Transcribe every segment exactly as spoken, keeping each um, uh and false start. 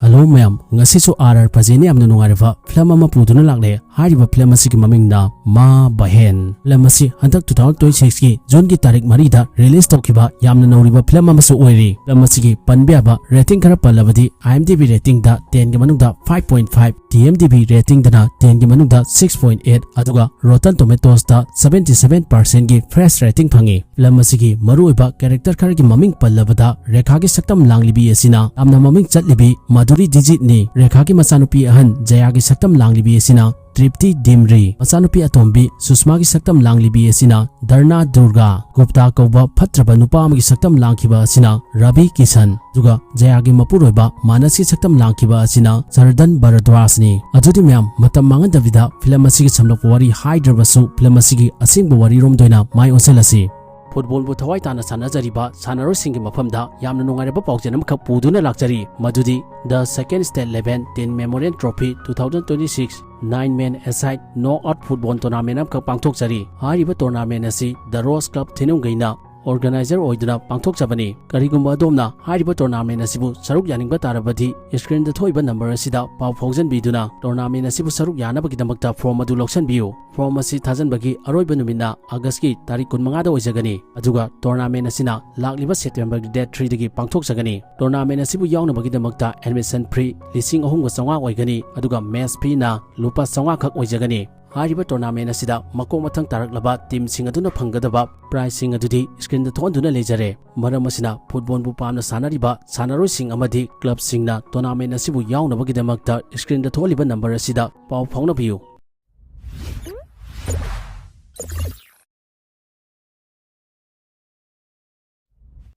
Hello ꯃꯌꯥꯝ, ꯉꯁꯤꯁꯨ R R ꯄ꯭ꯔꯖꯦꯟꯅ ꯌꯥꯝꯅ ꯅꯨꯡꯉꯥꯏꯔꯕ ꯐꯤꯂꯝ ꯑꯃ ꯄꯨꯗꯨꯅ ꯂꯥꯛꯂꯦ꯫ ꯍꯥꯏꯔꯤꯕ ꯐꯤꯂꯝ ꯑꯁꯤꯒꯤ ꯃꯃꯤꯡꯅ ꯃꯥ ꯕꯍꯦꯟ꯫ ꯐꯤꯂꯝ ꯑꯁꯤ ꯍꯟꯗꯛ two thousand twenty six ꯀꯤ ꯖꯨꯟꯒꯤ ꯇꯥꯔꯤꯛ ꯃꯔꯤꯗ ꯔꯤꯂꯤꯁ ꯇꯧꯈꯤꯕ ꯌꯥꯝꯅ ꯅꯧꯔꯤꯕ ꯐꯤꯂꯝ ꯑꯃꯁꯨ ꯑꯣꯏꯔꯤ꯫ ꯐꯤꯂꯝ ꯑꯁꯤꯒꯤ ꯄꯟꯕ ꯌꯥꯕ ꯔꯦꯇꯤꯡ ꯈꯔ ꯄꯜꯂꯕꯗꯤ, IMDb ꯔꯦꯇꯤꯡꯗ ten ꯒꯤ ꯃꯅꯨꯡꯗ five point five, TMDb ꯔꯦꯇꯤꯡꯗꯅ ten ꯒꯤ ꯃꯅꯨꯡꯗ six point eight, ꯑꯗꯨꯒ Rotten Tomatoes ꯇ seventy seven percent ꯒꯤ ꯐ꯭ꯔꯦꯁ ꯔꯦꯇꯤꯡ ꯐꯪꯉꯤ꯫ ꯐꯤꯂꯝ ꯑꯁꯤꯒꯤ ꯃꯔꯨꯑꯣꯏꯕ ꯀꯦꯔꯦꯛꯇꯔ ꯈꯔꯒꯤ ꯃꯃꯤꯡ ꯄꯜꯂꯕꯗ, ꯔꯦꯈꯥꯒꯤ ꯁꯛꯇꯝ ꯂꯥꯡꯂꯤꯕꯤ ꯑꯁꯤꯅ ꯌꯥꯝꯅ ꯃꯃꯤꯡ ꯆꯠꯂꯤꯕꯤ ꯃꯥꯙꯨꯔꯤ ꯗꯤꯖꯤꯠꯅꯤ꯫ ꯔꯦꯈꯥꯒꯤ ꯃꯆꯥꯅꯨꯄꯤ ꯑꯍꯟ ꯖꯌꯥꯒꯤ ꯁꯛꯇꯝ ꯂꯥꯡꯂꯤꯕꯤ ꯑꯁꯤꯅ ꯇ꯭ꯔꯤꯞꯇꯤ ꯗꯤꯝꯔꯤ, ꯃꯆꯥꯅꯨꯄꯤ ꯑꯇꯣꯝꯕꯤ ꯁꯨꯁꯃꯥꯒꯤ ꯁꯛꯇꯝ ꯂꯥꯡꯂꯤꯕꯤ ꯑꯁꯤꯅ ꯙꯔꯅꯥ ꯗꯨꯔꯒꯥ, ꯒꯨꯞꯇꯥ ꯀꯧꯕ ꯐꯠꯇ꯭ꯔꯕ ꯅꯨꯄꯥ ꯑꯃꯒꯤ ꯁꯛꯇꯝ ꯂꯥꯡꯈꯤꯕ ꯑꯁꯤꯅ ꯔꯕꯤ ꯀꯤꯁꯟ, ꯑꯗꯨꯒ ꯖꯌꯥꯒꯤ ꯃꯄꯨꯔꯣꯏꯕ ꯃꯥꯅꯁꯀꯤ ꯁꯛꯇꯝ ꯂꯥꯡꯈꯤꯕ ꯑꯁꯤꯅ ꯁꯔꯗꯟ ꯚꯔꯗ꯭ꯋꯥꯖꯅꯤ꯫ ꯑꯗꯨꯗꯤ ꯃꯌꯥꯝ, ꯃꯇꯝ ꯃꯥꯡꯍꯟꯗꯕꯤꯗ ꯐꯤꯂꯝ ꯑꯁꯤꯒꯤ ꯁꯝꯂꯞꯄ ꯋꯥꯔꯤ ꯍꯥꯏꯗ꯭ꯔꯕꯁꯨ, ꯐꯤꯂꯝ ꯑꯁꯤꯒꯤ ꯑꯁꯦꯡꯕ ꯋꯥꯔꯤꯔꯣꯝꯗ ꯑꯣꯏꯅ ꯃꯥꯏ ꯑꯣꯟꯁꯤꯜꯂꯁꯤ꯫ ꯐꯨꯠꯕꯣꯜꯕꯨ ꯊꯋꯥꯏ ꯇꯥꯅ ꯁꯥꯟꯅꯖꯔꯤꯕ ꯁꯥꯟꯅꯔꯣꯏꯁꯤꯡꯒꯤ ꯃꯐꯝꯗ ꯌꯥꯝꯅ ꯅꯨꯡꯉꯥꯏꯔꯕ ꯄꯥꯎꯖꯦꯜ ꯑꯃꯈꯛ ꯄꯨꯗꯨꯅ ꯂꯥꯛꯆꯔꯤ, ꯃꯗꯨꯗꯤ The Second State Eleven Teen Memorial Trophy two thousand twenty six nine man aside knock out football tournament ꯑꯃꯈꯛ ꯄꯥꯡꯊꯣꯛꯆꯔꯤ꯫ ꯍꯥꯏꯔꯤꯕ tournament ꯑꯁꯤ The Rose Club ꯊꯤꯅꯨꯡꯒꯩꯅ organizer ꯑꯣꯏꯗꯨꯅ ꯄꯥꯡꯊꯣꯛꯆꯕꯅꯤ꯫ ꯀꯔꯤꯒꯨꯝꯕ ꯑꯗꯣꯝꯅ ꯍꯥꯏꯔꯤꯕ tournament ꯑꯁꯤꯕꯨ ꯁꯔꯨꯛ ꯌꯥꯅꯤꯡꯕ ꯇꯥꯔꯕꯗꯤ, screen ꯗ ꯊꯣꯛꯏꯕ number ꯑꯁꯤꯗ ꯄꯥꯎ ꯐꯥꯎꯖꯟꯕꯤꯗꯨꯅ tournament ꯑꯁꯤꯕꯨ ꯁꯔꯨꯛ ꯌꯥꯅꯕꯒꯤꯗꯃꯛꯇ form ꯑꯗꯨ ꯂꯧꯁꯤꯟꯕꯤꯌꯨ꯫ Form ꯑꯁꯤ ꯊꯥꯖꯤꯟꯕꯒꯤ ꯑꯔꯣꯏꯕ ꯅꯨꯃꯤꯠꯅ August ꯀꯤ ꯇꯥꯔꯤꯛ ꯀꯨꯟꯃꯉꯥꯗ ꯑꯣꯏꯖꯒꯅꯤ, ꯑꯗꯨꯒ tournament ꯑꯁꯤꯅ ꯂꯥꯛꯂꯤꯕ September ꯒꯤ date three ꯗꯒꯤ ꯄꯥꯡꯊꯣꯛꯆꯒꯅꯤ꯫ Tournament ꯑꯁꯤꯕꯨ ꯌꯥꯎꯅꯕꯒꯤꯗꯃꯛꯇ admission fee ꯂꯤꯁꯤꯡ ꯑꯍꯨꯝꯒ ꯆꯥꯝꯃꯉꯥ ꯑꯣꯏꯒꯅꯤ, ꯑꯗꯨꯒ match fee ꯅ ꯂꯨꯄꯥ ꯆꯥꯝꯃꯉꯥ ꯈꯛ ꯑꯣꯏꯖꯒꯅꯤ꯫ ꯍꯥꯏꯔꯤꯕ tournament ꯑꯁꯤꯗ ꯃꯀꯣꯛ ꯃꯊꯪ ꯇꯥꯔꯛꯂꯕ team ꯁꯤꯡ ꯑꯗꯨꯅ ꯐꯪꯒꯗꯕ prize ꯁꯤꯡ ꯑꯗꯨꯗꯤ screen ꯗ ꯊꯣꯛꯍꯟꯗꯨꯅ ꯂꯩꯖꯔꯦ꯫ ꯃꯔꯝ ꯑꯁꯤꯅ, ꯐꯨꯠꯕꯣꯜꯕꯨ ꯄꯥꯝꯅ ꯁꯥꯟꯅꯔꯤꯕ ꯁꯥꯟꯅꯔꯣꯏꯁꯤꯡ ꯑꯃꯗꯤ club ꯁꯤꯡꯅ tournament ꯑꯁꯤꯕꯨ ꯌꯥꯎꯅꯕꯒꯤꯗꯃꯛꯇ screen ꯗ ꯊꯣꯛꯍꯜꯂꯤꯕ number ꯑꯁꯤꯗ ꯄꯥꯎ ꯐꯥꯎꯅꯕꯤꯌꯨ꯫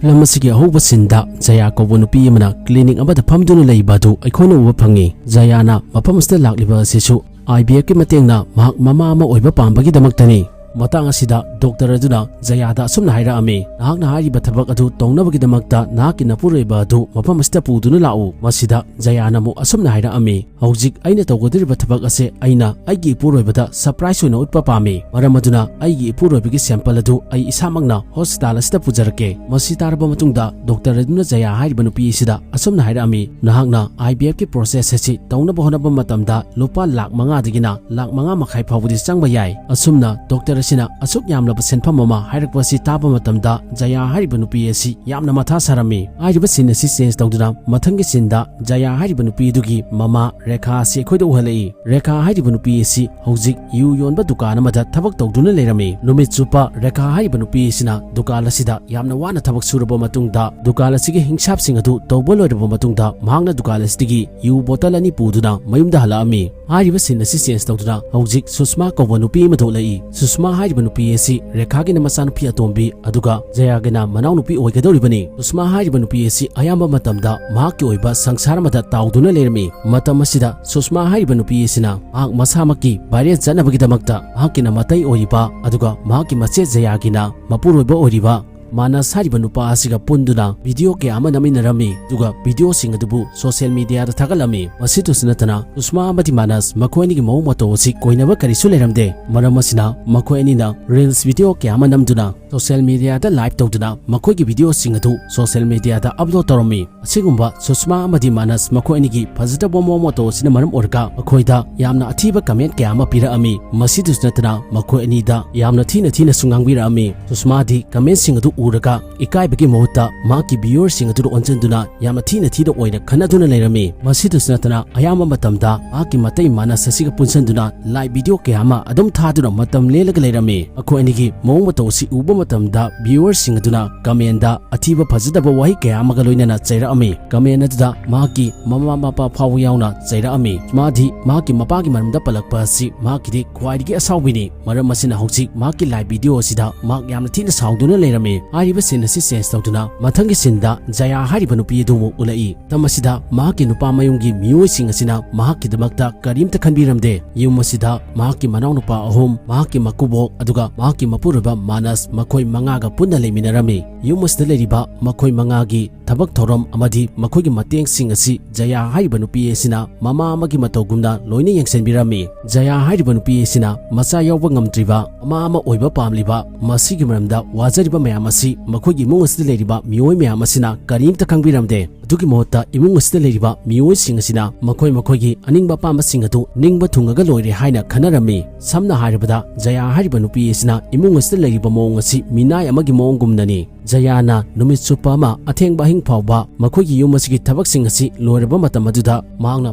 ꯐꯤꯂꯝ ꯑꯁꯤꯒꯤ ꯑꯍꯧꯕ scene ꯗ ꯖꯌꯥ ꯀꯧꯕ ꯅꯨꯄꯤ ꯑꯃꯅ clinic ꯑꯃꯗ ꯐꯝꯗꯨꯅ ꯂꯩꯕ ꯑꯗꯨ ꯑꯩꯈꯣꯏꯅ ꯎꯕ ꯐꯪꯉꯤ꯫ ꯖꯌꯥꯅ ꯃꯐꯝ ꯑꯁꯤꯗ ꯂꯥꯛꯂꯤꯕ ꯑꯁꯤꯁꯨ IVF ꯀꯤ ꯃꯇꯦꯡꯅ ꯃꯍꯥꯛ ꯃꯃꯥ ꯑꯃ ꯑꯣꯏꯕ ꯄꯥꯝꯕꯒꯤꯗꯃꯛꯇꯅꯤ꯫ ꯃꯇꯥꯡ ꯑꯁꯤꯗ ꯗꯣꯛꯇꯔ ꯑꯗꯨꯅ ꯖꯌꯥꯗ ꯑꯁꯨꯝꯅ ꯍꯥꯏꯔꯛꯑꯝꯃꯤ, "ꯅꯍꯥꯛꯅ ꯍꯥꯏꯔꯤꯕ ꯊꯕꯛ ꯑꯗꯨ ꯇꯧꯅꯕꯒꯤꯗꯃꯛꯇ ꯅꯍꯥꯛꯀꯤ ꯅꯄꯨꯔꯣꯏꯕ ꯑꯗꯨ ꯃꯐꯝ ꯑꯁꯤꯗ ꯄꯨꯗꯨꯅ ꯂꯥꯛꯎ꯫" ꯃꯁꯤꯗ ꯖꯌꯥꯅ ꯑꯃꯨꯛ ꯑꯁꯨꯝꯅ ꯍꯥꯏꯔꯛꯑꯝꯃꯤ, "ꯍꯧꯖꯤꯛ ꯑꯩꯅ ꯇꯧꯒꯗꯧꯔꯤꯕ ꯊꯕꯛ ꯑꯁꯦ ꯑꯩꯅ ꯑꯩꯒꯤ ꯏꯄꯨꯔꯣꯏꯕꯗ ꯁꯔꯄ꯭ꯔꯥꯏꯖ ꯑꯣꯏꯅ ꯎꯠꯄ ꯄꯥꯝꯃꯤ꯫ ꯃꯔꯝ ꯑꯗꯨꯅ ꯑꯩꯒꯤ ꯏꯄꯨꯔꯣꯏꯕꯒꯤ ꯁꯦꯝꯄꯜ ꯑꯗꯨ ꯑꯩ ꯏꯁꯥꯃꯛꯅ ꯍꯣꯁꯄꯤꯇꯥꯜ ꯑꯁꯤꯗ ꯄꯨꯖꯔꯛꯀꯦ꯫" ꯃꯁꯤ ꯇꯥꯔꯕ ꯃꯇꯨꯡꯗ ꯗꯣꯛꯇꯔ ꯑꯗꯨꯅ ꯖꯌꯥ ꯍꯥꯏꯔꯤꯕ ꯅꯨꯄꯤ ꯑꯁꯤꯗ ꯑꯁꯨꯝꯅ ꯍꯥꯏꯔꯛꯑꯝꯃꯤ, "ꯅꯍꯥꯛꯅ ꯑꯥꯏ ꯕꯤ ꯑꯦꯐꯀꯤ ꯄ꯭ꯔꯣꯁꯦꯁ ꯑꯁꯤ ꯇꯧꯅꯕ ꯍꯣꯠꯅꯕ ꯃꯇꯝꯗ ꯂꯨꯄꯥ ꯂꯥꯈ ꯃꯉꯥꯗꯒꯤꯅ ꯂꯥꯈ ꯃꯉꯥ ꯃꯈꯥꯏ ꯐꯥꯎꯕꯗꯤ ꯆꯪꯕ ꯌꯥꯏ꯫" ꯑꯁꯨꯝꯅ ꯗꯣꯛꯇꯔ ꯑꯁꯤꯅ ꯑꯁꯨꯛ ꯌꯥꯝꯂꯕ ꯁꯦꯟꯐꯝ ꯑꯃ ꯍꯥꯏꯔꯛꯄ ꯑꯁꯤ ꯇꯥꯕ ꯃꯇꯝꯗ ꯖꯌꯥ ꯍꯥꯏꯔꯤꯕ ꯅꯨꯄꯤ ꯑꯁꯤ ꯌꯥꯝꯅ ꯃꯊꯥ ꯁꯥꯔꯝꯃꯤ꯫ ꯍꯥꯏꯔꯤꯕ ꯁꯤꯟ ꯑꯁꯤ ꯆꯦꯟꯖ ꯇꯧꯗꯨꯅ ꯃꯊꯪꯒꯤ ꯁꯤꯟꯗ ꯖꯌꯥ ꯍꯥꯏꯔꯤꯕ ꯅꯨꯄꯤ ꯑꯗꯨꯒꯤ ꯃꯃꯥ ꯔꯦꯈꯥ ꯑꯁꯤ ꯑꯩꯈꯣꯏꯗ ꯎꯍꯜꯂꯛꯏ꯫ ꯔꯦꯈꯥ ꯍꯥꯏꯔꯤꯕ ꯅꯨꯄꯤ ꯑꯁꯤ ꯍꯧꯖꯤꯛ ꯌꯨ ꯌꯣꯟꯕ ꯗꯨꯀꯥꯟ ꯑꯃꯗ ꯊꯕꯛ ꯇꯧꯗꯨꯅ ꯂꯩꯔꯝꯃꯤ꯫ ꯅꯨꯃꯤꯠ ꯆꯨꯞꯄ ꯔꯦꯈꯥ ꯍꯥꯏꯔꯤꯕ ꯅꯨꯄꯤ ꯑꯁꯤꯅ ꯗꯨꯀꯥꯟ ꯑꯁꯤꯗ ꯌꯥꯝꯅ ꯋꯥꯅ ꯊꯕꯛ ꯁꯨꯔꯕ ꯃꯇꯨꯡꯗ, ꯗꯨꯀꯥꯟ ꯑꯁꯤꯒꯤ ꯍꯤꯡꯁꯥꯞꯁꯤꯡ ꯑꯗꯨ ꯇꯧꯕ ꯂꯣꯏꯔꯕ ꯃꯇꯨꯡꯗ, ꯃꯍꯥꯛꯅ ꯗꯨꯀꯥꯟ ꯑꯁꯤꯗꯒꯤ ꯌꯨ ꯕꯣꯇꯜ ꯑꯅꯤ ꯄꯨꯗꯨꯅ ꯃꯌꯨꯝꯗ ꯍꯜꯂꯛꯑꯝꯃꯤ꯫ ꯍꯥꯏꯔꯤꯕ ꯁꯤꯟ ꯑꯁꯤ ꯆꯦꯟꯖ ꯇꯧꯗꯨꯅ ꯍꯧꯖꯤꯛ ꯁꯨꯁꯃꯥ ꯀꯧꯕ ꯅꯨꯄꯤ ꯑꯃ ꯊꯣꯛꯂꯛꯏ꯫ ꯁꯨꯁꯃꯥ ꯍꯥꯏꯔꯤꯕ ꯅꯨꯄꯤ ꯑꯁꯤ ꯔꯦꯈꯥꯒꯤꯅ ꯃꯆꯥꯅꯨꯄꯤ ꯑꯇꯣꯝꯕꯤ, ꯑꯗꯨꯒ ꯖꯌꯥꯒꯤꯅ ꯃꯅꯥꯎꯅꯨꯄꯤ ꯑꯣꯏꯒꯗꯧꯔꯤꯕꯅꯤ꯫ ꯁꯨꯁꯃꯥ ꯍꯥꯏꯔꯤꯕ ꯅꯨꯄꯤ ꯑꯁꯤ ꯑꯌꯥꯝꯕ ꯃꯇꯝꯗ ꯃꯍꯥꯛꯀꯤ ꯑꯣꯏꯕ ꯁꯪꯁꯥꯔ ꯑꯃꯗ ꯇꯥꯎꯗꯨꯅ ꯂꯩꯔꯝꯃꯤ꯫ ꯃꯇꯝ ꯑꯁꯤꯗ ꯁꯨꯁꯃꯥ ꯍꯥꯏꯔꯤꯕ ꯅꯨꯄꯤ ꯑꯁꯤꯅ ꯃꯍꯥꯛ ꯃꯁꯥꯃꯛꯀꯤ ꯚꯥꯏꯔꯦꯜ ꯆꯠꯅꯕꯒꯤꯗꯃꯛꯇ ꯃꯍꯥꯛꯀꯤꯅ ꯃꯇꯩ ꯑꯣꯏꯔꯤꯕ, ꯑꯗꯨꯒ ꯃꯍꯥꯛꯀꯤ ꯃꯆꯦ ꯖꯌꯥꯒꯤꯅ ꯃꯄꯨꯔꯣꯏꯕ ꯑꯣꯏꯔꯤꯕ ꯃꯥꯅꯁ ꯍꯥꯏꯔꯤꯕ ꯅꯨꯄꯥ ꯑꯁꯤꯒ ꯄꯨꯟꯗꯨꯅ ꯚꯤꯗꯤꯑꯣ ꯀꯌꯥ ꯑꯃ ꯅꯝꯃꯤꯟꯅꯔꯝꯃꯤ, ꯑꯗꯨꯒ ꯚꯤꯗꯤꯑꯣꯁꯤꯡ ꯑꯗꯨꯕꯨ ꯁꯣꯁꯤꯌꯦꯜ ꯃꯤꯗꯤꯌꯥꯗ ꯊꯥꯒꯠꯂꯝꯃꯤ꯫ ꯃꯁꯤꯇꯁꯨ ꯅꯠꯇꯅ, ꯁꯨꯁꯃꯥ ꯑꯃꯗꯤ ꯃꯥꯅꯁ ꯃꯈꯣꯏ ꯑꯅꯤꯒꯤ ꯃꯑꯣꯡ ꯃꯇꯧ ꯑꯁꯤ ꯀꯣꯏꯅꯕ ꯀꯔꯤꯁꯨ ꯂꯩꯔꯝꯗꯦ꯫ ꯃꯔꯝ ꯑꯁꯤꯅ, ꯃꯈꯣꯏ ꯑꯅꯤꯅ ꯔꯤꯜꯁ ꯚꯤꯗꯤꯑꯣ ꯀꯌꯥ ꯑꯃ ꯅꯝꯗꯨꯅ ꯁꯣꯁꯤꯌꯦꯜ ꯃꯤꯗꯤꯌꯥꯗ ꯂꯥꯏꯚ ꯇꯧꯗꯨꯅ ꯃꯈꯣꯏꯒꯤ ꯚꯤꯗꯤꯑꯣꯁꯤꯡ ꯑꯗꯨ ꯁꯣꯁꯤꯌꯦꯜ ꯃꯤꯗꯤꯌꯥꯗ ꯑꯞꯂꯣꯗ ꯇꯧꯔꯝꯃꯤ꯫ ꯑꯁꯤꯒꯨꯝꯕ ꯁꯨꯁꯃꯥ ꯑꯃꯗꯤ ꯃꯥꯅꯁ ꯃꯈꯣꯏ ꯑꯅꯤꯒꯤ ꯐꯖꯗꯕ ꯃꯑꯣꯡ ꯃꯇꯧ ꯑꯁꯤꯅ ꯃꯔꯝ ꯑꯣꯏꯔꯒ ꯃꯈꯣꯏꯗ ꯌꯥꯝꯅ ꯑꯊꯤꯕ ꯀꯃꯦꯟ ꯀꯌꯥ ꯑꯃ ꯄꯤꯔꯛꯑꯝꯃꯤ꯫ ꯃꯁꯤꯗꯁꯨ ꯅꯠꯇꯅ, ꯃꯈꯣꯏ ꯑꯅꯤꯗ ꯌꯥꯝꯅ ꯊꯤꯅ ꯊꯤꯅꯁꯨ ꯉꯥꯡꯕꯤꯔꯛꯑꯝꯃꯤ꯫ ꯁꯨꯁꯃꯥꯗꯤ ꯀꯃꯦꯟꯁꯤꯡ ꯑꯗꯨ ꯎꯔꯒ ꯏꯀꯥꯏꯕꯒꯤ ꯃꯍꯨꯠꯇ ꯃꯍꯥꯛꯀꯤ ꯚꯤꯌꯨꯋꯔꯁꯤꯡ ꯑꯗꯨꯗ ꯑꯣꯟꯁꯤꯟꯗꯨꯅ ꯌꯥꯝꯅ ꯊꯤꯅ ꯊꯤꯅ ꯑꯣꯏꯅ ꯈꯟꯅꯗꯨꯅ ꯂꯩꯔꯝꯃꯤ꯫ ꯃꯁꯤꯗꯁꯨ ꯅꯠꯇꯅ, ꯑꯌꯥꯝꯕ ꯃꯇꯝꯗ ꯃꯍꯥꯛꯀꯤ ꯃꯇꯩ ꯃꯥꯅꯁ ꯑꯁꯤꯒ ꯄꯨꯟꯁꯤꯟꯗꯨꯅ ꯂꯥꯏꯚ ꯚꯤꯗꯤꯑꯣ ꯀꯌꯥ ꯑꯃ ꯑꯗꯨꯝ ꯊꯥꯗꯨꯅ ꯃꯇꯝ ꯂꯦꯜꯂꯒ ꯂꯩꯔꯝꯃꯤ꯫ ꯃꯈꯣꯏ ꯑꯅꯤꯒꯤ ꯃꯑꯣꯡ ꯃꯇꯧ ꯑꯁꯤ ꯎꯕ ꯃꯇꯝꯗ ꯚꯤꯌꯨꯋꯔꯁꯤꯡ ꯑꯗꯨꯅ ꯀꯃꯦꯟꯗ ꯑꯊꯤꯕ ꯐꯖꯗꯕ ꯋꯥꯍꯩ ꯀꯌꯥ ꯑꯃꯒ ꯂꯣꯏꯅꯅ ꯆꯩꯔꯛꯑꯝꯃꯤ꯫ ꯀꯃꯦꯟ ꯑꯗꯨꯗ ꯃꯍꯥꯛꯀꯤ ꯃꯃꯥ ꯃꯄꯥ ꯐꯥꯎꯕ ꯌꯥꯎꯅ ꯆꯩꯔꯛꯑꯝꯃꯤ꯫ ꯃꯥꯗꯤ ꯃꯍꯥꯛꯀꯤ ꯃꯄꯥꯒꯤ ꯃꯔꯝꯗ ꯄꯜꯂꯛꯄ ꯑꯁꯤ ꯃꯍꯥꯛꯀꯤꯗꯤ ꯈ꯭ꯋꯥꯏꯗꯒꯤ ꯑꯁꯥꯎꯕꯤꯅꯤ꯫ ꯃꯔꯝ ꯑꯁꯤꯅ ꯍꯧꯖꯤꯛ ꯃꯍꯥꯛꯀꯤ ꯂꯥꯏꯚ ꯚꯤꯗꯤꯑꯣ ꯑꯁꯤꯗ ꯃꯍꯥꯛ ꯌꯥꯝꯅ ꯊꯤꯅ ꯁꯥꯎꯗꯨꯅ ꯂꯩꯔꯝꯃꯤ꯫ ꯍꯥꯏꯔꯤꯕ scene ꯑꯁꯤ change ꯇꯧꯗꯨꯅ ꯃꯊꯪꯒꯤ sceneꯗ ꯖꯌꯥ ꯍꯥꯏꯔꯤꯕ ꯅꯨꯄꯤ ꯑꯗꯨ ꯑꯃꯨꯛ ꯎꯠꯂꯛꯏ꯫ ꯃꯇꯝ ꯑꯁꯤꯗ ꯃꯍꯥꯛꯀꯤ ꯅꯨꯄꯥ ꯃꯌꯨꯝꯒꯤ ꯃꯤꯑꯣꯏꯁꯤꯡ ꯑꯁꯤꯅ ꯃꯍꯥꯛꯀꯤꯗꯃꯛꯇ ꯀꯔꯤꯝꯇ ꯈꯟꯕꯤꯔꯝꯗꯦ꯫ ꯌꯨꯝ ꯑꯁꯤꯗ ꯃꯍꯥꯛꯀꯤ ꯃꯅꯥꯎꯅꯨꯄꯥ ꯑꯍꯨꯝ, ꯃꯍꯥꯛꯀꯤ ꯃꯀꯨꯕꯣꯛ, ꯑꯗꯨꯒ ꯃꯍꯥꯛꯀꯤ ꯃꯄꯨꯔꯣꯏꯕ ꯃꯥꯅꯁ, ꯃꯈꯣꯏ ꯃꯉꯥꯒ ꯄꯨꯟꯅ ꯂꯩꯃꯤꯟꯅꯔꯝꯃꯤ꯫ ꯌꯨꯝ ꯑꯁꯤꯗ ꯂꯩꯔꯤꯕ ꯃꯈꯣꯏ ꯃꯉꯥꯒꯤ ꯊꯕꯛ ꯊꯧꯔꯝ ꯑꯃꯗꯤ ꯃꯈꯣꯏꯒꯤ ꯃꯇꯦꯡꯁꯤꯡ ꯑꯁꯤ ꯖꯌꯥ ꯍꯥꯏꯔꯤꯕ ꯅꯨꯄꯤ ꯑꯁꯤꯅ ꯃꯃꯥ ꯑꯃꯒꯤ ꯃꯇꯧꯒꯨꯝꯅ ꯂꯣꯏꯅ ꯌꯦꯡꯁꯤꯟꯕꯤꯔꯝꯃꯤ꯫ ꯖꯌꯥ ꯍꯥꯏꯔꯤꯕ ꯅꯨꯄꯤ ꯑꯁꯤꯅ ꯃꯆꯥ ꯌꯥꯎꯕ ꯉꯝꯗ꯭ꯔꯤꯕ ꯃꯃꯥ ꯑꯃ ꯑꯣꯏꯕ ꯄꯥꯝꯂꯤꯕ, ꯃꯁꯤꯒꯤ ꯃꯔꯝꯗ ꯋꯥꯖꯔꯤꯕ ꯃꯌꯥꯝ ꯑꯁꯤ ꯃꯈꯣꯏꯒꯤ ꯏꯃꯨꯡ ꯑꯁꯤꯗ ꯂꯩꯔꯤꯕ ꯃꯤꯑꯣꯏ ꯃꯌꯥꯝ ꯑꯁꯤꯅ ꯀꯔꯤꯝꯇ ꯈꯪꯕꯤꯔꯝꯗꯦ꯫ ꯑꯗꯨꯒꯤ ꯃꯍꯨꯠꯇ ꯏꯃꯨꯡ ꯑꯁꯤꯗ ꯂꯩꯔꯤꯕ ꯃꯤꯑꯣꯏꯁꯤꯡ ꯑꯁꯤꯅ ꯃꯈꯣꯏ ꯃꯈꯣꯏꯒꯤ ꯑꯅꯤꯡꯕ ꯑꯄꯥꯝꯕꯁꯤꯡ ꯑꯗꯨ ꯅꯤꯡꯕ ꯊꯨꯡꯉꯒ ꯂꯣꯏꯔꯦ ꯍꯥꯏꯅ ꯈꯟꯅꯔꯝꯃꯤ꯫ ꯁꯝꯅ ꯍꯥꯏꯔꯕꯗ, ꯖꯌꯥ ꯍꯥꯏꯔꯤꯕ ꯅꯨꯄꯤ ꯑꯁꯤꯅ ꯏꯃꯨꯡ ꯑꯁꯤꯗ ꯂꯩꯔꯤꯕ ꯃꯑꯣꯡ ꯑꯁꯤ ꯃꯤꯅꯥꯏ ꯑꯃꯒꯤ ꯃꯑꯣꯡꯒꯨꯝꯅꯅꯤ꯫ ꯖꯌꯥꯅ ꯅꯨꯃꯤꯠ ꯆꯨꯞꯄ ꯑꯃ ꯑꯊꯦꯡꯕ ꯑꯍꯤꯡ ꯐꯥꯎꯕ ꯃꯈꯣꯏꯒꯤ ꯌꯨꯝ ꯑꯁꯤꯒꯤ ꯊꯕꯛꯁꯤꯡ ꯑꯁꯤ ꯂꯣꯏꯔꯕ ꯃꯇꯝ ꯑꯗꯨꯗ ꯃꯍꯥꯛꯅ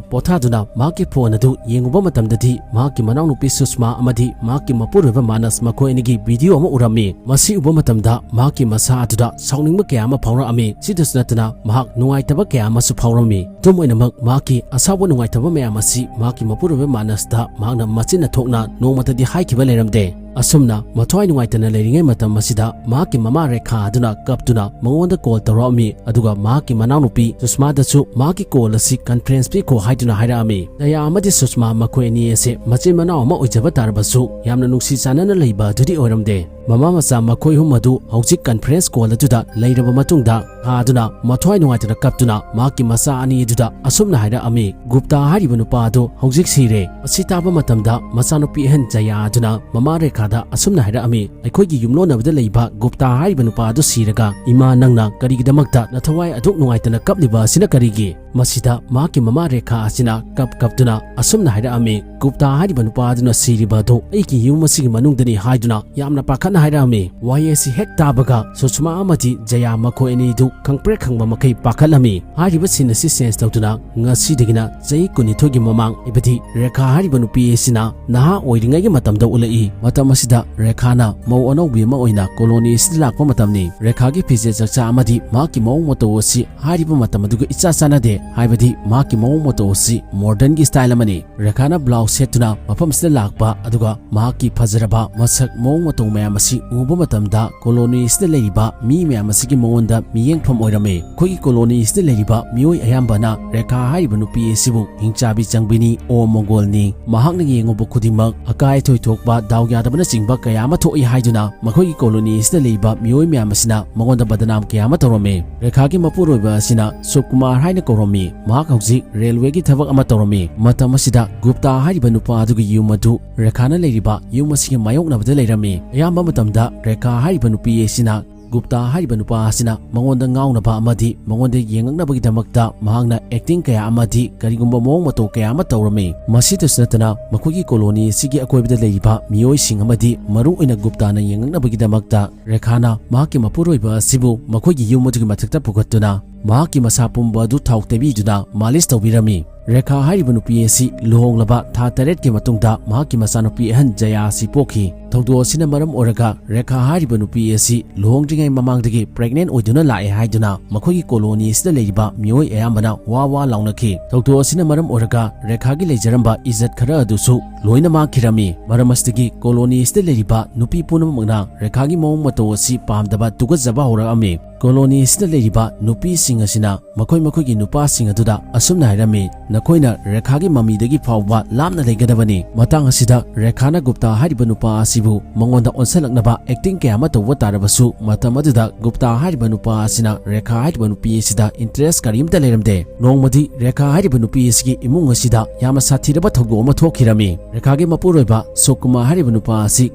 ꯄꯣꯊꯥꯗꯨꯅ ꯃꯍꯥꯛꯀꯤ phone ꯑꯗꯨ ꯌꯦꯡꯉꯨꯕ ꯃꯇꯝꯗꯗꯤ ꯃꯍꯥꯛꯀꯤ ꯃꯅꯥꯎꯅꯨꯄꯤ ꯁꯨꯁꯃꯥ ꯑꯃꯗꯤ ꯃꯍꯥꯛꯀꯤ ꯃꯄꯨꯔꯣꯏꯕ ꯃꯥꯅꯁ ꯃꯈꯣꯏ ꯑꯅꯤꯒꯤ video ꯑꯃ ꯎꯔꯝꯃꯤ꯫ ꯃꯁꯤ ꯎꯕ ꯃꯇꯝꯗ ꯃꯍꯥꯛꯀꯤ ꯃꯁꯥ ꯑꯗꯨꯗ ꯁꯥꯎꯅꯤꯡꯕ ꯀꯌꯥ ꯑꯃ ꯐꯥꯎꯔꯛꯑꯝꯃꯤ꯫ ꯁꯤꯗꯁꯨ ꯅꯠꯇꯅ ꯃꯍꯥꯛ ꯅꯨꯡꯉꯥꯏꯇꯕ ꯀꯌꯥ ꯑꯃꯁꯨ ꯐꯥꯎꯔꯝꯃꯤ꯫ ꯑꯗꯨꯝ ꯑꯣꯏꯅꯃꯛ, ꯃꯍꯥꯛꯀꯤ ꯑꯁꯥꯎꯕ ꯅꯨꯡꯉꯥꯏꯇꯕ ꯃꯌꯥꯝ ꯑꯁꯤ ꯃꯍꯥꯛꯀꯤ ꯃꯄꯨꯔꯣꯏꯕ ꯃꯥꯅꯁꯇ ꯃꯍꯥꯛꯅ ꯃꯆꯤꯟꯅ ꯊꯣꯛꯅ ꯅꯣꯡꯃꯇꯗꯤ ꯍꯥꯏꯈꯤꯕ ꯂꯩꯔꯝꯗꯦ꯫ ꯑꯁꯨꯝꯅ ꯃꯊ꯭ꯋꯥꯏ ꯅꯨꯡꯉꯥꯏꯇꯅ ꯂꯩꯔꯤꯉꯩ ꯃꯇꯝ ꯑꯁꯤꯗ ꯃꯍꯥꯛꯀꯤ ꯃꯃꯥ ꯔꯦꯈꯥ ꯑꯗꯨꯅ ꯀꯞꯇꯨꯅ ꯃꯉꯣꯟꯗ call ꯇꯧꯔꯛꯑꯝꯃꯤ, ꯑꯗꯨꯒ ꯃꯍꯥꯛꯀꯤ ꯃꯅꯥꯎꯅꯨꯄꯤ ꯁꯨꯁꯃꯥꯗꯁꯨ ꯃꯍꯥꯛꯀꯤ call ꯑꯁꯤ conference ꯄꯤꯈꯣ ꯍꯥꯏꯗꯨꯅ ꯍꯥꯏꯔꯛꯑꯝꯃꯤ꯫ ꯖꯌꯥ ꯑꯃꯗꯤ ꯁꯨꯁꯃꯥ ꯃꯈꯣꯏ ꯑꯅꯤ ꯑꯁꯦ ꯃꯆꯤꯟ ꯃꯅꯥꯎ ꯑꯃ ꯑꯣꯏꯖꯕ ꯇꯥꯔꯕꯁꯨ ꯌꯥꯝꯅ ꯅꯨꯡꯁꯤ ꯆꯥꯟꯅꯅ ꯂꯩꯕ ꯑꯗꯨꯗꯤ ꯑꯣꯏꯔꯝꯗꯦ꯫ ꯃꯃꯥ ꯃꯆꯥ ꯃꯈꯣꯏ ꯑꯍꯨꯝ ꯑꯗꯨ ꯍꯧꯖꯤꯛ conference call ꯑꯗꯨꯗ ꯂꯩꯔꯕ ꯃꯇꯨꯡꯗ, ꯔꯦꯈꯥ ꯑꯗꯨꯅ ꯃꯊ꯭ꯋꯥꯏ ꯅꯨꯡꯉꯥꯏꯇꯅ ꯀꯞꯇꯨꯅ ꯃꯍꯥꯛꯀꯤ ꯃꯆꯥ ꯑꯅꯤ ꯑꯗꯨꯗ ꯑꯁꯨꯝꯅ ꯍꯥꯏꯔꯛꯑꯝꯃꯤ, "ꯒꯨꯞꯇꯥ ꯍꯥꯏꯔꯤꯕ ꯅꯨꯄꯥ ꯑꯗꯨ ꯍꯧꯖꯤꯛ ꯁꯤꯔꯦ꯫ ꯃꯁꯤ ꯇꯥꯕ ꯃꯇꯝꯗ ꯃꯆꯥꯅꯨꯄꯤ ꯑꯍꯟ ꯖꯌꯥ ꯑꯗꯨꯅ ꯃꯃꯥ ꯔꯦꯈꯥꯗ ꯑꯁꯨꯝꯅ ꯍꯥꯏꯔꯛꯑꯝꯃꯤ, 'ꯑꯩꯈꯣꯏꯒꯤ ꯌꯨꯝꯂꯣꯟꯅꯕꯗ ꯂꯩꯕ ꯒꯨꯞꯇꯥ ꯍꯥꯏꯔꯤꯕ ꯅꯨꯄꯥ ꯑꯗꯨ ꯁꯤꯔꯒ, ꯏꯃꯥ, ꯅꯪꯅ ꯀꯔꯤꯒꯤꯗꯃꯛꯇ ꯅꯊꯋꯥꯏ ꯑꯗꯨꯛ ꯅꯨꯡꯉꯥꯏꯇꯅ ꯀꯞꯂꯤꯕ ꯑꯁꯤꯅ ꯀꯔꯤꯒꯤ?' ꯃꯁꯤꯗ ꯃꯍꯥꯛꯀꯤ ꯃꯃꯥ ꯔꯦꯈꯥ ꯑꯁꯤꯅ ꯀꯞ ꯀꯞꯇꯨꯅ ꯑꯁꯨꯝꯅ ꯍꯥꯏꯔꯛꯑꯝꯃꯤ, "ꯒꯨꯞꯇꯥ ꯍꯥꯏꯔꯤꯕ ꯅꯨꯄꯥ ꯑꯗꯨꯅ ꯁꯤꯔꯤꯕ ꯑꯗꯨ ꯑꯩꯒꯤ ꯌꯨꯝ ꯑꯁꯤꯒꯤ ꯃꯅꯨꯡꯗꯅꯤ" ꯍꯥꯏꯗꯨꯅ ꯌꯥꯝꯅ ꯄꯥꯈꯠꯅ ꯍꯥꯏꯔꯛꯑꯝꯃꯤ꯫ ꯋꯥꯍꯩ ꯑꯁꯤ ꯍꯦꯛ ꯇꯥꯕꯒ ꯁꯨꯁꯃꯥ ꯑꯃꯗꯤ ꯖꯌꯥ ꯃꯈꯣꯏ ꯑꯅꯤꯗꯨ ꯈꯪꯄ꯭ꯔꯦꯛ ꯈꯪꯕ ꯃꯈꯩ ꯄꯥꯈꯠꯂꯝꯃꯤ꯫ ꯍꯥꯏꯔꯤꯕ scene ꯑꯁꯤ change ꯇꯧꯗꯨꯅ ꯉꯁꯤꯗꯒꯤꯅ ꯆꯍꯤ ꯀꯨꯟꯅꯤꯊꯣꯏꯒꯤ ꯃꯃꯥꯡ, ꯍꯥꯏꯕꯗꯤ ꯔꯦꯈꯥ ꯍꯥꯏꯔꯤꯕ ꯅꯨꯄꯤ ꯑꯁꯤꯅ ꯅꯍꯥ ꯑꯣꯏꯔꯤꯉꯩꯒꯤ ꯃꯇꯝꯗ ꯎꯠꯂꯛꯏ꯫ ꯃꯇꯝ ꯑꯁꯤꯗ ꯔꯦꯈꯥꯅ ꯃꯧ ꯑꯅꯧꯕꯤ ꯑꯃ ꯑꯣꯏꯅ colony ꯑꯁꯤꯗ ꯂꯥꯛꯄ ꯃꯇꯝꯅꯤ꯫ ꯔꯦꯈꯥꯒꯤ ꯐꯤꯖꯦꯠ ꯆꯛꯆꯥ ꯑꯃꯗꯤ ꯃꯍꯥꯛꯀꯤ ꯃꯑꯣꯡ ꯃꯇꯧ ꯑꯁꯤ ꯍꯥꯏꯔꯤꯕ ꯃꯇꯝ ꯑꯗꯨꯒ ꯏꯆꯥ ꯆꯥꯟꯅꯗꯦ꯫ ꯍꯥꯏꯕꯗꯤ ꯃꯍꯥꯛꯀꯤ ꯃꯑꯣꯡ ꯃꯇꯧ ꯑꯁꯤ modernꯒꯤ style ꯑꯃꯅꯤ꯫ ꯔꯦꯈꯥꯅ blouse ꯁꯦꯠꯇꯨꯅ ꯃꯐꯝꯁꯤꯗ ꯂꯥꯛꯄ ꯑꯗꯨꯒ ꯃꯍꯥꯛꯀꯤ ꯐꯖꯔꯕ ꯃꯁꯛ ꯃꯑꯣꯡ ꯃꯇꯧ ꯃꯌꯥꯝ ꯑꯁꯤ ꯎꯕ ꯃꯇꯝꯗ colony ꯑꯁꯤꯗ ꯂꯩꯔꯤꯕ ꯃꯤ ꯃꯌꯥꯝ ꯑꯁꯤꯒꯤ ꯃꯉꯣꯟꯗ ꯃꯤꯠꯌꯦꯡꯐꯝ ꯑꯣꯏꯔꯝꯃꯤ꯫ ꯑꯩꯈꯣꯏꯒꯤ colony ꯑꯁꯤꯗ ꯂꯩꯔꯤꯕ ꯃꯤꯑꯣꯏ ꯑꯌꯥꯝꯕꯅ ꯔꯦꯈꯥ ꯍꯥꯏꯔꯤꯕ ꯅꯨꯄꯤ ꯑꯁꯤꯕꯨ ꯍꯤꯡꯆꯥꯕꯤ ꯆꯪꯕꯤꯅꯤ, ꯑꯣ ꯃꯣꯡꯒꯣꯜꯅꯤ, ꯃꯍꯥꯛꯅ ꯌꯦꯡꯉꯨꯕ ꯈꯨꯗꯤꯡꯃꯛ ꯑꯀꯥꯏ ꯑꯊꯣꯏ ꯊꯣꯛꯄ, ꯗꯥꯎ ꯌꯥꯗꯕꯅꯆꯤꯡꯕ ꯀꯌꯥ ꯑꯃ ꯊꯣꯛꯏ ꯍꯥꯏꯗꯨꯅ ꯃꯈꯣꯏꯒꯤ colony ꯑꯁꯤꯗ ꯂꯩꯔꯤꯕ ꯃꯤꯑꯣꯏ ꯃꯌꯥꯝ ꯑꯁꯤꯅ ꯃꯉꯣꯟꯗ ꯕꯗꯅꯥꯝ ꯀꯌꯥ ꯑꯃ ꯇꯧꯔꯝꯃꯤ꯫ ꯔꯦꯈꯥꯒꯤ ꯃꯄꯨꯔꯣꯏꯕ ꯑꯁꯤꯅ ꯁꯨꯀꯨꯃꯥꯔ ꯍꯥꯏꯅ ꯀꯧꯔꯝꯃꯤ꯫ ꯃꯍꯥꯛ ꯍꯧꯖꯤꯛ railwayꯒꯤ ꯊꯕꯛ ꯑꯃ ꯇꯧꯔꯝꯃꯤ꯫ ꯃꯇꯝ ꯑꯁꯤꯗ ꯒꯨꯞꯇꯥ ꯍꯥꯏꯔꯤꯕ ꯅꯨꯄꯥ ꯑꯗꯨꯒꯤ ꯌꯨꯝ ꯑꯗꯨ ꯔꯦꯈꯥꯅ ꯂꯩꯔꯤꯕ ꯌꯨꯝ ꯑꯁꯤꯒꯤ ꯃꯥꯌꯣꯛꯅꯕꯗ ꯂꯩꯔꯝꯃꯤ꯫ ꯑꯌꯥꯝꯕ ꯃꯇꯝꯗ ꯔꯦꯈꯥ ꯍꯥꯏꯔꯤꯕ ꯅꯨꯄꯤ ꯑꯁꯤꯅ ꯒꯨꯞꯇꯥ ꯍꯥꯏꯔꯤꯕ ꯅꯨꯄꯥ ꯑꯁꯤꯅ ꯃꯉꯣꯟꯗ ꯉꯥꯎꯅꯕ ꯑꯃꯗꯤ ꯃꯉꯣꯟꯗ ꯌꯦꯡꯉꯛꯅꯕꯒꯤꯗꯃꯛꯇ ꯃꯍꯥꯛꯅ acting ꯀꯌꯥ ꯑꯃꯗꯤ ꯀꯔꯤꯒꯨꯝꯕ ꯃꯑꯣꯡ ꯃꯇꯧ ꯀꯌꯥ ꯑꯃ ꯇꯧꯔꯝꯃꯤ꯫ ꯃꯁꯤꯇꯁꯨ ꯅꯠꯇꯅ ꯃꯈꯣꯏꯒꯤ colony ꯑꯁꯤꯒꯤ ꯑꯀꯣꯏꯕꯗ ꯂꯩꯔꯤꯕ ꯃꯤꯑꯣꯏꯁꯤꯡ ꯑꯃꯗꯤ ꯃꯔꯨꯑꯣꯏꯅ ꯒꯨꯞꯇꯥꯅ ꯌꯦꯡꯉꯛꯅꯕꯒꯤꯗꯃꯛꯇ ꯔꯦꯈꯥꯅ ꯃꯍꯥꯛꯀꯤ ꯃꯄꯨꯔꯣꯏꯕ ꯑꯁꯤꯕꯨ ꯃꯈꯣꯏꯒꯤ ꯌꯨꯝ ꯑꯗꯨꯒꯤ ꯃꯊꯛꯇ ꯄꯨꯈꯠꯇꯨꯅ ꯃꯍꯥꯛꯀꯤ ꯃꯁꯥ ꯄꯨꯝꯕ ꯑꯗꯨ ꯊꯥꯎ ꯇꯩꯕꯤꯗꯨꯅ ꯃꯥꯂꯤꯁ ꯇꯧꯕꯤꯔꯝꯃꯤ꯫ ꯔꯦꯈꯥ ꯍꯥꯏꯔꯤꯕ ꯅꯨꯄꯤ ꯑꯁꯤ ꯂꯨꯍꯣꯡꯂꯕ ꯊꯥ ꯇꯔꯦꯠꯀꯤ ꯃꯇꯨꯡꯗ ꯃꯍꯥꯛꯀꯤ ꯃꯆꯥꯅꯨꯄꯤ ꯑꯍꯟ ꯖꯌꯥ ꯑꯁꯤ ꯄꯣꯛꯈꯤ꯫ ꯊꯧꯗꯣꯛ ꯑꯁꯤꯅ ꯃꯔꯝ ꯑꯣꯏꯔꯒ ꯔꯦꯈꯥ ꯍꯥꯏꯔꯤꯕ ꯅꯨꯄꯤ ꯑꯁꯤ ꯂꯨꯍꯣꯡꯗ꯭ꯔꯤꯉꯩ ꯃꯃꯥꯡꯗꯒꯤ pregnant ꯑꯣꯏꯗꯨꯅ ꯂꯥꯛꯑꯦ ꯍꯥꯏꯗꯨꯅ ꯃꯈꯣꯏꯒꯤ colony ꯑꯁꯤꯗ ꯂꯩꯔꯤꯕ ꯃꯤꯑꯣꯏ ꯑꯌꯥꯝꯕꯅ ꯋꯥ ꯋꯥ ꯂꯥꯎꯅꯈꯤ꯫ ꯊꯧꯗꯣꯛ ꯑꯁꯤꯅ ꯃꯔꯝ ꯑꯣꯏꯔꯒ ꯔꯦꯈꯥꯒꯤ ꯂꯩꯖꯔꯝꯕ ꯏꯖꯠ ꯈꯔ ꯑꯗꯨꯁꯨ ꯂꯣꯏꯅ ꯃꯥꯡꯈꯤꯔꯝꯃꯤ꯫ ꯃꯔꯝ ꯑꯁꯤꯗꯒꯤ colony ꯑꯁꯤꯗ ꯂꯩꯔꯤꯕ ꯅꯨꯄꯤ ꯄꯨꯝꯅꯃꯛꯅ ꯔꯦꯈꯥꯒꯤ ꯃꯑꯣꯡ ꯃꯇꯧ ꯑꯁꯤ ꯄꯥꯝꯗꯕ ꯇꯨꯀꯠꯆꯕ ꯍꯧꯔꯛꯑꯝꯃꯤ꯫ Colony ꯑꯁꯤꯗ ꯂꯩꯔꯤꯕ ꯅꯨꯄꯤꯁꯤꯡ ꯑꯁꯤꯅ ꯃꯈꯣꯏ ꯃꯈꯣꯏꯒꯤ ꯅꯨꯄꯥꯁꯤꯡ ꯑꯗꯨꯗ ꯑꯁꯨꯝꯅ ꯍꯥꯏꯔꯝꯃꯤ, "ꯅꯈꯣꯏꯅ ꯔꯦꯈꯥꯒꯤ ꯃꯃꯤꯗꯒꯤ ꯐꯥꯎꯕ ꯂꯥꯞꯅ ꯂꯩꯒꯗꯕꯅꯤ꯫" ꯃꯇꯥꯡ ꯑꯁꯤꯗ ꯔꯦꯈꯥꯅ ꯒꯨꯞꯇꯥ ꯍꯥꯏꯔꯤꯕ ꯅꯨꯄꯥ ꯑꯁꯤꯕꯨ ꯃꯉꯣꯟꯗ ꯑꯣꯟꯁꯤꯜꯂꯛꯅꯕ acting ꯀꯌꯥ ꯑꯃ ꯇꯧꯕ ꯇꯥꯔꯕꯁꯨ, ꯃꯇꯝ ꯑꯗꯨꯗ ꯒꯨꯞꯇꯥ ꯍꯥꯏꯔꯤꯕ ꯅꯨꯄꯥ ꯑꯁꯤꯅ ꯔꯦꯈꯥ ꯍꯥꯏꯔꯤꯕ ꯅꯨꯄꯤ ꯑꯁꯤꯗ interest ꯀꯔꯤꯝꯇ ꯂꯩꯔꯝꯗꯦ꯫ ꯅꯣꯡꯃꯗꯤ ꯔꯦꯈꯥ ꯍꯥꯏꯔꯤꯕ ꯅꯨꯄꯤ ꯑꯁꯤꯒꯤ ꯏꯃꯨꯡ ꯑꯁꯤꯗ ꯌꯥꯝꯅ ꯁꯥꯊꯤꯔꯕ ꯊꯧꯗꯣꯛ ꯑꯃ ꯊꯣꯛꯈꯤꯔꯝꯃꯤ꯫ ꯔꯦꯈꯥꯒꯤ ꯃꯄꯨꯔꯣꯏꯕ ꯁꯨꯀꯨꯃꯥꯔ ꯍꯥꯏꯔꯤꯕ ꯅꯨꯄꯥ ꯑꯁꯤ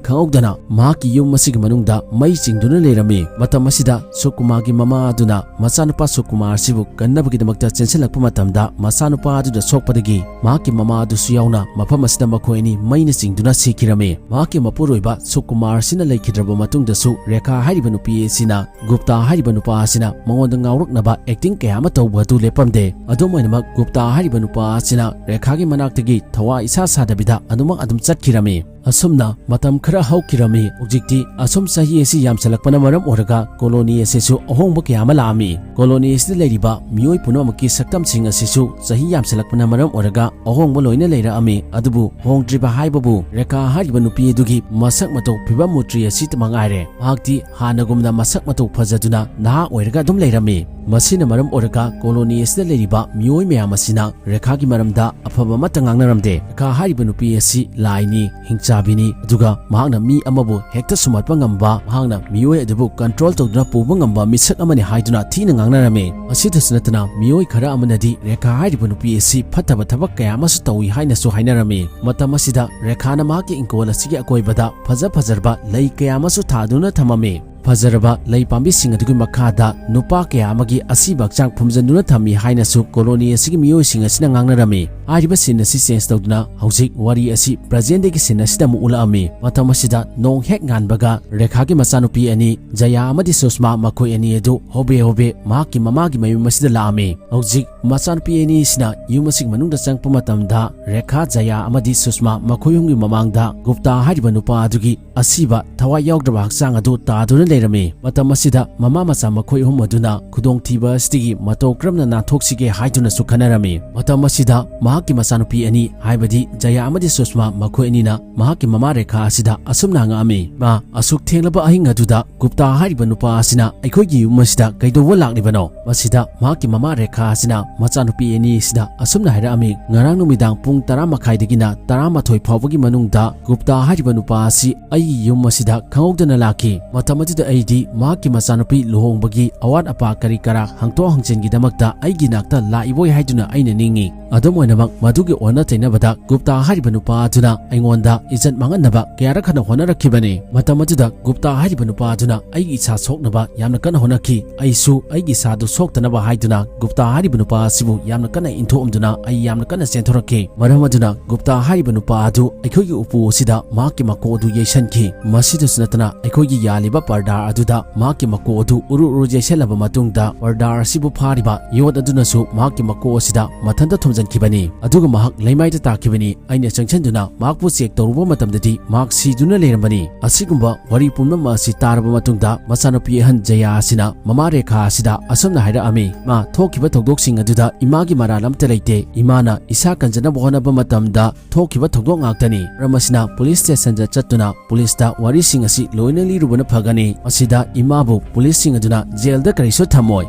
ꯈꯪꯍꯧꯗꯅ ꯃꯍꯥꯛꯀꯤ ꯌꯨꯝ ꯑꯁꯤꯒꯤ ꯃꯅꯨꯡꯗ ꯃꯩ ꯆꯤꯡꯗꯨꯅ ꯂꯩꯔꯝꯃꯤ꯫ ꯃꯇꯝ ꯑꯁꯤꯗ ꯁꯨꯀꯨꯃꯥꯔꯒꯤ ꯃꯃꯥ ꯑꯗꯨꯅ ꯃꯆꯥꯅꯨꯄꯥ ꯁꯨꯀꯨꯃꯥꯔ ꯑꯁꯤꯕꯨ ꯀꯟꯅꯕꯒꯤꯗꯃꯛꯇ ꯆꯦꯟꯁꯤꯜꯂꯛꯄ ꯃꯇꯝꯗ, ꯃꯆꯥꯅꯨꯄꯥ ꯑꯗꯨꯗ ꯁꯣꯛꯄꯗꯒꯤ ꯃꯍꯥꯛꯀꯤ ꯃꯃꯥ ꯑꯗꯨꯁꯨ ꯌꯥꯎꯅ ꯃꯐꯝ ꯑꯁꯤꯗ ꯃꯈꯣꯏ ꯑꯅꯤ ꯃꯩꯅ ꯆꯤꯡꯗꯨꯅ ꯁꯤꯈꯤꯔꯝꯃꯤ꯫ ꯃꯍꯥꯛꯀꯤ ꯃꯄꯨꯔꯣꯏꯕ ꯁꯨꯀꯨꯃꯥꯔ ꯑꯁꯤꯅ ꯂꯩꯈꯤꯗ꯭ꯔꯕ ꯃꯇꯨꯡꯗꯁꯨ ꯔꯦꯈꯥ ꯍꯥꯏꯔꯤꯕ ꯅꯨꯄꯤ ꯑꯁꯤꯅ ꯒꯨꯞꯇꯥ ꯍꯥꯏꯔꯤꯕ ꯅꯨꯄꯥ ꯑꯁꯤꯅ ꯃꯉꯣꯟꯗ ꯉꯥꯎꯔꯛꯅꯕ acting ꯀꯌꯥ ꯑꯃ ꯇꯧꯕ ꯑꯗꯨ ꯂꯦꯞꯄꯝꯗꯦ꯫ ꯑꯗꯨꯝ ꯑꯣꯏꯅꯃꯛ, ꯒꯨꯞꯇꯥ ꯍꯥꯏꯔꯤꯕ ꯅꯨꯄꯥ ꯑꯁꯤꯅ ꯔꯦꯈꯥꯒꯤ ꯃꯅꯥꯛꯇꯒꯤ ꯊꯋꯥ ꯏꯁꯥ ꯁꯥꯗꯕꯤꯗ ꯑꯗꯨꯃꯛ ꯑꯗꯨꯝ ꯆꯠꯈꯤꯔꯝꯃꯤ꯫ ꯑꯁꯨꯝꯅ ꯃꯇꯝ ꯈꯔ ꯍꯧꯈꯤꯔꯝꯃꯤ꯫ ꯍꯧꯖꯤꯛꯇꯤ ꯑꯁꯨꯝ ꯆꯍꯤ ꯑꯁꯤ ꯌꯥꯝꯁꯤꯜꯂꯛꯄꯅ ꯃꯔꯝ ꯑꯣꯏꯔꯒ ꯀꯣꯂꯣꯅꯤ ꯑꯁꯤꯁꯨ ꯑꯍꯣꯡꯕ ꯀꯌꯥ ꯑꯃ ꯂꯥꯛꯑꯝꯃꯤ꯫ ꯀꯣꯂꯣꯅꯤ ꯑꯁꯤꯗ ꯂꯩꯔꯤꯕ ꯃꯤꯑꯣꯏ ꯄꯨꯝꯅꯃꯛꯀꯤ ꯁꯛꯇꯝꯁꯤꯡ ꯑꯁꯤꯁꯨ ꯆꯍꯤ ꯌꯥꯝꯁꯤꯜꯂꯛꯄꯅ ꯃꯔꯝ ꯑꯣꯏꯔꯒ ꯑꯍꯣꯡꯕ ꯂꯣꯏꯅ ꯂꯩꯔꯛꯑꯝꯃꯤ꯫ ꯑꯗꯨꯕꯨ ꯍꯣꯡꯗ꯭ꯔꯤꯕ ꯍꯥꯏꯕꯕꯨ ꯔꯦꯈꯥ ꯍꯥꯏꯔꯤꯕ ꯅꯨꯄꯤ ꯑꯗꯨꯒꯤ ꯃꯁꯛ ꯃꯇꯧ ꯐꯤꯕꯝ ꯃꯨꯇ꯭ꯔꯤ ꯑꯁꯤꯇ ꯃꯉꯥꯏꯔꯦ꯫ ꯃꯍꯥꯛꯇꯤ ꯍꯥꯟꯅꯒꯨꯝꯅ ꯃꯁꯛ ꯃꯇꯧ ꯐꯖꯗꯨꯅ ꯅꯍꯥ ꯑꯣꯏꯔꯒ ꯑꯗꯨꯝ ꯂꯩꯔꯝꯃꯤ꯫ ꯃꯁꯤꯅ ꯃꯔꯝ ꯑꯣꯏꯔꯒ ꯀꯣꯂꯣꯅꯤ ꯑꯁꯤꯗ ꯂꯩꯔꯤꯕ ꯃꯤꯑꯣꯏ ꯃꯌꯥꯝ ꯑꯁꯤꯅ ꯔꯦꯈꯥꯒꯤ ꯃꯔꯝꯗ ꯑꯐꯕ ꯑꯃꯠꯇ ꯉꯥꯡꯅꯔꯝꯗꯦ꯫ ꯔꯦꯈꯥ ꯍꯥꯏꯔꯤꯕ ꯅꯨꯄꯤ ꯑꯁꯤ ꯂꯥꯏꯅꯤ, ꯍꯤꯡꯆꯥꯕꯤꯅꯤ, ꯑꯗꯨꯒ ꯃꯍꯥꯛꯅ ꯃꯤ ꯑꯃꯕꯨ ꯍꯦꯛꯇ ꯁꯨꯝꯍꯠꯄ ꯉꯝꯕ, ꯃꯍꯥꯛꯅ ꯃꯤꯑꯣꯏ ꯑꯗꯨꯕꯨ ꯀꯟꯇ꯭ꯔꯣꯜ ꯇꯧꯗꯨꯅ ꯄꯨꯕ ꯉꯝꯕ ꯃꯤꯁꯛ ꯑꯃꯅꯤ ꯍꯥꯏꯗꯨꯅ ꯊꯤꯅ ꯉꯥꯡꯅꯔꯝꯃꯤ꯫ ꯃꯁꯤꯗꯁꯨ ꯅꯠꯇꯅ ꯃꯤꯑꯣꯏ ꯈꯔ ꯑꯃꯅꯗꯤ ꯔꯦꯈꯥ ꯍꯥꯏꯔꯤꯕ ꯅꯨꯄꯤ ꯑꯁꯤ ꯐꯠꯇꯕ ꯊꯕꯛ ꯀꯌꯥ ꯑꯃꯁꯨ ꯇꯧꯏ ꯍꯥꯏꯅꯁꯨ ꯍꯥꯏꯅꯔꯝꯃꯤ꯫ ꯃꯇꯝ ꯑꯁꯤꯗ ꯔꯦꯈꯥꯅ ꯃꯍꯥꯛꯀꯤ ꯏꯪꯈꯣꯜ ꯑꯁꯤꯒꯤ ꯑꯀꯣꯏꯕꯗ ꯐꯖ ꯐꯖꯔꯕ ꯂꯩ ꯀꯌꯥ ꯑꯃꯁꯨ ꯊꯥꯗꯨꯅ ꯊꯝꯃꯝꯃꯤ꯫ ꯐꯖꯔꯕ ꯂꯩ ꯄꯥꯝꯕꯤꯁꯤꯡ ꯑꯗꯨꯒꯤ ꯃꯈꯥꯗ ꯅꯨꯄꯥ ꯀꯌꯥ ꯑꯃꯒꯤ ꯑꯁꯤꯕ ꯍꯛꯆꯥꯡ ꯐꯨꯝꯖꯤꯟꯗꯨꯅ ꯊꯝꯃꯤ ꯍꯥꯏꯅꯁꯨ ꯀꯣꯂꯣꯅꯤ ꯑꯁꯤꯒꯤ ꯃꯤꯑꯣꯏꯁꯤꯡ ꯑꯁꯤꯅ ꯉꯥꯡꯅꯔꯝꯃꯤ꯫ ꯍꯥꯏꯔꯤꯕ ꯁꯤꯟ ꯑꯁꯤ ꯆꯦꯟꯖ ꯇꯧꯗꯨꯅ ꯍꯧꯖꯤꯛ ꯋꯥꯔꯤ ꯑꯁꯤ ꯄ꯭ꯔꯖꯦꯟꯗꯒꯤ ꯁꯤꯟ ꯑꯁꯤꯗ ꯑꯃꯨꯛ ꯎꯠꯂꯛꯑꯝꯃꯤ꯫ ꯃꯇꯝ ꯑꯁꯤꯗ ꯅꯣꯡ ꯍꯦꯛ ꯉꯥꯟꯕꯒ ꯔꯦꯈꯥꯒꯤ ꯃꯆꯥꯅꯨꯄꯤ ꯑꯅꯤ, ꯖꯌꯥ ꯑꯃꯗꯤ ꯁꯨꯁꯃꯥ, ꯃꯈꯣꯏ ꯑꯅꯤ ꯑꯗꯨ ꯍꯣꯕꯦ ꯍꯣꯕꯦ ꯃꯍꯥꯛꯀꯤ ꯃꯃꯥꯒꯤ ꯃꯌꯨꯝ ꯑꯁꯤꯗ ꯂꯥꯛꯑꯝꯃꯤ꯫ ꯍꯧꯖꯤꯛ ꯃꯆꯥꯅꯨꯄꯤ ꯑꯅꯤꯁꯤꯅ ꯌꯨꯝ ꯑꯁꯤꯒꯤ ꯃꯅꯨꯡꯗ ꯆꯪꯉꯛꯄ ꯃꯇꯝꯗ ꯔꯦꯈꯥ, ꯖꯌꯥ ꯑꯃꯗꯤ ꯁꯨꯁꯃꯥ ꯃꯈꯣꯏ ꯑꯍꯨꯝꯒꯤ ꯃꯃꯥꯡꯗ ꯒꯨꯞꯇꯥ ꯍꯥꯏꯔꯤꯕ ꯅꯨꯄꯥ ꯑꯗꯨꯒꯤ ꯑꯁꯤꯕ ꯊꯋꯥꯏ ꯌꯥꯎꯗ꯭ꯔꯕ ꯍꯛꯆꯥꯡ ꯑꯗꯨ ꯇꯥꯗꯨꯅ ꯂꯩꯔꯝꯃꯤ꯫ ꯃꯇꯝ ꯑꯁꯤꯗ ꯃꯃꯥ ꯃꯆꯥ ꯃꯈꯣꯏ ꯑꯍꯨꯝ ꯑꯗꯨꯅ ꯈꯨꯗꯣꯡꯊꯤꯕ ꯑꯁꯤꯗꯒꯤ ꯃꯇꯧ ꯀꯔꯝꯅ ꯅꯥꯟꯊꯣꯛꯁꯤꯒꯦ ꯍꯥꯏꯗꯨꯅꯁꯨ ꯈꯟꯅꯔꯝꯃꯤ꯫ ꯃꯇꯝ ꯑꯁꯤꯗ ꯃꯍꯥꯛꯀꯤ ꯃꯆꯥꯅꯨꯄꯤ ꯑꯅꯤ, ꯍꯥꯏꯕꯗꯤ ꯖꯌꯥ ꯑꯃꯗꯤ ꯁꯨꯁꯃꯥ, ꯃꯈꯣꯏ ꯑꯅꯤꯅ ꯃꯍꯥꯛꯀꯤ ꯃꯃꯥ ꯔꯦꯈꯥ ꯑꯁꯤꯗ ꯑꯁꯨꯝꯅ ꯍꯪꯉꯛꯑꯝꯃꯤ, "ꯃꯥ, ꯑꯁꯨꯛ ꯊꯦꯡꯂꯕ ꯑꯍꯤꯡ ꯑꯗꯨꯗ ꯒꯨꯞꯇꯥ ꯍꯥꯏꯔꯤꯕ ꯅꯨꯄꯥ ꯑꯁꯤꯅ ꯑꯩꯈꯣꯏꯒꯤ ꯌꯨꯝ ꯑꯁꯤꯗ ꯀꯩꯗꯧꯕ ꯂꯥꯛꯂꯤꯕꯅꯣ?" ꯃꯁꯤꯗ ꯃꯍꯥꯛꯀꯤ ꯃꯃꯥ ꯔꯦꯈꯥ ꯑꯁꯤꯅ ꯃꯆꯥꯅꯨꯄꯤ ꯑꯅꯤ ꯑꯁꯤꯗ ꯑꯁꯨꯝꯅ ꯍꯥꯏꯔꯛꯑꯝꯃꯤ, "ꯉꯔꯥꯡ ꯅꯨꯃꯤꯗꯥꯡ ꯄꯨꯡ ꯇꯔꯥ ꯃꯈꯥꯏꯗꯒꯤꯅ ꯇꯔꯥꯃꯥꯊꯣꯏ ꯐꯥꯎꯕꯒꯤ ꯃꯅꯨꯡꯗ ꯒꯨꯞꯇꯥ ꯍꯥꯏꯔꯤꯕ ꯅꯨꯄꯥ ꯑꯁꯤ ꯑꯩꯒꯤ ꯌꯨꯝ ꯑꯁꯤꯗ ꯈꯪꯍꯧꯗꯅ ꯂꯥꯛꯈꯤ꯫ ꯃꯇꯝ ꯑꯗꯨꯗ ꯑꯩꯗꯤ ꯃꯍꯥꯛꯀꯤ ꯃꯆꯥꯅꯨꯄꯤ ꯂꯨꯍꯣꯡꯕꯒꯤ ꯑꯋꯥꯠ ꯑꯄꯥ ꯀꯔꯤ ꯀꯔꯥ ꯍꯪꯇꯣꯛ ꯍꯪꯖꯤꯟꯒꯤꯗꯃꯛꯇ ꯑꯩꯒꯤ ꯅꯥꯛꯇ ꯂꯥꯛꯏꯕꯣꯏ ꯍꯥꯏꯗꯨꯅ ꯑꯩꯅ ꯅꯤꯡꯏ꯫ ꯑꯗꯨꯝ ꯑꯣꯏꯅꯃꯛ, ꯃꯗꯨꯒꯤ ꯑꯣꯟꯅ ꯇꯩꯅꯕꯗ ꯒꯨꯞꯇꯥ ꯍꯥꯏꯔꯤꯕ ꯅꯨꯄꯥ ꯑꯗꯨꯅ ꯑꯩꯉꯣꯟꯗ ꯏꯖꯠ ꯃꯥꯡꯍꯟꯅꯕ ꯀꯌꯥꯔꯛ ꯍꯟꯅ ꯍꯣꯠꯅꯔꯛꯈꯤꯕꯅꯤ꯫ ꯃꯇꯝ ꯑꯗꯨꯗ ꯒꯨꯞꯇꯥ ꯍꯥꯏꯔꯤꯕ ꯅꯨꯄꯥ ꯑꯗꯨꯅ ꯑꯩꯒꯤ ꯏꯁꯥ ꯁꯣꯛꯅꯕ ꯌꯥꯝꯅ ꯀꯟꯅ ꯍꯣꯠꯅꯈꯤ꯫ ꯑꯩꯁꯨ ꯑꯩꯒꯤ ꯏꯁꯥꯗꯨ ꯁꯣꯛꯇꯅꯕ ꯍꯥꯏꯗꯨꯅ ꯒꯨꯞꯇꯥ ꯍꯥꯏꯔꯤꯕ ꯅꯨꯄꯥ ꯑꯁꯤꯕꯨ ꯌꯥꯝꯅ ꯀꯟꯅ ꯏꯟꯊꯣꯛꯑꯝꯗꯨꯅ ꯑꯩ ꯌꯥꯝꯅ ꯀꯟꯅ ꯆꯦꯟꯊꯣꯔꯛꯈꯤ꯫ ꯃꯔꯝ ꯑꯗꯨꯅ ꯒꯨꯞꯇꯥ ꯍꯥꯏꯔꯤꯕ ꯅꯨꯄꯥ ꯑꯗꯨ ꯑꯩꯈꯣꯏꯒꯤ ꯎꯄꯨ ꯑꯁꯤꯗ ꯃꯍꯥꯛꯀꯤ ꯃꯀꯣꯛ ꯑꯗꯨ ꯌꯩꯁꯟꯈꯤ꯫ ꯃꯁꯤꯗꯁꯨ ꯅꯠꯇꯅ ꯑꯩꯈꯣꯏꯒꯤ ꯌꯥꯜꯂꯤꯕ ꯄꯔꯗꯥ ꯄꯔꯗꯥꯔ ꯑꯗꯨꯗ ꯃꯍꯥꯛꯀꯤ ꯃꯀꯣꯛ ꯑꯗꯨ ꯎꯔꯨ ꯎꯔꯨ ꯌꯩꯁꯜꯂꯕ ꯃꯇꯨꯡꯗ, ꯄꯔꯗꯥꯔ ꯑꯁꯤꯕꯨ ꯐꯥꯔꯤꯕ ꯌꯣꯠ ꯑꯗꯨꯅꯁꯨ ꯃꯍꯥꯛꯀꯤ ꯃꯀꯣꯛ ꯑꯁꯤꯗ ꯃꯊꯟꯇ ꯊꯣꯝꯖꯤꯟꯈꯤꯕꯅꯤ꯫ ꯑꯗꯨꯒ ꯃꯍꯥꯛ ꯂꯩꯃꯥꯏꯗ ꯇꯥꯈꯤꯕꯅꯤ꯫ ꯑꯩꯅ ꯆꯪꯁꯤꯟꯗꯨꯅ ꯃꯍꯥꯛꯄꯨ ꯆꯦꯛ ꯇꯧꯔꯨꯕ ꯃꯇꯝꯗꯗꯤ ꯃꯍꯥꯛ ꯁꯤꯗꯨꯅ ꯂꯩꯔꯝꯕꯅꯤ꯫ ꯑꯁꯤꯒꯨꯝꯕ ꯋꯥꯔꯤ ꯄꯨꯝꯅꯃꯛ ꯑꯁꯤ ꯇꯥꯔꯕ ꯃꯇꯨꯡꯗ, ꯃꯆꯥꯅꯨꯄꯤ ꯑꯍꯟ ꯖꯌꯥ ꯑꯁꯤꯅ ꯃꯃꯥ ꯔꯦꯈꯥ ꯑꯁꯤꯗ ꯑꯁꯨꯝꯅ ꯍꯥꯏꯔꯛꯑꯝꯃꯤ, "ꯃꯥ, ꯊꯣꯛꯈꯤꯕ ꯊꯧꯗꯣꯛꯁꯤꯡ ꯑꯗꯨꯗ ꯏꯃꯥꯒꯤ ꯃꯔꯥꯜ ꯑꯝꯇ ꯂꯩꯇꯦ꯫ ꯏꯃꯥꯅ ꯏꯁꯥ ꯀꯟꯖꯅꯕ ꯍꯣꯠꯅꯕ ꯃꯇꯝꯗ ꯊꯣꯛꯈꯤꯕ ꯊꯧꯗꯣꯛ ꯉꯥꯛꯇꯅꯤ꯫ ꯃꯔꯝ ꯑꯁꯤꯅ ꯄꯨꯂꯤꯁ ꯁ꯭ꯇꯦꯁꯟꯗ ꯆꯠꯇꯨꯅ ꯄꯨꯂꯤꯁꯇ ꯋꯥꯔꯤꯁꯤꯡ ꯑꯁꯤ ꯂꯣꯏꯅ ꯂꯤꯔꯨꯕꯅ ꯐꯒꯅꯤ꯫ ꯃꯁꯤꯗ ꯏꯃꯥꯕꯨ ꯄꯨꯂꯤꯁꯁꯤꯡ ꯑꯗꯨꯅ ꯖꯦꯜꯗ ꯀꯔꯤꯁꯨ ꯊꯝꯃꯣꯏ꯫"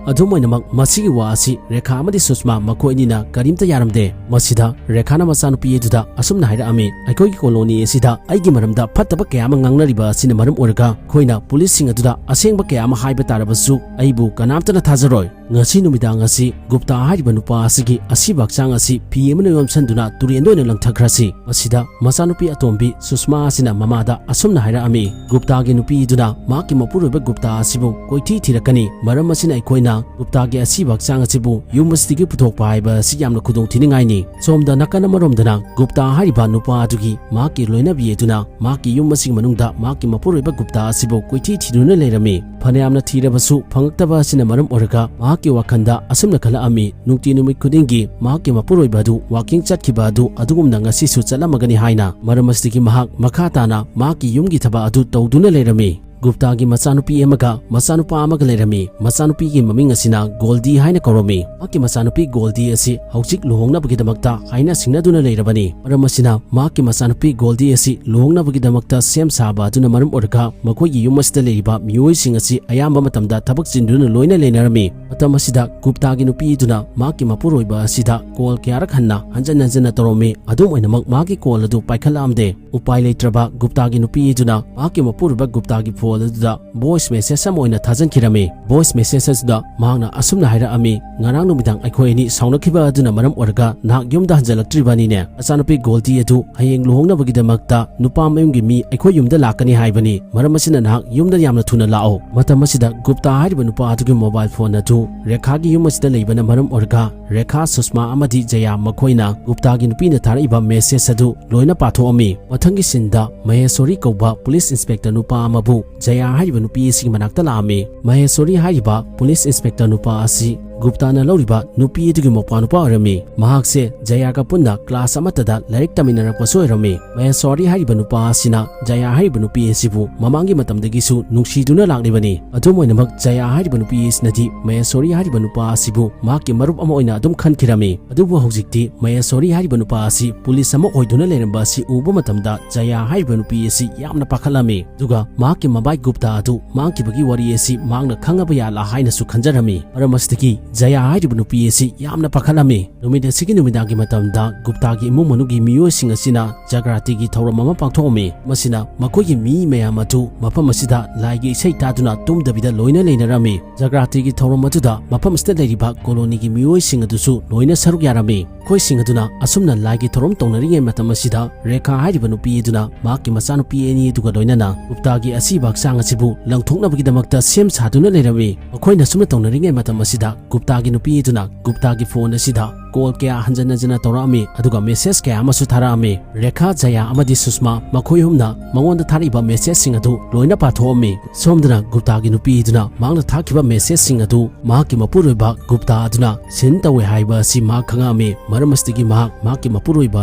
ꯑꯗꯨꯝ ꯑꯣꯏꯅꯃꯛ, ꯃꯁꯤꯒꯤ ꯋꯥ ꯑꯁꯤ ꯔꯦꯈꯥ ꯑꯃꯗꯤ ꯁꯨꯁꯃꯥ ꯃꯈꯣꯏ ꯑꯅꯤꯅ ꯀꯔꯤꯝꯇ ꯌꯥꯔꯝꯗꯦ꯫ ꯃꯁꯤꯗ ꯔꯦꯈꯥꯅ ꯃꯆꯥꯅꯨꯄꯤ ꯑꯗꯨꯗ ꯑꯁꯨꯝꯅ ꯍꯥꯏꯔꯛꯑꯝꯃꯤ, "ꯑꯩꯈꯣꯏꯒꯤ ꯀꯣꯂꯣꯅꯤ ꯑꯁꯤꯗ ꯑꯩꯒꯤ ꯃꯔꯝꯗ ꯐꯠꯇꯕ ꯀꯌꯥ ꯑꯃ ꯉꯥꯡꯅꯔꯤꯕ ꯑꯁꯤꯅ ꯃꯔꯝ ꯑꯣꯏꯔꯒ, ꯑꯩꯈꯣꯏꯅ ꯄꯨꯂꯤꯁꯁꯤꯡ ꯑꯗꯨꯗ ꯑꯁꯦꯡꯕ ꯀꯌꯥ ꯑꯃ ꯍꯥꯏꯕ ꯇꯥꯔꯕꯁꯨ, ꯑꯩꯕꯨ ꯀꯅꯥꯝꯇꯅ ꯊꯥꯖꯔꯣꯏ꯫ ꯉꯁꯤ ꯅꯨꯃꯤꯗꯥꯡ ꯑꯁꯤ ꯒꯨꯞꯇꯥ ꯍꯥꯏꯔꯤꯕ ꯅꯨꯄꯥ ꯑꯁꯤꯒꯤ ꯑꯁꯤꯕ ꯍꯛꯆꯥꯡ ꯑꯁꯤ ꯐꯤ ꯑꯃꯅ ꯌꯣꯝꯁꯟꯗꯨꯅ ꯇꯨꯔꯦꯟꯗ ꯑꯣꯏꯅ ꯂꯪꯊꯈ꯭ꯔꯁꯤ꯫" ꯃꯁꯤꯗ ꯃꯆꯥꯅꯨꯄꯤ ꯑꯇꯣꯝꯕꯤ ꯁꯨꯁꯃꯥ ꯑꯁꯤꯅ ꯃꯃꯥꯗ ꯑꯁꯨꯝꯅ ꯍꯥꯏꯔꯛꯑꯝꯃꯤ, "ꯒꯨꯞꯇꯥꯒꯤ ꯅꯨꯄꯤꯗꯨꯅ ꯃꯍꯥꯛꯀꯤ ꯃꯄꯨꯔꯣꯏꯕ ꯒꯨꯞꯇꯥ ꯑꯁꯤꯕꯨ ꯀꯣꯏꯊꯤ ꯊꯤꯔꯛꯀꯅꯤ꯫ ꯃꯔꯝ ꯑꯁꯤꯅ ꯑꯩꯈꯣꯏꯅ ꯒꯨꯞꯇꯥꯒꯤ ꯑꯁꯤꯕ ꯍꯛꯆꯥꯡ ꯑꯁꯤꯕꯨ ꯌꯨꯝ ꯑꯁꯤꯗꯒꯤ ꯄꯨꯊꯣꯛꯄ ꯍꯥꯏꯕ ꯑꯁꯤ ꯌꯥꯝꯅ ꯈꯨꯗꯣꯡꯊꯤꯅꯤꯡꯉꯥꯏꯅꯤ꯫" ꯁꯣꯝꯗ ꯅꯥꯀꯟ ꯑꯃꯔꯣꯝꯗꯅ ꯒꯨꯞꯇꯥ ꯍꯥꯏꯔꯤꯕ ꯅꯨꯄꯥ ꯑꯗꯨꯒꯤ ꯃꯍꯥꯛꯀꯤ ꯂꯣꯏꯅꯕꯤ ꯑꯗꯨꯅ ꯃꯍꯥꯛꯀꯤ ꯌꯨꯝ ꯑꯁꯤꯒꯤ ꯃꯅꯨꯡꯗ ꯃꯍꯥꯛꯀꯤ ꯃꯄꯨꯔꯣꯏꯕ ꯒꯨꯞꯇꯥ ꯑꯁꯤꯕꯨ ꯀꯣꯏꯊꯤ ꯊꯤꯗꯨꯅ ꯂꯩꯔꯝꯃꯤ꯫ ꯐꯅꯌꯥꯝꯅ ꯊꯤꯔꯕꯁꯨ ꯐꯪꯂꯛꯇꯕ ꯑꯁꯤꯅ ꯃꯔꯝ ꯑꯣꯏꯔꯒ ꯃꯍꯥꯛꯀꯤ ꯋꯥꯈꯜꯗ ꯑꯁꯨꯝꯅ ꯈꯜꯂꯛꯑꯝꯃꯤ, ꯅꯨꯡꯇꯤ ꯅꯨꯃꯤꯠ ꯈꯨꯗꯤꯡꯒꯤ ꯃꯍꯥꯛꯀꯤ ꯃꯄꯨꯔꯣꯏꯕ ꯑꯗꯨ ꯋꯥꯀꯤꯡ ꯆꯠꯈꯤꯕ ꯑꯗꯨ ꯑꯗꯨꯒꯨꯝꯅ ꯉꯁꯤꯁꯨ ꯆꯠꯂꯝꯃꯒꯅꯤ ꯍꯥꯏꯅ꯫ ꯃꯔꯝ ꯑꯁꯤꯗꯒꯤ ꯃꯍꯥꯛ ꯃꯈꯥ ꯇꯥꯅ ꯃꯍꯥꯛꯀꯤ ꯌꯨꯝꯒꯤ ꯊꯕꯛ ꯑꯗꯨ ꯇꯧꯗꯨꯅ ꯂꯩꯔꯝꯃꯤ꯫ ꯒꯨꯞꯇꯥꯒꯤ ꯃꯆꯥꯅꯨꯄꯤ ꯑꯃꯒ ꯃꯆꯥꯅꯨꯄꯥ ꯑꯃꯒ ꯂꯩꯔꯝꯃꯤ꯫ ꯃꯆꯥꯅꯨꯄꯤꯒꯤ ꯃꯃꯤꯡ ꯑꯁꯤꯅ ꯒꯣꯜꯗꯤ ꯍꯥꯏꯅ ꯀꯧꯔꯝꯃꯤ꯫ ꯃꯍꯥꯛꯀꯤ ꯃꯆꯥꯅꯨꯄꯤ ꯒꯣꯜꯗꯤ ꯑꯁꯤ ꯍꯧꯖꯤꯛ ꯂꯨꯍꯣꯡꯅꯕꯒꯤꯗꯃꯛꯇ ꯍꯥꯏꯅ ꯁꯤꯡꯅꯗꯨꯅ ꯂꯩꯔꯕꯅꯤ꯫ ꯃꯔꯝ ꯑꯁꯤꯅ ꯃꯍꯥꯛꯀꯤ ꯃꯆꯥꯅꯨꯄꯤ ꯒꯣꯜꯗꯤ ꯑꯁꯤ ꯂꯨꯍꯣꯡꯅꯕꯒꯤꯗꯃꯛꯇ ꯁꯦꯝ ꯁꯥꯕ ꯑꯗꯨꯅ ꯃꯔꯝ ꯑꯣꯏꯔꯒ ꯃꯈꯣꯏꯒꯤ ꯌꯨꯝ ꯑꯁꯤꯗ ꯂꯩꯔꯤꯕ ꯃꯤꯑꯣꯏꯁꯤꯡ ꯑꯁꯤ ꯑꯌꯥꯝꯕ ꯃꯇꯝꯗ ꯊꯕꯛ ꯆꯤꯟꯗꯨꯅ ꯂꯣꯏꯅ ꯂꯩꯅꯔꯝꯃꯤ꯫ ꯃꯇꯝ ꯑꯁꯤꯗ ꯒꯨꯞꯇꯥꯒꯤ ꯅꯨꯄꯤ ꯑꯗꯨꯅ ꯃꯍꯥꯛꯀꯤ ꯃꯄꯨꯔꯣꯏꯕ ꯑꯁꯤꯗ ꯀꯣꯜ ꯀꯌꯥꯔꯛ ꯍꯟꯅ ꯍꯟꯖꯟ ꯍꯟꯖꯟꯅ ꯇꯧꯔꯝꯃꯤ꯫ ꯑꯗꯨꯝ ꯑꯣꯏꯅꯃꯛ ꯃꯍꯥꯛꯀꯤ ꯀꯣꯜ ꯑꯗꯨ ꯄꯥꯏꯈꯠꯂꯛꯑꯝꯗꯦ꯫ ꯎꯄꯥꯏ ꯂꯩꯇ꯭ꯔꯕ ꯒꯨꯞꯇꯥꯒꯤ ꯅꯨꯄꯤ ꯑꯗꯨꯅ ꯃꯍꯥꯛꯀꯤ ꯃꯄꯨꯔꯣꯏꯕ ꯒꯨꯞꯇꯥꯒꯤ ꯐꯣꯟ ꯑꯗꯨꯗ ꯚꯣꯏꯁ ꯃꯦꯁꯦꯖ ꯑꯃ ꯑꯣꯏꯅ ꯊꯥꯖꯤꯟꯈꯤꯔꯝꯃꯤ꯫ ꯚꯣꯏꯁ ꯃꯦꯁꯦꯖ ꯑꯁꯤꯗ ꯃꯍꯥꯛꯅ ꯑꯁꯨꯝꯅ ꯍꯥꯏꯔꯛꯑꯝꯃꯤ, "ꯉꯔꯥꯡ ꯅꯨꯃꯤꯗꯥꯡ ꯑꯩꯈꯣꯏ ꯑꯅꯤ ꯁꯥꯎꯅꯈꯤꯕ ꯑꯗꯨꯅ ꯃꯔꯝ ꯑꯣꯏꯔꯒ ꯅꯍꯥꯛ ꯌꯨꯝꯗ ꯍꯟꯖꯤꯜꯂꯛꯇ꯭ꯔꯤꯕꯅꯤꯅꯦ꯫ ꯅꯆꯥꯅꯨꯄꯤ ꯒꯣꯜꯗꯤ ꯑꯗꯨ ꯍꯌꯦꯡ ꯂꯨꯍꯣꯡꯅꯕꯒꯤꯗꯃꯛꯇ ꯅꯨꯄꯥ ꯃꯌꯨꯝꯒꯤ ꯃꯤ ꯑꯩꯈꯣꯏ ꯌꯨꯝꯗ ꯂꯥꯛꯀꯅꯤ ꯍꯥꯏꯕꯅꯤ꯫ ꯃꯔꯝ ꯑꯁꯤꯅ ꯅꯍꯥꯛ ꯌꯨꯝꯗ ꯌꯥꯝꯅ ꯊꯨꯅ ꯂꯥꯛꯑꯣ꯫" ꯃꯇꯝ ꯑꯁꯤꯗ ꯒꯨꯞꯇꯥ ꯍꯥꯏꯔꯤꯕ ꯅꯨꯄꯥ ꯑꯗꯨꯒꯤ ꯃꯣꯕꯥꯏꯜ ꯐꯣꯟ ꯑꯗꯨ ꯔꯦꯈꯥꯒꯤ ꯌꯨꯝ ꯑꯁꯤꯗ ꯂꯩꯕꯅ ꯃꯔꯝ ꯑꯣꯏꯔꯒ ꯔꯦꯈꯥ, ꯁꯨꯁꯃꯥ ꯑꯃꯗꯤ ꯖꯌꯥ ꯃꯈꯣꯏꯅ ꯒꯨꯞꯇꯥꯒꯤ ꯅꯨꯄꯤꯅ ꯊꯥꯔꯛꯏꯕ ꯃꯦꯁꯦꯖ ꯑꯗꯨ ꯂꯣꯏꯅ ꯄꯥꯊꯣꯛꯑꯝꯃꯤ꯫ ꯃꯊꯪꯒꯤ ꯁꯤꯟꯗ ꯃꯍꯦꯁꯣꯔꯤ ꯀꯧꯕ ꯄꯨꯂꯤꯁ ꯏꯟꯁꯄꯦꯛꯇꯔ ꯅꯨꯄꯥ ꯑꯃꯕꯨ ꯖꯌꯥ ꯍꯥꯏꯔꯤꯕ ꯅꯨꯄꯤ ꯑꯁꯤꯒꯤ ꯃꯅꯥꯛꯇ ꯂꯥꯛꯑꯝꯃꯤ꯫ ꯃꯍꯦꯁ꯭ꯋꯔꯤ ꯍꯥꯏꯔꯤꯕ ꯄꯨꯂꯤꯁ ꯏꯟꯁꯄꯦꯛꯇꯔ ꯅꯨꯄꯥ ꯑꯁꯤ ꯒꯨꯞꯇꯥꯅ ꯂꯧꯔꯤꯕ ꯅꯨꯄꯤ ꯑꯗꯨꯒꯤ ꯃꯧꯄ꯭ꯋꯥ ꯅꯨꯄꯥ ꯑꯣꯏꯔꯝꯃꯤ꯫ ꯃꯍꯥꯛꯁꯦ ꯖꯌꯥꯒ ꯄꯨꯟꯅ ꯀ꯭ꯂꯥꯁ ꯑꯃꯠꯇꯗ ꯂꯥꯏꯔꯤꯛ ꯇꯝꯃꯤꯟꯅꯔꯛꯄꯁꯨ ꯑꯣꯏꯔꯝꯃꯤ꯫ ꯃꯍꯦꯁ꯭ꯋꯔꯤ ꯍꯥꯏꯔꯤꯕ ꯅꯨꯄꯥ ꯑꯁꯤꯅ ꯖꯌꯥ ꯍꯥꯏꯔꯤꯕ ꯅꯨꯄꯤ ꯑꯁꯤꯕꯨ ꯃꯃꯥꯡꯒꯤ ꯃꯇꯝꯗꯒꯤꯁꯨ ꯅꯨꯡꯁꯤꯗꯨꯅ ꯂꯥꯛꯂꯤꯕꯅꯤ꯫ ꯑꯗꯨꯝ ꯑꯣꯏꯅꯃꯛ, ꯖꯌꯥ ꯍꯥꯏꯔꯤꯕ ꯅꯨꯄꯤ ꯑꯁꯤꯅꯗꯤ ꯃꯍꯦꯁ꯭ꯋꯔꯤ ꯍꯥꯏꯔꯤꯕ ꯅꯨꯄꯥ ꯑꯁꯤꯕꯨ ꯃꯍꯥꯛꯀꯤ ꯃꯔꯨꯞ ꯑꯃ ꯑꯣꯏꯅ ꯑꯗꯨꯝ ꯈꯟꯈꯤꯔꯝꯃꯤ꯫ ꯑꯗꯨꯕꯨ ꯍꯧꯖꯤꯛꯇꯤ ꯃꯍꯦꯁ꯭ꯋꯔꯤ ꯍꯥꯏꯔꯤꯕ ꯅꯨꯄꯥ ꯑꯁꯤ ꯄꯨꯂꯤꯁ ꯑꯃ ꯑꯣꯏꯗꯨꯅ ꯂꯩꯔꯝꯕ ꯑꯁꯤ ꯎꯕ ꯃꯇꯝꯗ ꯖꯌꯥ ꯍꯥꯏꯔꯤꯕ ꯅꯨꯄꯤ ꯑꯁꯤ ꯌꯥꯝꯅ ꯄꯥꯈꯠꯂꯝꯃꯤ꯫ ꯑꯗꯨꯒ ꯃꯍꯥꯛꯀꯤ ꯃꯕꯥꯏ ꯒꯨꯞꯇꯥ ꯑꯗꯨ ꯃꯥꯡꯈꯤꯕꯒꯤ ꯋꯥꯔꯤ ꯑꯁꯤ ꯃꯍꯥꯛꯅ ꯈꯪꯉꯕ ꯌꯥꯠꯂꯥ ꯍꯥꯏꯅꯁꯨ ꯈꯟꯖꯔꯝꯃꯤ꯫ ꯃꯔꯝ ꯑꯁꯤꯗꯒꯤ ꯖꯌꯥ ꯍꯥꯏꯔꯤꯕ ꯅꯨꯄꯤ ꯑꯁꯤ ꯌꯥꯝꯅ ꯄꯥꯈꯠꯂꯝꯃꯤ꯫ ꯅꯨꯃꯤꯠ ꯑꯁꯤꯒꯤ ꯅꯨꯃꯤꯗꯥꯡꯒꯤ ꯃꯇꯝꯗ ꯒꯨꯞꯇꯥꯒꯤ ꯏꯃꯨꯡ ꯃꯅꯨꯡꯒꯤ ꯃꯤꯑꯣꯏꯁꯤꯡ ꯑꯁꯤꯅ ꯖꯒ꯭ꯔꯥꯇꯤꯒꯤ ꯊꯧꯔꯝ ꯑꯃ ꯄꯥꯡꯊꯣꯛꯑꯝꯃꯤ꯫ ꯃꯁꯤꯅ ꯃꯈꯣꯏꯒꯤ ꯃꯤ ꯃꯌꯥꯝ ꯑꯗꯨ ꯃꯐꯝ ꯑꯁꯤꯗ ꯂꯥꯏꯒꯤ ꯏꯁꯩ ꯇꯥꯗꯨꯅ ꯇꯨꯝꯗꯕꯤꯗ ꯂꯣꯏꯅ ꯂꯩꯅꯔꯝꯃꯤ꯫ ꯖꯒ꯭ꯔꯥꯇꯤꯒꯤ ꯊꯧꯔꯝ ꯑꯗꯨꯗ ꯃꯐꯝ ꯑꯁꯤꯗ ꯂꯩꯔꯤꯕ ꯀꯣꯂꯣꯅꯤꯒꯤ ꯃꯤꯑꯣꯏꯁꯤꯡ ꯑꯗꯨꯁꯨ ꯂꯣꯏꯅ ꯁꯔꯨꯛ ꯌꯥꯔꯝꯃꯤ꯫ ꯃꯈꯣꯏꯁꯤꯡ ꯑꯗꯨꯅ ꯑꯁꯨꯝꯅ ꯂꯥꯏꯒꯤ ꯊꯧꯔꯝ ꯇꯧꯅꯔꯤꯉꯩ ꯃꯇꯝ ꯑꯁꯤꯗ ꯔꯦꯈꯥ ꯍꯥꯏꯔꯤꯕ ꯅꯨꯄꯤ ꯑꯗꯨꯅ ꯃꯍꯥꯛꯀꯤ ꯃꯆꯥꯅꯨꯄꯤ ꯑꯅꯤ ꯑꯗꯨꯒ ꯂꯣꯏꯅꯅ ꯒꯨꯞꯇꯥꯒꯤ ꯑꯁꯤꯕ ꯍꯛꯆꯥꯡ ꯑꯁꯤꯕꯨ ꯂꯪꯊꯣꯛꯅꯕꯒꯤꯗꯃꯛꯇ ꯁꯦꯝ ꯁꯥꯗꯨꯅ ꯂꯩꯔꯝꯃꯤ꯫ ꯃꯈꯣꯏꯅ ꯁꯨꯝꯅ ꯇꯧꯅꯔꯤꯉꯩ ꯃꯇꯝ ꯑꯁꯤꯗ ꯒꯨꯞꯇꯥꯒꯤ ꯅꯨꯄꯤ ꯑꯗꯨꯅ ꯒꯨꯞꯇꯥꯒꯤ ꯐꯣꯟ ꯑꯁꯤꯗ ꯀꯣꯜ ꯀꯌꯥ ꯍꯟꯖꯟ ꯍꯟꯖꯟꯅ ꯇꯧꯔꯛꯑꯝꯃꯤ, ꯑꯗꯨꯒ ꯃꯦꯁꯦꯖ ꯀꯌꯥ ꯑꯃꯁꯨ ꯊꯥꯔꯛꯑꯝꯃꯤ꯫ ꯔꯦꯈꯥ, ꯖꯌꯥ ꯑꯃꯗꯤ ꯁꯨꯁꯃꯥ ꯃꯈꯣꯏ ꯑꯍꯨꯝꯅ ꯃꯉꯣꯟꯗ ꯊꯥꯔꯛꯏꯕ ꯃꯦꯁꯦꯖꯁꯤꯡ ꯑꯗꯨ ꯂꯣꯏꯅ ꯄꯥꯊꯣꯛꯑꯝꯃꯤ꯫ ꯁꯣꯝꯗꯅ ꯒꯨꯞꯇꯥꯒꯤ ꯅꯨꯄꯤꯗꯨꯅ ꯃꯍꯥꯛꯅ ꯊꯥꯈꯤꯕ ꯃꯦꯁꯦꯖꯁꯤꯡ ꯑꯗꯨ ꯃꯍꯥꯛꯀꯤ ꯃꯄꯨꯔꯣꯏꯕ ꯒꯨꯞꯇꯥ ꯑꯗꯨꯅ ꯁꯤꯟ ꯇꯧꯋꯦ ꯍꯥꯏꯕ ꯑꯁꯤ ꯃꯍꯥꯛ ꯈꯪꯉꯛꯑꯝꯃꯤ꯫ ꯃꯔꯝ ꯑꯁꯤꯗꯒꯤ ꯃꯍꯥꯛ ꯃꯍꯥꯛꯀꯤ ꯃꯄꯨꯔꯣꯏꯕ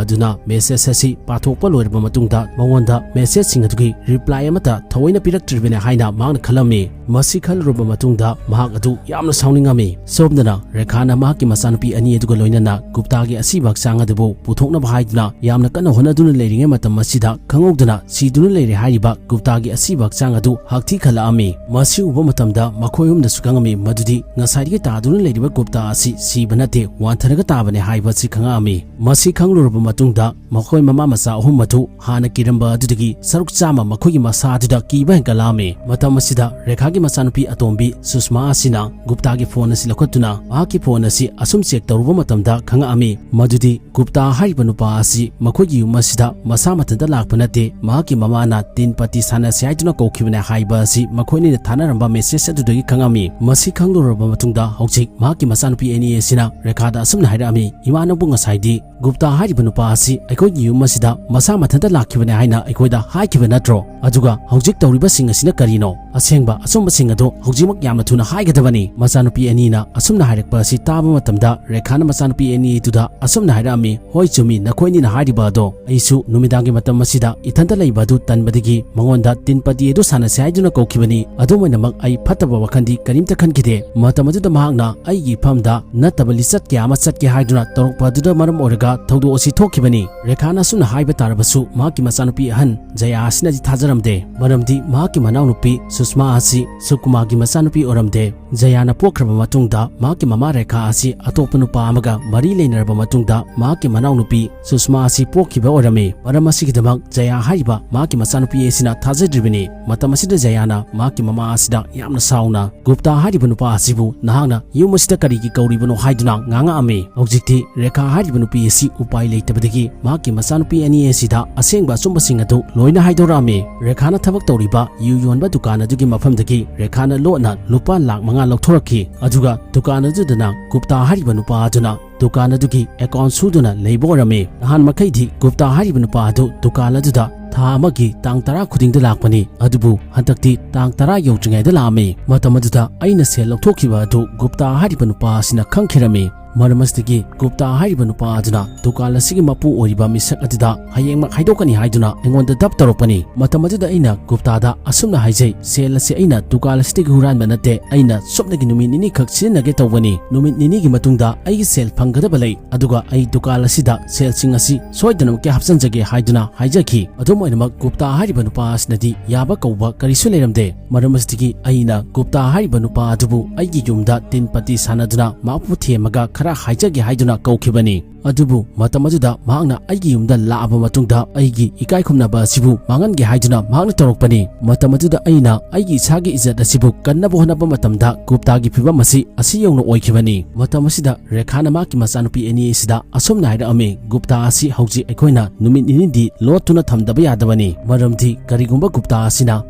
ꯑꯗꯨꯅ ꯃꯦꯁꯦꯖ ꯑꯁꯤ ꯄꯥꯊꯣꯛꯄ ꯂꯣꯏꯔꯕ ꯃꯇꯨꯡꯗ ꯃꯉꯣꯟꯗ ꯃꯦꯁꯦꯖꯁꯤꯡ ꯑꯗꯨꯒꯤ ꯔꯤꯄ꯭ꯂꯥꯏ ꯑꯃꯠꯇ ꯊꯑꯣꯏꯅ ꯄꯤꯔꯛꯇ꯭ꯔꯤꯕꯅꯦ ꯍꯥꯏꯅ ꯃꯍꯥꯛꯅ ꯈꯜꯂꯝꯃꯤ꯫ ꯃꯁꯤ ꯈꯜꯂꯨꯔꯕ ꯃꯇꯨꯡꯗ ꯃꯍꯥꯛ ꯑꯗꯨ ꯌꯥꯝꯅ ꯁꯥꯎꯅꯤꯡꯉꯝꯃꯤ꯫ ꯁꯣꯝꯗꯅ ꯔꯦꯈꯥꯅ ꯃꯍꯥꯛꯀꯤ ꯃꯆꯥꯅꯨꯄꯤ ꯑꯅꯤ ꯑꯗꯨꯒ ꯂꯣꯏꯅꯅ ꯒꯨꯞꯇꯥꯒꯤ ꯑꯁꯤꯕ ꯍꯛꯆꯥꯡ ꯑꯗꯨꯕꯨ ꯄꯨꯊꯣꯛꯅꯕ ꯍꯥꯏꯗꯨꯅ ꯌꯥꯝꯅ ꯀꯟꯅ ꯍꯣꯠꯅꯗꯨꯅ ꯂꯩꯔꯤꯉꯩ ꯃꯇꯝ ꯑꯁꯤꯗ ꯈꯪꯍꯧꯗꯅ ꯁꯤꯗꯨꯅ ꯂꯩꯔꯦ ꯍꯥꯏꯔꯤꯕ ꯒꯨꯞꯇꯥꯒꯤ ꯑꯁꯤꯕ ꯍꯛꯆꯥꯡ ꯑꯗꯨ ꯍꯛꯊꯤ ꯈꯜꯂꯛꯑꯝꯃꯤ꯫ ꯃꯁꯤ ꯎꯕ ꯃꯇꯝꯗ ꯃꯈꯣꯏ ꯑꯍꯨꯝꯅꯁꯨ ꯈꯪꯉꯝꯃꯤ ꯃꯗꯨꯗꯤ ꯉꯁꯥꯏꯗꯒꯤ ꯇꯥꯗꯨꯅ ꯂꯩꯔꯤꯕ ꯒꯨꯞꯇꯥ ꯑꯁꯤ ꯁꯤꯕ ꯅꯠꯇꯦ, ꯋꯥꯟꯊꯔꯒ ꯇꯥꯕꯅꯦ ꯍꯥꯏꯕ ꯑꯁꯤ ꯈꯪꯉꯛꯑꯝꯃꯤ꯫ ꯃꯁꯤ ꯈꯪꯂꯨꯔꯕ ꯃꯇꯨꯡꯗ ꯃꯈꯣꯏ ꯃꯃꯥ ꯃꯆꯥ ꯑꯍꯨꯝ ꯑꯗꯨ ꯍꯥꯟꯅ ꯀꯤꯔꯝꯕ ꯑꯗꯨꯗꯒꯤ ꯁꯔꯨꯛ ꯆꯥꯝꯃ ꯃꯈꯣꯏꯒꯤ ꯃꯁꯥ ꯑꯗꯨꯗ ꯀꯤꯕ ꯍꯦꯟꯒꯠꯂꯛꯑꯝꯃꯤ꯫ ꯃꯇꯝ ꯑꯁꯤꯗ ꯔꯦꯈꯥꯒꯤ ꯃꯆꯥꯅꯨꯄꯤ ꯑꯇꯣꯝꯕꯤ ꯁꯨꯁꯃꯥ ꯑꯁꯤꯅ ꯒꯨꯞꯇꯥꯒꯤ ꯐꯣꯟ ꯑꯁꯤ ꯂꯧꯈꯠꯇꯨꯅ ꯃꯍꯥꯛꯀꯤ ꯐꯣꯟ ꯑꯁꯤ ꯑꯁꯨꯝ ꯆꯦꯛ ꯇꯧꯔꯨꯕ ꯃꯇꯝꯗ ꯗ ꯈꯪꯉꯛꯑꯝꯃꯤ ꯃꯗꯨꯗꯤ ꯒꯨꯞꯇꯥ ꯍꯥꯏꯔꯤꯕ ꯅꯨꯄꯥ ꯑꯁꯤ ꯃꯈꯣꯏꯒꯤ ꯌꯨꯝ ꯑꯁꯤꯗ ꯃꯁꯥ ꯃꯊꯟꯇ ꯂꯥꯛꯄ ꯅꯠꯇꯦ, ꯃꯍꯥꯛꯀꯤ ꯃꯃꯥꯅ ꯇꯤꯟ ꯄꯥꯇꯤ ꯁꯥꯟꯅꯁꯦ ꯍꯥꯏꯗꯨꯅ ꯀꯧꯈꯤꯕꯅꯦ ꯍꯥꯏꯕ ꯑꯁꯤ ꯃꯈꯣꯏ ꯑꯅꯤꯅ ꯊꯥꯅꯔꯝꯕ ꯃꯦꯁꯦꯖ ꯑꯗꯨꯗꯒꯤ ꯈꯪꯉꯝꯃꯤ꯫ ꯃꯁꯤ ꯈꯪꯂꯨꯔꯕ ꯃꯇꯨꯡꯗ ꯍꯧꯖꯤꯛ ꯃꯍꯥꯛꯀꯤ ꯃꯆꯥꯅꯨꯄꯤ ꯑꯅꯤ ꯑꯁꯤꯅ ꯔꯦꯈꯥꯗ ꯑꯁꯨꯝꯅ ꯍꯥꯏꯔꯛꯑꯝꯃꯤ, "ꯏꯃꯥ, ꯅꯪꯕꯨ ꯉꯁꯥꯏꯗꯤ ꯒꯨꯞꯇꯥ ꯍꯥꯏꯔꯤꯕ ꯅꯨꯄꯥ ꯑꯁꯤ ꯑꯩꯈꯣꯏꯒꯤ ꯌꯨꯝ ꯑꯁꯤꯗ ꯃꯁꯥ ꯃꯊꯟꯇ ꯂꯥꯛꯈꯤꯕꯅꯦ ꯍꯥꯏꯅ ꯑꯩꯈꯣꯏꯗ ꯍꯥꯏꯈꯤꯕ ꯅꯠꯇ꯭ꯔꯣ? ꯑꯗꯨꯒ ꯍꯧꯖꯤꯛ ꯇꯧꯔꯤꯕꯁꯤꯡ ꯑꯁꯤꯅ ꯀꯔꯤꯅꯣ? ꯑꯁꯦꯡꯕ ꯑꯆꯨꯝꯕꯁꯤꯡ ꯑꯗꯨ ꯍꯧꯖꯤꯛꯃꯛ ꯌꯥꯝꯅ ꯊꯨꯅ ꯍꯥꯏꯒꯗꯕꯅꯤ꯫" ꯃꯆꯥꯅꯨꯄꯤ ꯑꯅꯤꯅ ꯑꯁꯨꯝꯅ ꯍꯥꯏꯔꯛꯄ ꯑꯁꯤ ꯇꯥꯕ ꯃꯇꯝꯗ ꯔꯦꯈꯥꯅ ꯃꯆꯥꯅꯨꯄꯤ ꯑꯅꯤꯗꯨꯗ ꯑꯁꯨꯝꯅ ꯍꯥꯏꯔꯛꯑꯝꯃꯤ, "ꯍꯣꯏ, ꯆꯨꯝꯃꯤ, ꯅꯈꯣꯏ ꯑꯅꯤꯅ ꯍꯥꯏꯔꯤꯕ ꯑꯗꯣ꯫ ꯑꯩꯁꯨ ꯅꯨꯃꯤꯗꯥꯡꯒꯤ ꯃꯇꯝ ꯑꯁꯤꯗ ꯏꯊꯟꯇ ꯂꯩꯕ ꯑꯗꯨ ꯇꯟꯕꯗꯒꯤ ꯃꯉꯣꯟꯗ ꯇꯤꯟ ꯄꯥꯇꯤ ꯑꯗꯨ ꯁꯥꯟꯅꯁꯦ ꯍꯥꯏꯗꯨꯅ ꯀꯧꯈꯤꯕꯅꯤ꯫ ꯑꯗꯨꯝ ꯑꯣꯏꯅꯃꯛ ꯑꯩ ꯐꯠꯇꯕ ꯋꯥꯈꯜꯗꯤ ꯀꯔꯤꯝꯇ ꯈꯟꯈꯤꯗꯦ꯫ ꯃꯇꯝ ꯑꯗꯨꯗ ꯃꯍꯥꯛꯅ ꯑꯩꯒꯤ ꯏꯐꯝꯗ ꯅꯠꯇꯕ ꯂꯤꯆꯠ ꯀꯌꯥ ꯑꯃ ꯆꯠꯀꯦ ꯍꯥꯏꯗꯨꯅ ꯇꯧꯔꯛꯄ ꯑꯗꯨꯗ ꯃꯔꯝ ꯑꯣꯏꯔꯒ ꯊꯧꯗꯣꯛ ꯑꯁꯤ ꯊꯣꯛꯈꯤꯕꯅꯤ꯫" ꯔꯦꯈꯥꯅ ꯑꯁꯨꯝꯅ ꯍꯥꯏꯕ ꯇꯥꯔꯕꯁꯨ ꯃꯍꯥꯛꯀꯤ ꯃꯆꯥꯅꯨꯄꯤ ꯑꯍꯟ ꯖꯌꯥ ꯑꯁꯤꯅꯗꯤ ꯊꯥꯖꯔꯝꯗꯦ, ꯃꯔꯝꯗꯤ ꯃꯍꯥꯛꯀꯤ ꯃꯅꯥꯎꯅꯨꯄꯤ ꯁꯨꯁꯃꯥ ꯑꯁꯤ ꯁꯨꯀꯨꯃꯥꯔꯒꯤ ꯃꯆꯥꯅꯨꯄꯤ ꯑꯣꯏꯔꯝꯗꯦ꯫ ꯖꯌꯥꯅ ꯄꯣꯛꯈ꯭ꯔꯕ ꯃꯇꯨꯡꯗ ꯃꯍꯥꯛꯀꯤ ꯃꯃꯥ ꯔꯦꯈꯥ ꯑꯁꯤ ꯑꯇꯣꯞꯄ ꯅꯨꯄꯥ ꯑꯃꯒ ꯃꯔꯤ ꯂꯩꯅꯔꯕ ꯃꯇꯨꯡꯗ ꯃꯍꯥꯛꯀꯤ ꯃꯅꯥꯎꯅꯨꯄꯤ ꯁꯨꯁꯃꯥ ꯑꯁꯤ ꯄꯣꯛꯈꯤꯕ ꯑꯣꯏꯔꯝꯃꯤ꯫ ꯃꯔꯝ ꯑꯁꯤꯒꯤꯗꯃꯛ ꯖꯌꯥ ꯍꯥꯏꯔꯤꯕ ꯃꯍꯥꯛꯀꯤ ꯃꯆꯥꯅꯨꯄꯤ ꯑꯁꯤꯅ ꯊꯥꯖꯗ꯭ꯔꯤꯕꯅꯤ꯫ ꯃꯇꯝ ꯑꯁꯤꯗ ꯖꯌꯥꯅ ꯃꯍꯥꯛꯀꯤ ꯃꯃꯥ ꯑꯁꯤꯗ ꯌꯥꯝꯅ ꯁꯥꯎꯅ, "ꯒꯨꯞꯇꯥ ꯍꯥꯏꯔꯤꯕ ꯅꯨꯄꯥ ꯑꯁꯤꯕꯨ ꯅꯍꯥꯛꯅ ꯌꯨꯝ ꯑꯁꯤꯗ ꯀꯔꯤꯒꯤ ꯀꯧꯔꯤꯕꯅꯣ?" ꯍꯥꯏꯗꯨꯅ ꯉꯥꯡꯉꯛꯑꯝꯃꯤ꯫ ꯍꯧꯖꯤꯛꯇꯤ ꯔꯦꯈꯥ ꯍꯥꯏꯔꯤꯕ ꯅꯨꯄꯤ ꯑꯁꯤ ꯎꯄꯥꯏ ꯂꯩꯇꯕꯗꯒꯤ ꯃꯍꯥꯛꯀꯤ ꯃꯆꯥꯅꯨꯄꯤ ꯑꯅꯤ ꯑꯁꯤꯗ ꯑꯁꯦꯡꯕ ꯑꯆꯨꯝꯕꯁꯤꯡ ꯑꯗꯨ ꯂꯣꯏꯅ ꯍꯥꯏꯗꯣꯔꯛꯑꯝꯃꯤ꯫ ꯔꯦꯈꯥꯅ ꯊꯕꯛ ꯇꯧꯔꯤꯕ ꯌꯨ ꯌꯣꯟꯕ ꯗꯨꯀꯥꯟ ꯑꯗꯨꯒꯤ ꯃꯐꯝꯗꯒꯤ ꯔꯦꯈꯥꯅ ꯂꯣꯠꯅ ꯂꯨꯄꯥ ꯂꯥꯈ ꯃꯉꯥ ꯂꯧꯊꯣꯔꯛꯈꯤ꯫ ꯑꯗꯨꯒ ꯗꯨꯀꯥꯟ ꯑꯗꯨꯗꯅ ꯒꯨꯞꯇꯥ ꯍꯥꯏꯔꯤꯕ ꯅꯨꯄꯥ ꯑꯗꯨꯅ ꯗꯨꯀꯥꯟ ꯑꯗꯨꯒꯤ ꯑꯦꯀꯥꯎꯟ ꯁꯨꯗꯨꯅ ꯂꯩꯕ ꯑꯣꯏꯔꯝꯃꯤ꯫ ꯅꯍꯥꯟ ꯃꯈꯩꯗꯤ ꯒꯨꯞꯇꯥ ꯍꯥꯏꯔꯤꯕ ꯅꯨꯄꯥ ꯑꯗꯨ ꯗꯨꯀꯥꯟ ꯑꯗꯨꯗ ꯊꯥ ꯑꯃꯒꯤ ꯇꯥꯡ ꯇꯔꯥ ꯈꯨꯗꯤꯡꯗ ꯂꯥꯛꯄꯅꯤ, ꯑꯗꯨꯕꯨ ꯍꯟꯗꯛꯇꯤ ꯇꯥꯡ ꯇꯔꯥ ꯌꯧꯗ꯭ꯔꯤꯉꯩꯗ ꯂꯥꯛꯑꯝꯃꯤ꯫ ꯃꯇꯝ ꯑꯗꯨꯗ ꯑꯩꯅ ꯁꯦꯜ ꯂꯧꯊꯣꯛꯈꯤꯕ ꯑꯗꯨ ꯒꯨꯞꯇꯥ ꯍꯥꯏꯔꯤꯕ ꯅꯨꯄꯥ ꯑꯁꯤꯅ ꯈꯪꯈꯤꯔꯝꯃꯤ꯫ ꯃꯔꯝ ꯑꯁꯤꯗꯒꯤ ꯒꯨꯞꯇꯥ ꯍꯥꯏꯔꯤꯕ ꯅꯨꯄꯥ ꯑꯗꯨꯅ ꯗꯨꯀꯥꯟ ꯑꯁꯤꯒꯤ ꯃꯄꯨ ꯑꯣꯏꯔꯤꯕ ꯃꯤꯁꯛ ꯑꯗꯨꯗ ꯍꯌꯦꯡꯃꯛ ꯍꯥꯏꯗꯣꯛꯀꯅꯤ ꯍꯥꯏꯗꯨꯅ ꯑꯩꯉꯣꯟꯗ ꯗꯞ ꯇꯧꯔꯛꯄꯅꯤ꯫ ꯃꯇꯝ ꯑꯗꯨꯗ ꯑꯩꯅ ꯒꯨꯞꯇꯥꯗ ꯑꯁꯨꯝꯅ ꯍꯥꯏꯖꯩ, "ꯁꯦꯜ ꯑꯁꯤ ꯑꯩꯅ ꯗꯨꯀꯥꯟ ꯑꯁꯤꯗꯒꯤ ꯍꯨꯔꯥꯟꯕ ꯅꯠꯇꯦ, ꯑꯩꯅ ꯁꯨꯞꯅꯒꯤ ꯅꯨꯃꯤꯠ ꯅꯤꯅꯤꯈꯛ ꯁꯤꯖꯤꯟꯅꯒꯦ ꯇꯧꯕꯅꯤ꯫ ꯅꯨꯃꯤꯠ ꯅꯤꯅꯤꯒꯤ ꯃꯇꯨꯡꯗ ꯑꯩꯒꯤ ꯁꯦꯜ ꯐꯪꯒꯗꯕ ꯂꯩ, ꯑꯗꯨꯒ ꯑꯩ ꯗꯨꯀꯥꯟ ꯑꯁꯤꯗ ꯁꯦꯜꯁꯤꯡ ꯑꯁꯤ ꯁꯣꯏꯗꯅꯃꯛꯀꯤ ꯍꯥꯞꯆꯤꯟꯖꯒꯦ" ꯍꯥꯏꯗꯨꯅ ꯍꯥꯏꯖꯈꯤ꯫ ꯑꯗꯨꯝ ꯑꯣꯏꯅꯃꯛ ꯒꯨꯞꯇꯥ ꯍꯥꯏꯔꯤꯕ ꯅꯨꯄꯥ ꯑꯁꯤꯅꯗꯤ ꯌꯥꯕ ꯀꯧꯕ ꯀꯔꯤꯁꯨ ꯂꯩꯔꯝꯗꯦ꯫ ꯃꯔꯝ ꯑꯁꯤꯗꯒꯤ ꯑꯩꯅ ꯒꯨꯞꯇꯥ ꯍꯥꯏꯔꯤꯕ ꯅꯨꯄꯥ ꯑꯗꯨꯕꯨ ꯑꯩꯒꯤ ꯌꯨꯝꯗ ꯇꯤꯟ ꯄꯥꯇꯤ ꯁꯥꯟꯅꯗꯨꯅ ꯃꯍꯥꯛꯄꯨ ꯊꯦꯝꯃꯒ ꯈꯔ ꯍꯥꯏꯖꯒꯦ ꯍꯥꯏꯗꯨꯅ ꯀꯧꯈꯤꯕꯅꯤ꯫ ꯑꯗꯨꯕꯨ ꯃꯇꯝ ꯑꯗꯨꯗ ꯃꯍꯥꯛꯅ ꯑꯩꯒꯤ ꯌꯨꯝꯗ ꯂꯥꯛꯑꯕ ꯃꯇꯨꯡꯗ ꯑꯩꯒꯤ ꯏꯀꯥꯏ ꯈꯨꯝꯅꯕ ꯑꯁꯤꯕꯨ ꯃꯥꯡꯍꯟꯒꯦ ꯍꯥꯏꯗꯨꯅ ꯃꯍꯥꯛꯅ ꯇꯧꯔꯛꯄꯅꯤ꯫ ꯃꯇꯝ ꯑꯗꯨꯗ ꯑꯩꯅ ꯑꯩꯒꯤ ꯏꯁꯥꯒꯤ ꯏꯖꯠ ꯑꯁꯤꯕꯨ ꯀꯟꯅꯕ ꯍꯣꯠꯅꯕ ꯃꯇꯝꯗ ꯒꯨꯞꯇꯥꯒꯤ ꯐꯤꯕꯝ ꯑꯁꯤ ꯑꯁꯤ ꯌꯧꯅ ꯑꯣꯏꯈꯤꯕꯅꯤ꯫ ꯃꯇꯝ ꯑꯁꯤꯗ ꯔꯦꯈꯥꯅ ꯃꯍꯥꯛꯀꯤ ꯃꯆꯥꯅꯨꯄꯤ ꯑꯅꯤ ꯑꯁꯤꯗ ꯑꯁꯨꯝꯅ ꯍꯥꯏꯔꯛꯑꯝꯃꯤ, "ꯒꯨꯞꯇꯥ ꯑꯁꯤ ꯍꯧꯖꯤꯛ ꯑꯩꯈꯣꯏꯅ ꯅꯨꯃꯤꯠ ꯅꯤꯅꯤꯗꯤ ꯂꯣꯠꯇꯨꯅ ꯊꯝꯗꯕ ꯌꯥꯗꯕꯅꯤ, ꯃꯔꯝꯗꯤ ꯀꯔꯤꯒꯨꯝꯕ ꯒꯨꯞꯇꯥ ꯑꯁꯤꯅ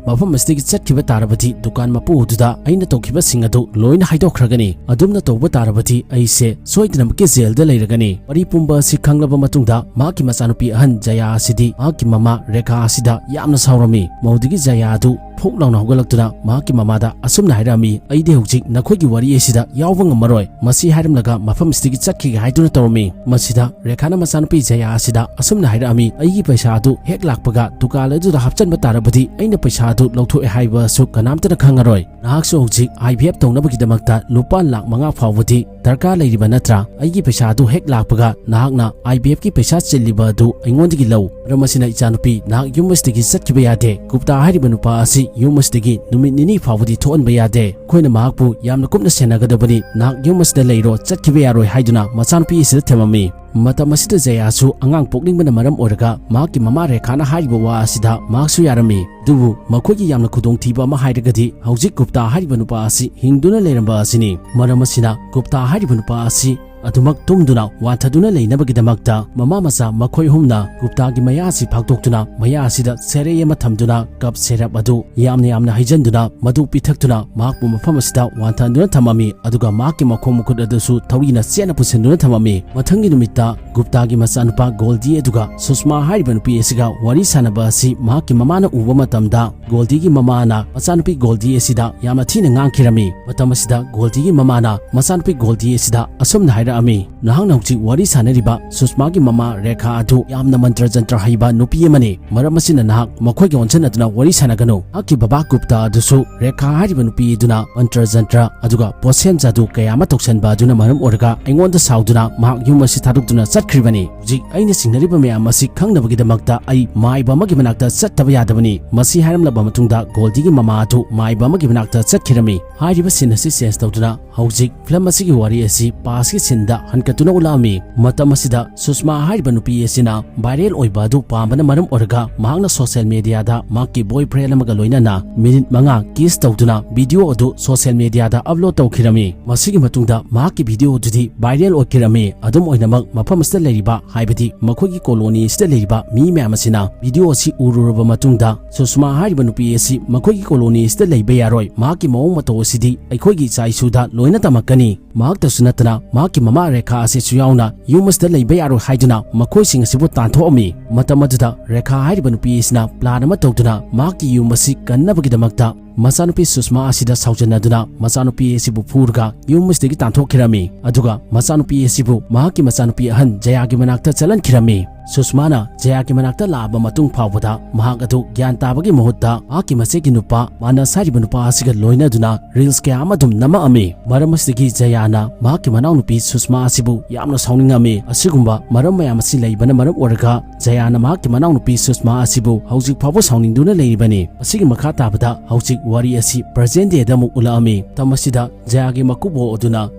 ꯃꯐꯝ ꯑꯁꯤꯗꯒꯤ ꯆꯠꯈꯤꯕ ꯇꯥꯔꯕꯗꯤ ꯗꯨꯀꯥꯟ ꯃꯄꯨ ꯑꯗꯨꯗ ꯑꯩꯅ ꯇꯧꯈꯤꯕꯁꯤꯡ ꯑꯗꯨ ꯂꯣꯏꯅ ꯍꯥꯏꯗꯣꯛꯈ꯭ꯔꯒꯅꯤ꯫ ꯑꯗꯨꯝꯅ ꯇꯧꯕ ꯇꯥꯔꯕꯗꯤ ꯑꯩꯁꯦ ꯁꯣꯏꯗꯅꯃꯛꯀꯤ ꯖꯦꯜꯗ ꯂꯩꯔꯒꯅꯤ"꯫ ꯋꯥꯔꯤ ꯄꯨꯝꯕ ꯑꯁꯤ ꯈꯪꯂꯕ ꯃꯇꯨꯡꯗ ꯃꯍꯥꯛꯀꯤ ꯃꯆꯥꯅꯨꯄꯤ ꯑꯍꯟ ꯖꯌꯥ ꯑꯁꯤꯗꯤ ꯃꯍꯥꯛꯀꯤ ꯃꯃꯥ ꯔꯦꯈꯥ ꯑꯁꯤꯗ ꯌꯥꯝꯅ ꯁꯥꯎꯔꯝꯃꯤ꯫ ꯃꯧꯗꯨꯒꯤ ꯖꯌꯥ ꯑꯗꯨ ꯐꯨꯛ ꯂꯥꯎꯅ ꯍꯧꯒꯠꯂꯛꯇꯨꯅ ꯃꯍꯥꯛꯀꯤ ꯃꯃꯥꯗ ꯑꯁꯨꯝꯅ ꯍꯥꯏꯔꯛꯑꯝꯃꯤ, "ꯑꯩꯗꯤ ꯍꯧꯖꯤꯛ ꯅꯈꯣꯏꯒꯤ ꯋꯥꯔꯤ ꯑꯁꯤꯗ ꯌꯥꯎꯕ ꯉꯝꯃꯔꯣꯏ"꯫ ꯃꯁꯤ ꯍꯥꯏꯔꯝꯂꯒ ꯃꯐꯝ ꯑꯁꯤꯗꯒꯤ ꯆꯠꯈꯤꯒꯦ ꯍꯥꯏꯗꯨꯅ ꯇꯧꯔꯝꯃꯤ꯫ ꯃꯁꯤꯗ ꯔꯦꯈꯥꯅ ꯃꯆꯥꯅꯨꯄꯤ ꯖꯌꯥ ꯑꯁꯤꯗ ꯑꯁꯨꯝꯅ ꯍꯥꯏꯔꯛꯑꯝꯃꯤ, "ꯑꯩꯒꯤ ꯄꯩꯁꯥ ꯑꯗꯨ ꯍꯦꯛ ꯂꯥꯛꯄꯒ ꯗꯨꯀꯥꯟ ꯑꯗꯨꯗ ꯍꯥꯞꯆꯤꯟꯕ ꯇꯥꯔꯕꯗꯤ ꯑꯩꯅ ꯄꯩꯁꯥ ꯑꯗꯨ ꯂꯧꯊꯣꯛꯑꯦ ꯍꯥꯏꯕꯁꯨ ꯀꯅꯥꯝꯇꯅ ꯈꯪꯉꯔꯣꯏ꯫ ꯅꯍꯥꯛꯁꯨ ꯍꯧꯖꯤꯛ ꯑꯥꯏ ꯚꯤ ꯑꯦꯐ ꯇꯧꯅꯕꯒꯤꯗꯃꯛꯇ ꯂꯨꯄꯥ ꯂꯥꯛ ꯃꯉꯥ ꯐꯥꯎꯕꯗꯤ ꯗꯔꯀꯥꯔ ꯂꯩꯔꯤꯕ ꯅꯠꯇ꯭ꯔꯥ? ꯑꯩꯒꯤ ꯄꯩꯁꯥ ꯑꯗꯨ ꯍꯦꯛ ꯂꯥꯛꯄꯒ ꯅꯍꯥꯛꯅ ꯑꯥꯏ ꯚꯤ ꯑꯦꯐꯀꯤ ꯄꯩꯁꯥ ꯆꯤꯜꯂꯤꯕ ꯑꯗꯨ ꯑꯩꯉꯣꯟꯗꯒꯤ ꯂꯧ꯫ ꯃꯔꯝ ꯑꯁꯤꯅ ꯏꯆꯥꯅꯨꯄꯤ, ꯅꯍꯥꯛ ꯌꯨꯝ ꯑꯁꯤꯗꯒꯤ ꯆꯠꯈꯤꯕ ꯌꯥꯗꯦ꯫ ꯒꯨꯞꯇꯥ ꯍꯥꯏꯔꯤꯕ ꯅꯨꯄꯥ ꯑꯁꯤ ꯌꯨꯝ ꯑꯁꯤꯗꯒꯤ ꯅꯨꯃꯤꯠ ꯅꯤꯅꯤ ꯐꯥꯎꯕꯗꯤ ꯊꯣꯛꯍꯟꯕ ꯌꯥꯗꯦ꯫ ꯑꯩꯈꯣꯏꯅ ꯃꯍꯥꯛꯄꯨ ꯌꯥꯝꯅ ꯀꯨꯞꯅ ꯁꯦꯟꯅꯒꯗꯕꯅꯤ꯫ ꯅꯍꯥꯛ ꯌꯨꯝ ꯑꯁꯤꯗ ꯂꯩꯔꯣ, ꯆꯠꯈꯤꯕ ꯌꯥꯔꯣꯏ" ꯍꯥꯏꯗꯨꯅ ꯃꯆꯥꯅꯨꯄꯤ ꯑꯁꯤꯗ ꯊꯝꯃꯝꯃꯤ꯫ ꯃꯇꯝ ꯑꯁꯤꯗ ꯖꯌꯥꯁꯨ ꯑꯉꯥꯡ ꯄꯣꯛꯅꯤꯡꯕꯅ ꯃꯔꯝ ꯑꯣꯏꯔꯒ ꯃꯍꯥꯛꯀꯤ ꯃꯃꯥ ꯔꯦꯈꯥꯅ ꯍꯥꯏꯔꯤꯕ ꯋꯥ ꯑꯁꯤꯗ ꯃꯍꯥꯛꯁꯨ ꯌꯥꯔꯝꯃꯤ꯫ ꯑꯗꯨꯕꯨ ꯃꯈꯣꯏꯒꯤ ꯌꯥꯝꯅ ꯈꯨꯗꯣꯡꯊꯤꯕ ꯑꯃ ꯍꯥꯏꯔꯒꯗꯤ ꯍꯧꯖꯤꯛ ꯒꯨꯞꯇꯥ ꯍꯥꯏꯔꯤꯕ ꯅꯨꯄꯥ ꯑꯁꯤ ꯍꯤꯡꯗꯨꯅ ꯂꯩꯔꯝꯕ ꯑꯁꯤꯅꯤ꯫ ꯃꯔꯝ ꯑꯁꯤꯅ ꯒꯨꯞꯇꯥ ꯍꯥꯏꯔꯤꯕ ꯅꯨꯄꯥ ꯑꯁꯤ ꯑꯗꯨꯃꯛ ꯇꯨꯝꯗꯨꯅ ꯋꯥꯟꯊꯗꯨꯅ ꯂꯩꯅꯕꯒꯤꯗꯃꯛꯇ ꯃꯃꯥ ꯃꯆꯥ ꯃꯈꯣꯏ ꯑꯍꯨꯝꯅ ꯒꯨꯞꯇꯥꯒꯤ ꯃꯌꯥ ꯑꯁꯤ ꯐꯥꯛꯇꯣꯛꯇꯨꯅ ꯃꯌꯥ ꯑꯁꯤꯗ ꯁꯦꯔꯩ ꯑꯃ ꯊꯝꯗꯨꯅ ꯀꯞ ꯁꯦꯔꯞ ꯑꯗꯨ ꯌꯥꯝꯅ ꯌꯥꯝꯅ ꯍꯩꯖꯤꯟꯗꯨꯅ ꯃꯗꯨ ꯄꯤꯊꯛꯇꯨꯅ ꯃꯍꯥꯛꯄꯨ ꯃꯐꯝ ꯑꯁꯤꯗ ꯋꯥꯟꯊꯍꯟꯗꯨꯅ ꯊꯝꯃꯝꯃꯤ꯫ ꯑꯗꯨꯒ ꯃꯍꯥꯛꯀꯤ ꯃꯈꯣꯡ ꯃꯈꯨꯠ ꯑꯗꯨꯁꯨ ꯊꯧꯔꯤꯅ ꯆꯦꯠꯅ ꯄꯨꯁꯤꯟꯗꯨꯅ ꯊꯝꯃꯝꯃꯤ꯫ ꯃꯊꯪꯒꯤ ꯅꯨꯃꯤꯠꯇ ꯒꯨꯞꯇꯥꯒꯤ ꯃꯆꯥꯅꯨꯄꯥ ꯒꯣꯜꯗꯤ ꯑꯗꯨꯒ ꯁꯨꯁꯃꯥ ꯍꯥꯏꯔꯤꯕ ꯅꯨꯄꯤ ꯑꯁꯤꯒ ꯋꯥꯔꯤ ꯁꯥꯟꯅꯕ ꯑꯁꯤ ꯃꯍꯥꯛꯀꯤ ꯃꯃꯥꯅ ꯎꯕ ꯃꯇꯝꯗ ꯒꯣꯜꯗꯤꯒꯤ ꯃꯃꯥꯅ ꯃꯆꯥꯅꯨꯄꯤ ꯒꯣꯜꯗꯤ ꯑꯁꯤꯗ ꯌꯥꯝꯅ ꯊꯤꯅ ꯉꯥꯡꯈꯤꯔꯝꯃꯤ꯫ ꯃꯇꯝ ꯑꯁꯤꯗ ꯒꯣꯜꯗꯤꯒꯤ ꯃꯃꯥꯅ ꯃꯆꯥꯅꯨꯄꯤ ꯒꯣꯜꯗꯤ ꯑꯁꯤꯗ ꯑꯁꯨꯝꯅ ꯍꯥꯏꯔꯛꯑꯝꯃꯤ, "ꯅꯍꯥꯛꯅ ꯍꯧꯖꯤꯛ ꯋꯥꯔꯤ ꯁꯥꯟꯅꯔꯤꯕ ꯁꯨꯁꯃꯥꯒꯤ ꯃꯃꯥ ꯔꯦꯈꯥ ꯑꯗꯨ ꯌꯥꯝꯅ ꯃꯟꯇ꯭ꯔ ꯖꯟꯇ꯭ꯔ ꯍꯩꯕ ꯅꯨꯄꯤ ꯑꯃꯅꯤ꯫ ꯃꯔꯝ ꯑꯁꯤꯅ ꯅꯍꯥꯛ ꯃꯈꯣꯏꯒ ꯑꯣꯟꯁꯤꯟꯅꯗꯨꯅ ꯋꯥꯔꯤ ꯁꯥꯟꯅꯒꯅꯨ꯫ ꯅꯍꯥꯛꯀꯤ ꯕꯕꯥ ꯒꯨꯞꯇꯥ ꯑꯗꯨꯁꯨ ꯔꯦꯈꯥ ꯍꯥꯏꯔꯤꯕ ꯅꯨꯄꯤ ꯑꯗꯨꯅ ꯃꯟꯇ꯭ꯔ ꯖꯟꯇ꯭ꯔ ꯑꯗꯨꯒ ꯄꯣꯠꯁꯦꯝ ꯖꯥꯗꯨ ꯀꯌꯥ ꯑꯃ ꯇꯧꯁꯟꯕ ꯑꯗꯨꯅ ꯃꯔꯝ ꯑꯣꯏꯔꯒ ꯑꯩꯉꯣꯟꯗ ꯁꯥꯎꯗꯨꯅ ꯃꯍꯥꯛ ꯌꯨꯝ ꯑꯁꯤ ꯊꯥꯗꯣꯛꯇꯨꯅ ꯆꯠꯈ꯭ꯔꯤꯕꯅꯤ꯫ ꯍꯧꯖꯤꯛ ꯑꯩꯅ ꯆꯤꯡꯅꯔꯤꯕ ꯃꯌꯥꯝ ꯑꯁꯤ ꯈꯪꯅꯕꯒꯤꯗꯃꯛꯇ ꯑꯩ ꯃꯥꯏꯕ ꯑꯃꯒꯤ ꯃꯅꯥꯛꯇ ꯆꯠꯇꯕ ꯌꯥꯗꯕꯅꯤ"꯫ ꯃꯁꯤ ꯍꯥꯏꯔꯝꯂꯕ ꯃꯇꯨꯡꯗ ꯒꯣꯜꯗꯤꯒꯤ ꯃꯃꯥ ꯑꯗꯨ ꯃꯥꯏꯕ ꯑꯃꯒꯤ ꯃꯅꯥꯛꯇ ꯆꯠꯈꯤꯔꯝꯃꯤ꯫ ꯍꯥꯏꯔꯤꯕ ꯁꯤꯟ ꯑꯁꯤ ꯆꯦꯟꯖ ꯇꯧꯗꯨꯅ ꯍꯧꯖꯤꯛ ꯐꯤꯂꯝ ꯑꯁꯤꯒꯤ ꯋꯥꯔꯤ ꯑꯁꯤ ꯄꯥꯁꯀꯤ ꯁꯤꯟ ꯗ ꯍꯟꯀꯠꯇꯨꯅ ꯎꯠꯂꯛꯑꯝꯃꯤ꯫ ꯃꯇꯝ ꯑꯁꯤꯗ ꯁꯨꯁꯃꯥ ꯍꯥꯏꯔꯤꯕ ꯅꯨꯄꯤ ꯑꯁꯤꯅ viral ꯑꯣꯏꯕ ꯑꯗꯨ ꯄꯥꯝꯕꯅ ꯃꯔꯝ ꯑꯣꯏꯔꯒ ꯃꯍꯥꯛꯅ social mediaꯗ ꯃꯍꯥꯛꯀꯤ boyfriend ꯑꯃꯒ ꯂꯣꯏꯅꯅ minute ꯃꯉꯥ kiss ꯇꯧꯗꯨꯅ video ꯑꯗꯨ social mediaꯗ upload ꯇꯧꯈꯤꯔꯝꯃꯤ꯫ ꯃꯁꯤꯒꯤ ꯃꯇꯨꯡꯗ ꯃꯍꯥꯛꯀꯤ video ꯑꯗꯨꯗꯤ viral ꯑꯣꯏꯈꯤꯔꯝꯃꯤ꯫ ꯑꯗꯨꯝ ꯑꯣꯏꯅꯃꯛ, ꯃꯐꯝ ꯑꯁꯤꯗ ꯂꯩꯔꯤꯕ, ꯍꯥꯏꯕꯗꯤ ꯃꯈꯣꯏꯒꯤ colony ꯑꯁꯤꯗ ꯂꯩꯔꯤꯕ ꯃꯤ ꯃꯌꯥꯝ ꯑꯁꯤꯅ video ꯑꯁꯤ ꯎꯔꯨꯔꯕ ꯃꯇꯨꯡꯗ, ꯁꯨꯁꯃꯥ ꯍꯥꯏꯔꯤꯕ ꯅꯨꯄꯤ ꯑꯁꯤ ꯃꯈꯣꯏꯒꯤ colony ꯑꯁꯤꯗ ꯂꯩꯕ ꯌꯥꯔꯣꯏ, ꯃꯍꯥꯛꯀꯤ ꯃꯑꯣꯡ ꯃꯇꯧ ꯑꯁꯤꯗꯤ ꯑꯩꯈꯣꯏꯒꯤ ꯏꯆꯥ ꯏꯁꯨꯗ ꯂꯣꯏꯅ ꯇꯝꯃꯛꯀꯅꯤ꯫ ꯃꯍꯥꯛꯇꯁꯨ ꯅꯠꯇꯅ ꯃꯍꯥꯛꯀꯤ ꯃꯃꯥ ꯔꯦꯈꯥ ꯑꯁꯤꯁꯨ ꯌꯥꯎꯅ ꯌꯨꯝ ꯑꯁꯤꯗ ꯂꯩꯕ ꯌꯥꯔꯣꯏ ꯍꯥꯏꯗꯨꯅ ꯃꯈꯣꯏꯁꯤꯡ ꯑꯁꯤꯕꯨ ꯇꯥꯟꯊꯣꯛꯑꯝꯃꯤ꯫ ꯃꯇꯝ ꯑꯗꯨꯗ ꯔꯦꯈꯥ ꯍꯥꯏꯔꯤꯕ ꯅꯨꯄꯤ ꯑꯁꯤꯅ plan ꯑꯃ ꯇꯧꯗꯨꯅ ꯃꯍꯥꯛꯀꯤ ꯌꯨꯝ ꯑꯁꯤ ꯀꯟꯅꯕꯒꯤꯗꯃꯛꯇ ꯃꯆꯥꯅꯨꯄꯤ ꯁꯨꯁꯃꯥ ꯑꯁꯤꯗ ꯁꯥꯎꯖꯟꯅꯗꯨꯅ ꯃꯆꯥꯅꯨꯄꯤ ꯑꯁꯤꯕꯨ ꯐꯨꯔꯒ ꯌꯨꯝ ꯑꯁꯤꯗꯒꯤ ꯇꯥꯟꯊꯣꯛꯈꯤꯔꯝꯃꯤ꯫ ꯑꯗꯨꯒ ꯃꯆꯥꯅꯨꯄꯤ ꯑꯁꯤꯕꯨ ꯃꯍꯥꯛꯀꯤ ꯃꯆꯥꯅꯨꯄꯤ ꯑꯍꯟ ꯖꯌꯥꯒꯤ ꯃꯅꯥꯛꯇ ꯆꯠꯍꯟꯈꯤꯔꯝꯃꯤ꯫ ꯁꯨꯁꯃꯥꯅ ꯖꯌꯥꯒꯤ ꯃꯅꯥꯛꯇ ꯂꯥꯛꯑꯕ ꯃꯇꯨꯡ ꯐꯥꯎꯕꯗ ꯃꯍꯥꯛ ꯑꯗꯨ ꯒ꯭ꯌꯥꯟ ꯇꯥꯕꯒꯤ ꯃꯍꯨꯠꯇ ꯃꯍꯥꯛꯀꯤ ꯃꯆꯦꯒꯤ ꯅꯨꯄꯥ ꯃꯥꯅꯁ ꯍꯥꯏꯔꯤꯕ ꯅꯨꯄꯥ ꯑꯁꯤꯒ ꯂꯣꯏꯅꯗꯨꯅ reels ꯀꯌꯥ ꯑꯃ ꯑꯗꯨꯝ ꯅꯝꯃꯛꯑꯝꯃꯤ꯫ ꯃꯔꯝ ꯑꯁꯤꯗꯒꯤ ꯖꯌꯥꯅ ꯃꯍꯥꯛꯀꯤ ꯃꯅꯥꯎꯅꯨꯄꯤ ꯁꯨꯁꯃꯥ ꯑꯁꯤꯕꯨ ꯌꯥꯝꯅ ꯁꯥꯎꯅꯤꯡꯉꯝꯃꯤ꯫ ꯑꯁꯤꯒꯨꯝꯕ ꯃꯔꯝ ꯃꯌꯥꯝ ꯑꯁꯤ ꯂꯩꯕꯅ ꯃꯔꯝ ꯑꯣꯏꯔꯒ ꯖꯌꯥꯅ ꯃꯍꯥꯛꯀꯤ ꯃꯅꯥꯎꯅꯨꯄꯤ ꯁꯨꯁꯃꯥ ꯑꯁꯤꯕꯨ ꯍꯧꯖꯤꯛ ꯐꯥꯎꯕ ꯁꯥꯎꯅꯤꯡꯗꯨꯅ ꯂꯩꯔꯤꯕꯅꯤ꯫ ꯑꯁꯤꯒꯤ ꯃꯈꯥ ꯇꯥꯕꯗ ꯍꯧꯖꯤꯛ ꯋꯥꯔꯤ ꯑꯁꯤ present dayꯗ ꯑꯃꯨꯛ ꯎꯠꯂꯛꯑꯝꯃꯤ꯫ ꯃꯇꯝ ꯑꯁꯤꯗ ꯖꯌꯥꯒꯤ ꯃꯀꯨꯕꯣꯛ ꯑꯗꯨꯅ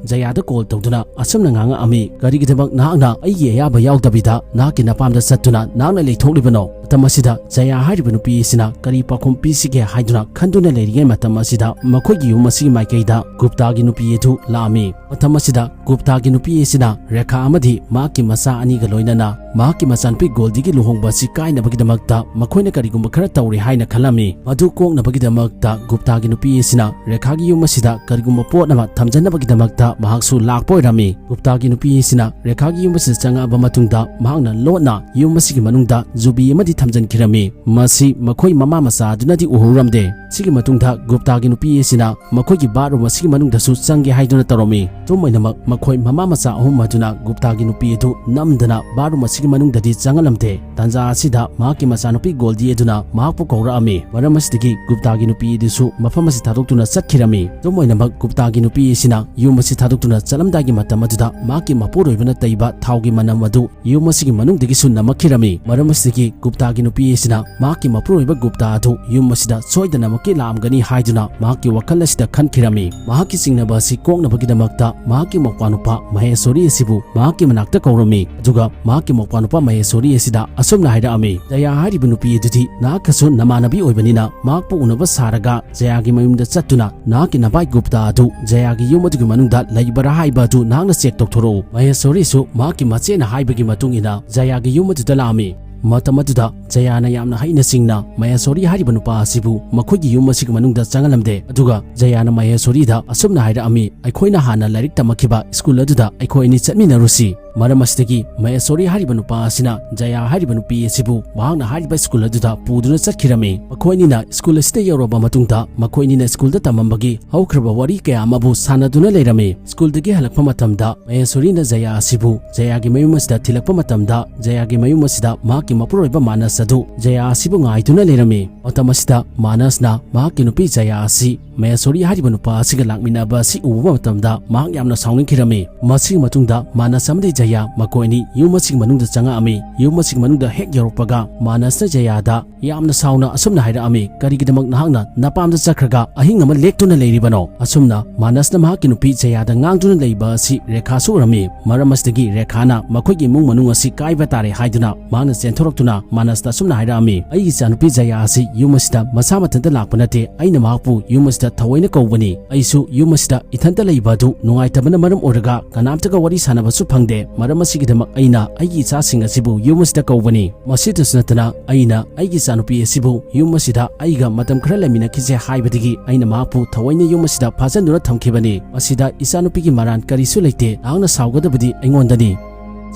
ꯖꯌꯥꯗ call ꯇꯧꯗꯨꯅ ꯑꯁꯨꯝꯅ ꯉꯥꯡꯉꯛꯑꯝꯃꯤ, "ꯀꯔꯤꯒꯤꯗꯃꯛ ꯅꯍꯥꯛꯅ ꯑꯩꯒꯤ ꯑꯌꯥꯕ ꯌꯥꯎꯗꯕꯤꯗ ꯅꯍꯥꯛꯀꯤ ꯅꯄꯥꯝꯗ ꯆꯠꯇꯨꯅ ꯅꯍꯥꯛꯅ ꯂꯩꯊꯣꯛꯂꯤꯕꯅꯣ?" ꯃꯇꯝ ꯑꯁꯤꯗ ꯖꯌꯥ ꯍꯥꯏꯔꯤꯕ ꯅꯨꯄꯤ ꯑꯁꯤꯅ ꯀꯔꯤ ꯄꯥꯎꯈꯨꯝ ꯄꯤꯁꯤꯒꯦ ꯍꯥꯏꯗꯨꯅ ꯈꯟꯗꯨꯅ ꯂꯩꯔꯤꯉꯩ ꯃꯇꯝ ꯑꯁꯤꯗ ꯃꯈꯣꯏꯒꯤ ꯌꯨꯝ ꯑꯁꯤꯒꯤ ꯃꯥꯏꯀꯩꯗ ꯒꯨꯞꯇꯥꯒꯤ ꯅꯨꯄꯤ ꯑꯗꯨ ꯂꯥꯛꯑꯝꯃꯤ꯫ ꯃꯇꯝ ꯑꯁꯤꯗ ꯒꯨꯞꯇꯥꯒꯤ ꯅꯨꯄꯤ ꯑꯁꯤꯅ ꯔꯦꯈꯥ ꯑꯃꯗꯤ ꯃꯍꯥꯛꯀꯤ ꯃꯆꯥ ꯑꯅꯤꯒ ꯂꯣꯏꯅꯅ ꯃꯍꯥꯛꯀꯤ ꯃꯆꯥꯅꯨꯄꯤ ꯒꯣꯜꯗꯤꯒꯤ ꯂꯨꯍꯣꯡꯕ ꯑꯁꯤ ꯀꯥꯏꯅꯕꯒꯤꯗꯃꯛꯇ ꯃꯈꯣꯏꯅ ꯀꯔꯤꯒꯨꯝꯕ ꯈꯔ ꯇꯧꯔꯦ ꯍꯥꯏꯅ ꯈꯜꯂꯝꯃꯤ꯫ ꯃꯗꯨ ꯀꯣꯛꯅꯕꯒꯤꯗꯃꯛꯇ ꯒꯨꯞꯇꯥꯒꯤ ꯅꯨꯄꯤ ꯑꯁꯤꯅ ꯔꯦꯈꯥꯒꯤ ꯌꯨꯝ ꯑꯁꯤꯗ ꯀꯔꯤꯒꯨꯝꯕ ꯄꯣꯠ ꯑꯃ ꯊꯝꯖꯅꯕꯒꯤꯗꯃꯛꯇ ꯃꯍꯥꯛꯁꯨ ꯂꯥꯛꯄ ꯑꯣꯏꯔꯝꯃꯤ꯫ ꯒꯨꯞꯇꯥꯒꯤ ꯅꯨꯄꯤ ꯑꯁꯤꯅ ꯔꯦꯈꯥꯒꯤ ꯌꯨꯝ ꯑꯁꯤꯗ ꯆꯪꯉꯛꯑꯕ ꯃꯇꯨꯡꯗ ꯃꯍꯥꯛꯅ ꯂꯣꯠꯅ ꯌꯨꯝ ꯑꯁꯤꯒꯤ ꯃꯅꯨꯡꯗ ꯖꯨꯕꯤ ꯑꯃꯗꯤ ꯊꯝꯖꯤꯟꯈꯤꯔꯝꯃꯤ꯫ ꯃꯁꯤ ꯃꯈꯣꯏ ꯃꯃꯥ ꯃꯆꯥ ꯑꯗꯨꯅꯗꯤ ꯎꯍꯧꯔꯝꯗꯦ꯫ ꯁꯤꯒꯤ ꯃꯇꯨꯡꯗ ꯒꯨꯞꯇꯥꯒꯤ ꯅꯨꯄꯤ ꯑꯁꯤꯅ ꯃꯈꯣꯏꯒꯤ bathroom ꯑꯁꯤꯒꯤ ꯃꯅꯨꯡꯗꯁꯨ ꯆꯪꯒꯦ ꯍꯥꯏꯗꯨꯅ ꯇꯧꯔꯝꯃꯤ꯫ ꯑꯗꯨꯝ ꯑꯣꯏꯅꯃꯛ, ꯃꯈꯣꯏ ꯃꯃꯥ ꯃꯆꯥ ꯑꯍꯨꯝ ꯑꯗꯨꯅ ꯒꯨꯞꯇꯥꯒꯤ ꯅꯨꯄꯤ ꯑꯗꯨ ꯅꯝꯗꯅ bathroom ꯑꯁꯤꯒꯤ ꯃꯅꯨꯡꯗꯗꯤ ꯆꯪꯍꯜꯂꯝꯗꯦ꯫ ꯇꯥꯟꯖꯥ ꯑꯁꯤꯗ ꯃꯍꯥꯛꯀꯤ ꯃꯆꯥꯅꯨꯄꯤ ꯒꯣꯜꯗꯤ ꯑꯗꯨꯅ ꯃꯍꯥꯛꯄꯨ ꯀꯧꯔꯛꯑꯝꯃꯤ꯫ ꯃꯔꯝ ꯑꯁꯤꯗꯒꯤ ꯒꯨꯞꯇꯥꯒꯤ ꯅꯨꯄꯤ ꯑꯗꯨꯁꯨ ꯃꯐꯝ ꯑꯁꯤ ꯊꯥꯗꯣꯛꯇꯨꯅ ꯆꯠꯈꯤꯔꯝꯃꯤ꯫ ꯑꯗꯨꯝ ꯑꯣꯏꯅꯃꯛ, ꯒꯨꯞꯇꯥꯒꯤ ꯅꯨꯄꯤ ꯑꯁꯤꯅ ꯌꯨꯝ ꯑꯁꯤ ꯊꯥꯗꯣꯛꯇꯨꯅ ꯆꯠꯂꯝꯗꯥꯏꯒꯤ ꯃꯇꯝ ꯑꯗꯨꯗ ꯃꯍꯥꯛꯀꯤ ꯃꯄꯨꯔꯣꯏꯕꯅ ꯇꯩꯕ ꯊꯥꯎꯒꯤ ꯃꯅꯝ ꯑꯗꯨ ꯌꯨꯝ ꯑꯁꯤꯒꯤ ꯃꯅꯨꯡꯗꯒꯤꯁꯨ ꯅꯝꯃꯛꯈꯤꯔꯝꯃꯤ꯫ ꯃꯔꯝ ꯑꯁꯤꯗꯒꯤ ꯒꯨꯞꯇꯥ ꯖꯌꯥꯒꯤ ꯅꯨꯄꯤ ꯑꯁꯤꯅ ꯃꯍꯥꯛꯀꯤ ꯃꯄꯨꯔꯣꯏꯕ ꯒꯨꯞꯇꯥ ꯑꯗꯨ ꯌꯨꯝ ꯑꯁꯤꯗ ꯁꯣꯏꯗꯅꯃꯛꯀꯤ ꯂꯥꯛꯂꯝꯒꯅꯤ ꯍꯥꯏꯗꯨꯅ ꯃꯍꯥꯛꯀꯤ ꯋꯥꯈꯜ ꯑꯁꯤꯗ ꯈꯟꯈꯤꯔꯝꯃꯤ꯫ ꯃꯍꯥꯛꯀꯤ ꯆꯤꯡꯅꯕ ꯑꯁꯤ ꯀꯣꯛꯅꯕꯒꯤꯗꯃꯛꯇ ꯃꯍꯥꯛꯀꯤ ꯃꯧꯄ꯭ꯋꯥꯅꯨꯄꯥ ꯃꯍꯦꯁꯣꯔꯤ ꯑꯁꯤꯕꯨ ꯃꯍꯥꯛꯀꯤ ꯃꯅꯥꯛꯇ ꯀꯧꯔꯝꯃꯤ꯫ ꯑꯗꯨꯒ ꯃꯍꯥꯛꯀꯤ ꯃꯧꯄ꯭ꯋꯥꯅꯨꯄꯥ ꯃꯍꯦꯁꯣꯔꯤ ꯑꯁꯤꯗ ꯑꯁꯨꯝꯅ ꯍꯥꯏꯔꯛꯑꯝꯃꯤ, "ꯖꯌꯥ ꯍꯥꯏꯔꯤꯕ ꯅꯨꯄꯤ ꯑꯗꯨꯗꯤ ꯅꯍꯥꯛꯀꯁꯨ ꯅꯃꯥꯟꯅꯕꯤ ꯑꯣꯏꯕꯅꯤꯅ ꯃꯍꯥꯛꯄꯨ ꯎꯅꯕ ꯁꯥꯔꯒ ꯖꯌꯥꯒꯤ ꯃꯌꯨꯝꯗ ꯆꯠꯇꯨꯅ ꯅꯍꯥꯛꯀꯤ ꯅꯚꯥꯏ ꯒꯨꯞꯇꯥ ꯑꯗꯨ ꯖꯌꯥꯒꯤ ꯌꯨꯝ ꯑꯗꯨꯒꯤ ꯃꯅꯨꯡꯗ ꯂꯩꯕ꯭ꯔꯥ ꯍꯥꯏꯕ ꯑꯗꯨ ꯅꯍꯥꯛꯅ ꯆꯦꯛ ꯇꯧꯊꯣꯔꯛꯎ꯫" ꯃꯍꯦꯁꯣꯔꯤꯁꯨ ꯃꯍꯥꯛꯀꯤ ꯃꯆꯦꯅ ꯍꯥꯏꯕꯒꯤ ꯃꯇꯨꯡ ꯏꯟꯅ ꯖꯌꯥꯒꯤ ꯌꯨꯝ ꯑꯗꯨꯗ ꯂꯥꯛꯑꯝꯃꯤ꯫ ꯃꯇꯝ ꯑꯗꯨꯗ ꯖꯌꯥꯅ ꯌꯥꯝꯅ ꯍꯩꯅ ꯁꯤꯡꯅ ꯃꯍꯦꯁꯣꯔꯤ ꯍꯥꯏꯔꯤꯕ ꯅꯨꯄꯥ ꯑꯁꯤꯕꯨ ꯃꯈꯣꯏꯒꯤ ꯌꯨꯝ ꯑꯁꯤꯒꯤ ꯃꯅꯨꯡꯗ ꯆꯪꯍꯜꯂꯝꯗꯦ꯫ ꯑꯗꯨꯒ ꯖꯌꯥꯅ ꯃꯍꯦꯁꯣꯔꯤꯗ ꯑꯁꯨꯝꯅ ꯍꯥꯏꯔꯛꯑꯝꯃꯤ, "ꯑꯩꯈꯣꯏꯅ ꯍꯥꯟꯅ ꯂꯥꯏꯔꯤꯛ ꯇꯝꯃꯛꯈꯤꯕ ꯁ꯭ꯀꯨꯜ ꯑꯗꯨꯗ ꯑꯩꯈꯣꯏ ꯑꯅꯤ ꯆꯠꯃꯤꯟꯅꯔꯨꯁꯤ꯫" ꯃꯔꯝ ꯑꯁꯤꯗꯒꯤ ꯃꯍꯦꯁꯣꯔꯤ ꯍꯥꯏꯔꯤꯕ ꯅꯨꯄꯥ ꯑꯁꯤꯅ ꯖꯌꯥ ꯍꯥꯏꯔꯤꯕ ꯅꯨꯄꯤ ꯑꯁꯤꯕꯨ ꯃꯍꯥꯛꯅ ꯍꯥꯏꯔꯤꯕ ꯁ꯭ꯀꯨꯜ ꯑꯗꯨꯗ ꯄꯨꯗꯨꯅ ꯆꯠꯈꯤꯔꯝꯃꯤ꯫ ꯃꯈꯣꯏ ꯑꯅꯤꯅ ꯁ꯭ꯀꯨꯜ ꯑꯁꯤꯗ ꯌꯧꯔꯕ ꯃꯇꯨꯡꯗ ꯃꯈꯣꯏ ꯑꯅꯤꯅ ꯁ꯭ꯀꯨꯜꯗ ꯇꯝꯃꯝꯕꯒꯤ ꯍꯧꯈ꯭ꯔꯕ ꯋꯥꯔꯤ ꯀꯌꯥ ꯑꯃꯕꯨ ꯁꯥꯟꯅꯗꯨꯅ ꯂꯩꯔꯝꯃꯤ꯫ ꯁ꯭ꯀꯨꯜꯗꯒꯤ ꯍꯜꯂꯛꯄ ꯃꯇꯝꯗ ꯃꯍꯦꯁꯣꯔꯤꯅ ꯖꯌꯥ ꯑꯁꯤꯕꯨ ꯖꯌꯥꯒꯤ ꯃꯌꯨꯝ ꯑꯁꯤꯗ ꯊꯤꯜꯂꯛꯄ ꯃꯇꯝꯗ ꯖꯌꯥꯒꯤ ꯃꯌꯨꯝ ꯑꯁꯤꯗ ꯃꯍꯥꯛꯀꯤ ꯃꯄꯨꯔꯣꯏꯕ ꯃꯥꯅꯁ ꯑꯗꯨ ꯖꯌꯥ ꯑꯁꯤꯕꯨ ꯉꯥꯏꯗꯨꯅ ꯂꯩꯔꯝꯃꯤ꯫ ꯃꯇꯝ ꯑꯁꯤꯗ ꯃꯥꯅꯁꯅ ꯃꯍꯥꯛꯀꯤ ꯅꯨꯄꯤ ꯖꯌꯥ ꯑꯁꯤ ꯃꯍꯦꯁꯣꯔꯤ ꯍꯥꯏꯔꯤꯕ ꯅꯨꯄꯥ ꯑꯁꯤꯒ ꯂꯥꯛꯃꯤꯟꯅꯕ ꯑꯁꯤ ꯎꯕ ꯃꯇꯝꯗ ꯃꯍꯥꯛ ꯌꯥꯝꯅ ꯁꯥꯎꯅꯤꯡꯈꯤꯔꯝꯃꯤ꯫ ꯃꯁꯤꯒꯤ ꯃꯇꯨꯡꯗ ꯃꯥꯅꯁ ꯑꯃꯗꯤ ꯖꯌꯥ ꯃꯈꯣꯏ ꯑꯅꯤ ꯌꯨꯝ ꯑꯁꯤꯒꯤ ꯃꯅꯨꯡꯗ ꯆꯪꯉꯛꯑꯝꯃꯤ꯫ ꯌꯨꯝ ꯑꯁꯤꯒꯤ ꯃꯅꯨꯡꯗ ꯍꯦꯛ ꯌꯧꯔꯛꯄꯒ ꯃꯥꯅꯁꯅ ꯖꯌꯥꯗ ꯌꯥꯝꯅ ꯁꯥꯎꯅ ꯑꯁꯨꯝꯅ ꯍꯥꯏꯔꯛꯑꯝꯃꯤ, "ꯀꯔꯤꯒꯤꯗꯃꯛ ꯅꯍꯥꯛꯅ ꯅꯄꯥꯝꯗ ꯆꯠꯈ꯭ꯔꯒ ꯑꯍꯤꯡ ꯑꯃ ꯂꯦꯛꯇꯨꯅ ꯂꯩꯔꯤꯕꯅꯣ?" ꯑꯁꯨꯝꯅ ꯃꯥꯅꯁꯅ ꯃꯍꯥꯛꯀꯤ ꯅꯨꯄꯤ ꯖꯌꯥꯗ ꯉꯥꯡꯗꯨꯅ ꯂꯩꯕ ꯑꯁꯤ ꯔꯦꯈꯥꯁꯨ ꯎꯔꯝꯃꯤ꯫ ꯃꯔꯝ ꯑꯁꯤꯗꯒꯤ ꯔꯦꯈꯥꯅ ꯃꯈꯣꯏꯒꯤ ꯏꯃꯨꯡ ꯃꯅꯨꯡ ꯑꯁꯤ ꯀꯥꯏꯕ ꯇꯥꯔꯦ ꯍꯥꯏꯗꯨꯅ ꯃꯍꯥꯛꯅ ꯆꯦꯟꯊꯣꯔꯛꯇꯨꯅ ꯃꯥꯅꯁꯇ ꯑꯁꯨꯝꯅ ꯍꯥꯏꯔꯛꯑꯝꯃꯤ, "ꯑꯩꯒꯤ ꯏꯆꯥꯅꯨꯄꯤ ꯖꯌꯥ ꯑꯁꯤ ꯌꯨꯝ ꯑꯁꯤꯗ ꯃꯁꯥ ꯃꯊꯟꯇ ꯂꯥꯛꯄ ꯅꯠꯇꯦ, ꯑꯩꯅ ꯃꯍꯥꯛꯄꯨ ꯌꯨꯝ ꯑꯁꯤꯗ ꯊꯑꯣꯏꯅ ꯀꯧꯕꯅꯤ꯫ ꯑꯩꯁꯨ ꯌꯨꯝ ꯑꯁꯤꯗ ꯏꯊꯟꯇ ꯂꯩꯕ ꯑꯗꯨ ꯅꯨꯡꯉꯥꯏꯇꯕꯅ ꯃꯔꯝ ꯑꯣꯏꯔꯒ ꯀꯅꯥꯝꯇꯒ ꯋꯥꯔꯤ ꯁꯥꯟꯅꯕꯁꯨ ꯐꯪꯗꯦ꯫ ꯃꯔꯝ ꯑꯁꯤꯒꯤꯗꯃꯛ ꯑꯩꯅ ꯑꯩꯒꯤ ꯏꯆꯥꯁꯤꯡ ꯑꯁꯤꯕꯨ ꯌꯨꯝ ꯑꯁꯤꯗ ꯀꯧꯕꯅꯤ꯫ ꯃꯁꯤꯗꯁꯨ ꯅꯠꯇꯅ ꯑꯩꯅ ꯑꯩꯒꯤ ꯏꯆꯥꯅꯨꯄꯤ ꯑꯁꯤꯕꯨ ꯌꯨꯝ ꯑꯁꯤꯗ ꯑꯩꯒ ꯃꯇꯝ ꯈꯔ ꯂꯩꯃꯤꯟꯅꯈꯤꯁꯦ ꯍꯥꯏꯕꯗꯒꯤ ꯑꯩꯅ ꯃꯍꯥꯛꯄꯨ ꯊꯑꯣꯏꯅ ꯌꯨꯝ ꯑꯁꯤꯗ ꯐꯥꯖꯤꯟꯗꯨꯅ ꯊꯝꯈꯤꯕꯅꯤ꯫ ꯃꯁꯤꯗ ꯏꯆꯥꯅꯨꯄꯤꯒꯤ ꯃꯔꯥꯟ ꯀꯔꯤꯁꯨ ꯂꯩꯇꯦ꯫ ꯅꯍꯥꯛꯅ ꯁꯥꯎꯒꯗꯕꯗꯤ ꯑꯩꯉꯣꯟꯗꯅꯤ꯫"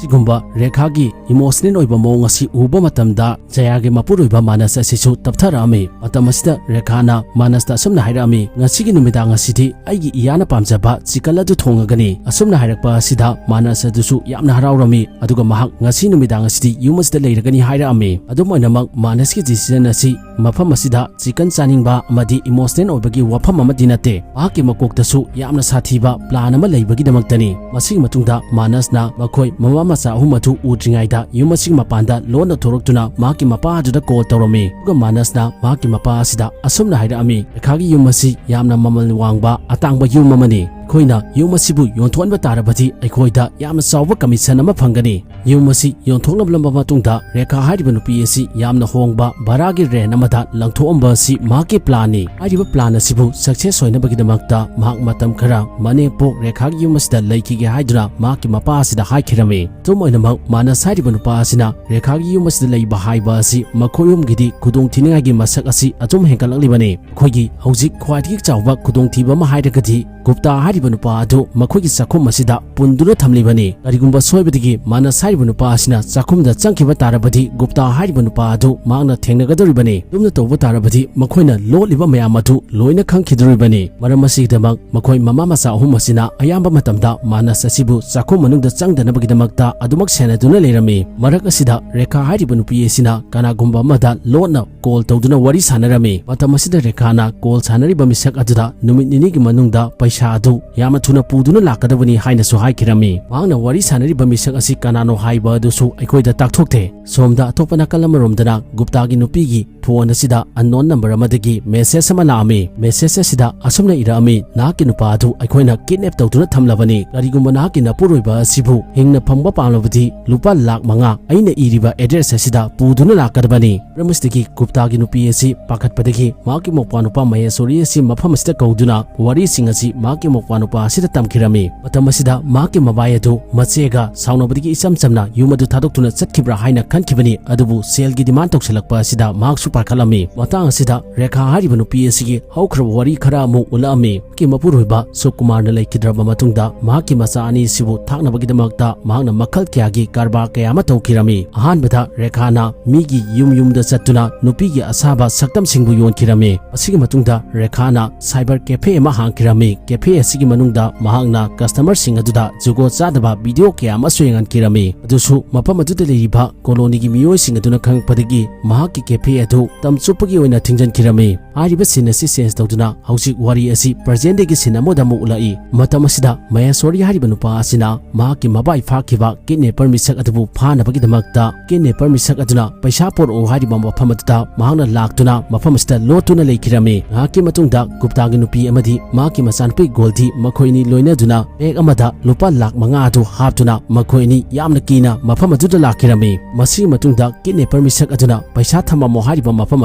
ꯁꯤꯒꯨꯝꯕ ꯔꯦꯈꯥꯒꯤ ꯏꯃꯣꯁꯅꯦꯜ ꯑꯣꯏꯕ ꯃꯑꯣꯡ ꯑꯁꯤ ꯎꯕ ꯃꯇꯝꯗ ꯖꯌꯥꯒꯤ ꯃꯄꯨꯔꯣꯏꯕ ꯃꯥꯅꯁ ꯑꯁꯤꯁꯨ ꯇꯞꯊꯔꯛꯑꯝꯃꯤ꯫ ꯃꯇꯝ ꯑꯁꯤꯗ ꯔꯦꯈꯥꯅ ꯃꯥꯅꯁꯇ ꯑꯁꯨꯝꯅ ꯍꯥꯏꯔꯛꯑꯝꯃꯤ, "ꯉꯁꯤꯒꯤ ꯅꯨꯃꯤꯗꯥꯡ ꯑꯁꯤꯗꯤ ꯑꯩꯒꯤ ꯏꯌꯥꯅ ꯄꯥꯝꯖꯕ ꯆꯤꯀꯟ ꯑꯗꯨ ꯊꯣꯡꯉꯒꯅꯤ꯫" ꯑꯁꯨꯝꯅ ꯍꯥꯏꯔꯛꯄ ꯑꯁꯤꯗ ꯃꯥꯅꯁ ꯑꯗꯨꯁꯨ ꯌꯥꯝꯅ ꯍꯔꯥꯎꯔꯝꯃꯤ꯫ ꯑꯗꯨꯒ ꯃꯍꯥꯛ ꯉꯁꯤ ꯅꯨꯃꯤꯗꯥꯡ ꯑꯁꯤꯗꯤ ꯌꯨꯝ ꯑꯁꯤꯗ ꯂꯩꯔꯒꯅꯤ ꯍꯥꯏꯔꯛꯑꯝꯃꯤ꯫ ꯑꯗꯨꯝ ꯑꯣꯏꯅꯃꯛ ꯃꯥꯅꯁꯀꯤ ꯗꯤꯁꯤꯖꯟ ꯑꯁꯤ ꯃꯐꯝ ꯑꯁꯤꯗ ꯆꯤꯀꯟ ꯆꯥꯅꯤꯡꯕ ꯑꯃꯗꯤ ꯏꯃꯣꯁꯅꯦꯜ ꯑꯣꯏꯕꯒꯤ ꯋꯥꯐꯝ ꯑꯃꯗꯤ ꯅꯠꯇꯦ꯫ ꯃꯍꯥꯛꯀꯤ ꯃꯀꯣꯛꯇꯁꯨ ꯌꯥꯝꯅ ꯁꯥꯊꯤꯕ ꯄ꯭ꯂꯥꯟ ꯑꯃ ꯂꯩꯕꯒꯤꯗꯃꯛꯇꯅꯤ꯫ ꯃꯁꯤꯒꯤ ꯃꯇꯨꯡꯗ ꯃꯥꯅꯁꯅ ꯃꯈꯣꯏ ꯃꯃꯥ ꯃꯆꯥ ꯑꯍꯨꯝ ꯑꯗꯨ ꯎꯗ꯭ꯔꯤꯉꯩꯗ ꯌꯨꯝ ꯑꯁꯤꯒꯤ ꯃꯄꯥꯟꯗ ꯂꯣꯟꯅ ꯊꯣꯔꯛꯇꯨꯅ ꯃꯍꯥꯛꯀꯤ ꯃꯄꯥ ꯑꯗꯨꯗ ꯀꯣꯜ ꯇꯧꯔꯝꯃꯤ꯫ ꯑꯗꯨꯒ ꯃꯥꯅꯁꯅ ꯃꯍꯥꯛꯀꯤ ꯃꯄꯥ ꯑꯁꯤꯗ ꯑꯁꯨꯝꯅ ꯍꯥꯏꯔꯛꯑꯝꯃꯤ, "ꯔꯦꯈꯥꯒꯤ ꯌꯨꯝ ꯑꯁꯤ ꯌꯥꯝꯅ ꯃꯃꯜ ꯋꯥꯡꯕ ꯑꯇꯥꯡꯕ ꯌꯨꯝ ꯑꯃꯅꯤ꯫ ꯑꯩꯈꯣꯏꯅ ꯌꯨꯝ ꯑꯁꯤꯕꯨ ꯌꯣꯟꯊꯣꯛꯍꯟꯕ ꯇꯥꯔꯕꯗꯤ ꯑꯩꯈꯣꯏꯗ ꯌꯥꯝꯅ ꯆꯥꯎꯕ ꯀꯃꯤꯁꯟ ꯑꯃ ꯐꯪꯒꯅꯤ꯫ ꯌꯨꯝ ꯑꯁꯤ ꯌꯣꯟꯊꯣꯛꯂꯕ ꯃꯇꯨꯡꯗ ꯔꯦꯈꯥ ꯍꯥꯏꯔꯤꯕ ꯅꯨꯄꯤ ꯑꯁꯤ ꯌꯥꯝꯅ ꯍꯣꯡꯕ ꯚꯔꯥꯒꯤ ꯔꯦꯟ ꯑꯃꯗ ꯂꯪꯊꯣꯛꯑꯝꯕ ꯑꯁꯤ ꯃꯍꯥꯛꯀꯤ ꯄ꯭ꯂꯥꯟꯅꯤ꯫ ꯍꯥꯏꯔꯤꯕ ꯄ꯭ꯂꯥꯟ ꯑꯁꯤꯕꯨ ꯁꯛꯁꯦꯁ ꯑꯣꯏꯅꯕꯒꯤꯗꯃꯛꯇ ꯃꯍꯥꯛ ꯃꯇꯝ ꯈꯔ ꯃꯅꯦꯝꯄꯣꯛ ꯔꯦꯈꯥꯒꯤ ꯌꯨꯝ ꯑꯁꯤꯗ ꯂꯩꯈꯤꯒꯦ ꯍꯥꯏꯗꯨꯅ ꯃꯍꯥꯛꯀꯤ ꯃꯄꯥ ꯑꯁꯤꯗ ꯍꯥꯏꯈꯤꯔꯝꯃꯤ꯫ ꯑꯗꯨꯝ ꯑꯣꯏꯅꯃꯛ, ꯃꯥꯅꯁ ꯍꯥꯏꯔꯤꯕ ꯅꯨꯄꯥ ꯑꯁꯤꯅ ꯔꯦꯈꯥꯒꯤ ꯌꯨꯝ ꯑꯁꯤꯗ ꯂꯩꯕ ꯍꯥꯏꯕ ꯑꯁꯤ ꯃꯈꯣꯏ ꯑꯍꯨꯝꯒꯤꯗꯤ ꯈꯨꯗꯣꯡꯊꯤꯅꯤꯡꯉꯥꯏꯒꯤ ꯃꯁꯛ ꯑꯁꯤ ꯑꯗꯨꯝ ꯍꯦꯟꯒꯠꯂꯛꯂꯤꯕꯅꯤ꯫ ꯑꯩꯈꯣꯏꯒꯤ ꯍꯧꯖꯤꯛ ꯈ꯭ꯋꯥꯏꯗꯒꯤ ꯆꯥꯎꯕ ꯈꯨꯗꯣꯡꯊꯤꯕ ꯑꯃ ꯍꯥꯏꯔꯒꯗꯤ ꯒꯨꯞꯇꯥ ꯍꯥꯏꯔꯤꯕ ꯅꯨꯄꯥ ꯑꯗꯨ ꯃꯈꯣꯏꯒꯤ ꯆꯥꯛꯈꯨꯝ ꯑꯁꯤꯗ ꯄꯨꯟꯗꯨꯅ ꯊꯝꯂꯤꯕꯅꯤ꯫ ꯀꯔꯤꯒꯨꯝꯕ ꯁꯣꯏꯕꯗꯒꯤ ꯃꯥꯅꯁ ꯍꯥꯏꯔꯤꯕ ꯅꯨꯄꯥ ꯑꯁꯤꯅ ꯆꯥꯛꯈꯨꯝꯗ ꯆꯪꯈꯤꯕ ꯇꯥꯔꯕꯗꯤ ꯒꯨꯞꯇꯥ ꯍꯥꯏꯔꯤꯕ ꯅꯨꯄꯥ ꯑꯗꯨ ꯃꯍꯥꯛꯅ ꯊꯦꯡꯅꯒꯗꯧꯔꯤꯕꯅꯤ꯫ ꯑꯗꯨꯝꯅ ꯇꯧꯕ ꯇꯥꯔꯕꯗꯤ ꯃꯈꯣꯏꯅ ꯂꯣꯠꯂꯤꯕ ꯃꯌꯥꯝ ꯑꯗꯨ ꯂꯣꯏꯅ ꯈꯪꯈꯤꯗꯧꯔꯤꯕꯅꯤ꯫ ꯃꯔꯝ ꯑꯁꯤꯒꯤꯗꯃꯛ ꯃꯈꯣꯏ ꯃꯃꯥ ꯃꯆꯥ ꯑꯍꯨꯝ ꯑꯁꯤꯅ ꯑꯌꯥꯝꯕ ꯃꯇꯝꯗ ꯃꯥꯅꯁ ꯑꯁꯤꯕꯨ ꯆꯥꯛꯈꯨꯝ ꯃꯅꯨꯡꯗ ꯆꯪꯗꯅꯕꯒꯤꯗꯃꯛꯇ ꯑꯗꯨꯃꯛ ꯁꯦꯟꯅꯗꯨꯅ ꯂꯩꯔꯝꯃꯤ꯫ ꯃꯔꯛ ꯑꯁꯤꯗ ꯔꯦꯈꯥ ꯍꯥꯏꯔꯤꯕ ꯅꯨꯄꯤ ꯑꯁꯤꯅ ꯀꯅꯥꯒꯨꯝꯕ ꯑꯃꯗ ꯂꯣꯠꯅ ꯀꯣꯜ ꯇꯧꯗꯨꯅ ꯋꯥꯔꯤ ꯁꯥꯟꯅꯔꯝꯃꯤ꯫ ꯃꯇꯝ ꯑꯁꯤꯗ ꯔꯦꯈꯥꯅ ꯀꯣꯜ ꯁꯥꯟꯅꯔꯤꯕ ꯃꯤꯁꯛ ꯑꯗꯨꯗ ꯅꯨꯃꯤꯠ ꯅꯤꯅꯤꯒꯤ ꯃꯅꯨꯡꯗ ꯄꯩꯁꯥ ꯑꯗꯨ ꯌꯥꯝꯅ ꯊꯨꯅ ꯄꯨꯗꯨꯅ ꯂꯥꯛꯀꯗꯕꯅꯤ ꯍꯥꯏꯅꯁꯨ ꯍꯥꯏꯈꯤꯔꯝꯃꯤ꯫ ꯃꯍꯥꯛꯅ ꯋꯥꯔꯤ ꯁꯥꯟꯅꯔꯤꯕ ꯃꯤꯁꯛ ꯑꯁꯤ ꯀꯅꯥꯅꯣ ꯍꯥꯏꯕ ꯑꯗꯨꯁꯨ ꯑꯩꯈꯣꯏꯗ ꯇꯥꯛꯊꯣꯛꯇꯦ꯫ ꯁꯣꯝꯗ ꯑꯇꯣꯞꯄ ꯅꯥꯀꯜ ꯑꯃꯔꯣꯝꯗꯅ ꯒꯨꯞꯇꯥꯒꯤ ꯅꯨꯄꯤꯒꯤ ꯐꯣꯟ ꯑꯁꯤꯗ unknown number ꯑꯃꯗꯒꯤ ꯃꯦꯁꯦꯖ ꯑꯃ ꯂꯥꯛꯑꯝꯃꯤ꯫ ꯃꯦꯁꯦꯖ ꯑꯁꯤꯗ ꯑꯁꯨꯝꯅ ꯏꯔꯛꯑꯝꯃꯤ, "ꯅꯍꯥꯛꯀꯤ ꯅꯨꯄꯥ ꯑꯗꯨ ꯑꯩꯈꯣꯏꯅ ꯀꯤꯗꯅꯦꯞ ꯇꯧꯗꯨꯅ ꯊꯝꯂꯕꯅꯤ꯫ ꯀꯔꯤꯒꯨꯝꯕ ꯅꯍꯥꯛꯀꯤ ꯅꯄꯨꯔꯣꯏꯕ ꯑꯁꯤꯕꯨ ꯍꯤꯡꯅ ꯐꯪꯕ ꯄꯥꯝꯂꯕꯗꯤ ꯂꯨꯄꯥ ꯂꯥꯈ ꯃꯉꯥ ꯑꯩꯅ ꯏꯔꯤꯕ ꯑꯦꯗ꯭ꯔꯦꯁ ꯑꯁꯤꯗ ꯄꯨꯗꯨꯅ ꯂꯥꯛꯀꯗꯕꯅꯤ"꯫ ꯃꯔꯝ ꯑꯁꯤꯗꯒꯤ ꯒꯨꯞꯇꯥꯒꯤ ꯅꯨꯄꯤ ꯑꯁꯤ ꯄꯥꯈꯠꯄꯗꯒꯤ ꯃꯍꯥꯛꯀꯤ ꯃꯧꯄ꯭ꯋꯥꯅꯨꯄꯥ ꯃꯍꯦꯁꯣꯔꯤ ꯑꯁꯤ ꯃꯐꯝ ꯑꯁꯤꯗ ꯀꯧꯗꯨꯅ ꯋꯥꯔꯤꯁꯤꯡ ꯑꯁꯤ ꯃꯍꯥꯛꯀꯤ ꯃꯧꯄ꯭ꯋꯥꯅꯨꯄꯥ ꯑꯁꯤꯗ ꯇꯝꯈꯤꯔꯝꯃꯤ꯫ ꯃꯇꯝ ꯑꯁꯤꯗ ꯃꯍꯥꯛꯀꯤ ꯃꯕꯥꯏ ꯑꯗꯨ ꯃꯆꯦꯒ ꯁꯥꯎꯅꯕꯗꯒꯤ ꯏꯆꯝ ꯆꯝꯅ ꯌꯨꯝ ꯑꯗꯨ ꯊꯥꯗꯣꯛꯇꯨꯅ ꯆꯠꯈꯤꯕ꯭ꯔꯥ ꯍꯥꯏꯅ ꯈꯟꯈꯤꯕꯅꯤ, ꯑꯗꯨꯕꯨ ꯁꯦꯜꯒꯤ ꯗꯤꯃꯥꯟ ꯇꯧꯁꯤꯜꯂꯛꯄ ꯑꯁꯤꯗ ꯃꯍꯥꯛꯁꯨ ꯄꯥꯈꯠꯂꯝꯃꯤ꯫ ꯃꯇꯥꯡ ꯑꯁꯤꯗ ꯔꯦꯈꯥ ꯍꯥꯏꯔꯤꯕ ꯅꯨꯄꯤ ꯑꯁꯤꯒꯤ ꯍꯧꯈ꯭ꯔꯕ ꯋꯥꯔꯤ ꯈꯔ ꯑꯃꯨꯛ ꯎꯠꯂꯛꯑꯝꯃꯤ꯫ ꯃꯍꯥꯛꯀꯤ ꯃꯄꯨꯔꯣꯏꯕ ꯁꯨꯀꯨꯃꯥꯔꯅ ꯂꯩꯈꯤꯗ꯭ꯔꯕ ꯃꯇꯨꯡꯗ ꯃꯍꯥꯛꯀꯤ ꯃꯆꯥ ꯑꯅꯤ ꯑꯁꯤꯕꯨ ꯊꯥꯛꯅꯕꯒꯤꯗꯃꯛꯇ ꯃꯍꯥꯛꯅ ꯃꯈꯜ ꯀꯌꯥꯒꯤ ꯀꯔꯕꯥꯔ ꯀꯌꯥ ꯑꯃ ꯇꯧꯈꯤꯔꯝꯃꯤ꯫ ꯑꯍꯥꯟꯕꯗ ꯔꯦꯈꯥꯅ ꯃꯤꯒꯤ ꯌꯨꯝ ꯌꯨꯝꯗ ꯆꯠꯇꯨꯅ ꯅꯨꯄꯤꯒꯤ ꯑꯁꯥꯕ ꯁꯛꯇꯝꯁꯤꯡꯕꯨ ꯌꯣꯟꯈꯤꯔꯝꯃꯤ꯫ ꯑꯁꯤꯒꯤ ꯃꯇꯨꯡꯗ ꯔꯦꯈꯥꯅ ꯁꯥꯏꯕꯔ ꯀꯦꯐꯦ ꯑꯃ ꯍꯥꯡꯈꯤꯔꯝꯃꯤ꯫ ꯀꯦꯐꯦ ꯑꯁꯤꯒꯤ ꯃꯅꯨꯡꯗ ꯃꯍꯥꯛꯅ ꯀꯁꯇꯃꯔꯁꯤꯡ ꯑꯗꯨꯗ ꯖꯨꯒꯣꯠ ꯆꯥꯗꯕ ꯚꯤꯗꯤꯑꯣ ꯀꯌꯥ ꯑꯃꯁꯨ ꯌꯦꯡꯍꯟꯈꯤꯔꯝꯃꯤ꯫ ꯑꯗꯨꯁꯨ ꯃꯐꯝ ꯑꯗꯨꯗ ꯂꯩꯔꯤꯕ ꯀꯣꯂꯣꯅꯤꯒꯤ ꯃꯤꯑꯣꯏꯁꯤꯡ ꯑꯗꯨꯅ ꯈꯪꯂꯛꯄꯗꯒꯤ ꯃꯍꯥꯛꯀꯤ cafe ꯑꯗꯨ ꯃꯇꯝ ꯆꯨꯞꯄꯒꯤ ꯑꯣꯏꯅ ꯊꯤꯡꯖꯤꯟꯈꯤꯔꯝꯃꯤ꯫ ꯍꯥꯏꯔꯤꯕ scene ꯑꯁꯤ change ꯇꯧꯗꯨꯅ ꯍꯧꯖꯤꯛ ꯋꯥꯔꯤ ꯑꯁꯤ present dayꯒꯤ scene ꯑꯃꯗ ꯑꯃꯨꯛ ꯎꯠꯂꯛꯏ꯫ ꯃꯇꯝ ꯑꯁꯤꯗ ꯃꯍꯦꯁ꯭ꯋꯔꯤ ꯍꯥꯏꯔꯤꯕ ꯅꯨꯄꯥ ꯑꯁꯤꯅ ꯃꯍꯥꯛꯀꯤ ꯃꯕꯥꯏ ꯐꯥꯈꯤꯕ kidnapper ꯃꯤꯁꯛ ꯑꯗꯨꯕꯨ ꯐꯥꯅꯕꯒꯤꯗꯃꯛꯇ kidnapper ꯃꯤꯁꯛ ꯑꯗꯨꯅ ꯄꯩꯁꯥ ꯄꯣꯔꯛꯎ ꯍꯥꯏꯔꯤꯕ ꯃꯐꯝ ꯑꯗꯨꯗ ꯃꯍꯥꯛꯅ ꯂꯥꯛꯇꯨꯅ ꯃꯐꯝ ꯑꯁꯤꯗ ꯂꯣꯠꯇꯨꯅ ꯂꯩꯈꯤꯔꯝꯃꯤ꯫ ꯉꯥꯏꯍꯥꯛꯀꯤ ꯃꯇꯨꯡꯗ ꯒꯨꯞꯇꯥꯒꯤ ꯅꯨꯄꯤ ꯑꯃꯗꯤ ꯃꯍꯥꯛꯀꯤ ꯃꯆꯥꯅꯨꯄꯤ ꯒꯣꯜꯗꯤ ꯃꯈꯣꯏ ꯑꯅꯤ ꯂꯣꯏꯅꯗꯨꯅ bag ꯑꯃꯗ ꯂꯨꯄꯥ ꯂꯥꯈ ꯃꯉꯥ ꯑꯗꯨ ꯍꯥꯞꯇꯨꯅ ꯃꯈꯣꯏ ꯑꯅꯤ ꯌꯥꯝꯅ ꯀꯤꯅ ꯃꯐꯝ ꯑꯗꯨꯗ ꯂꯥꯛꯈꯤꯔꯝꯃꯤ꯫ ꯃꯁꯤꯒꯤ ꯃꯇꯨꯡꯗ kidnapper ꯃꯤꯁꯛ ꯑꯗꯨꯅ ꯄꯩꯁꯥ ꯊꯝꯃꯝꯃꯣ ꯍꯥꯏꯔꯤꯕ ꯃꯐꯝ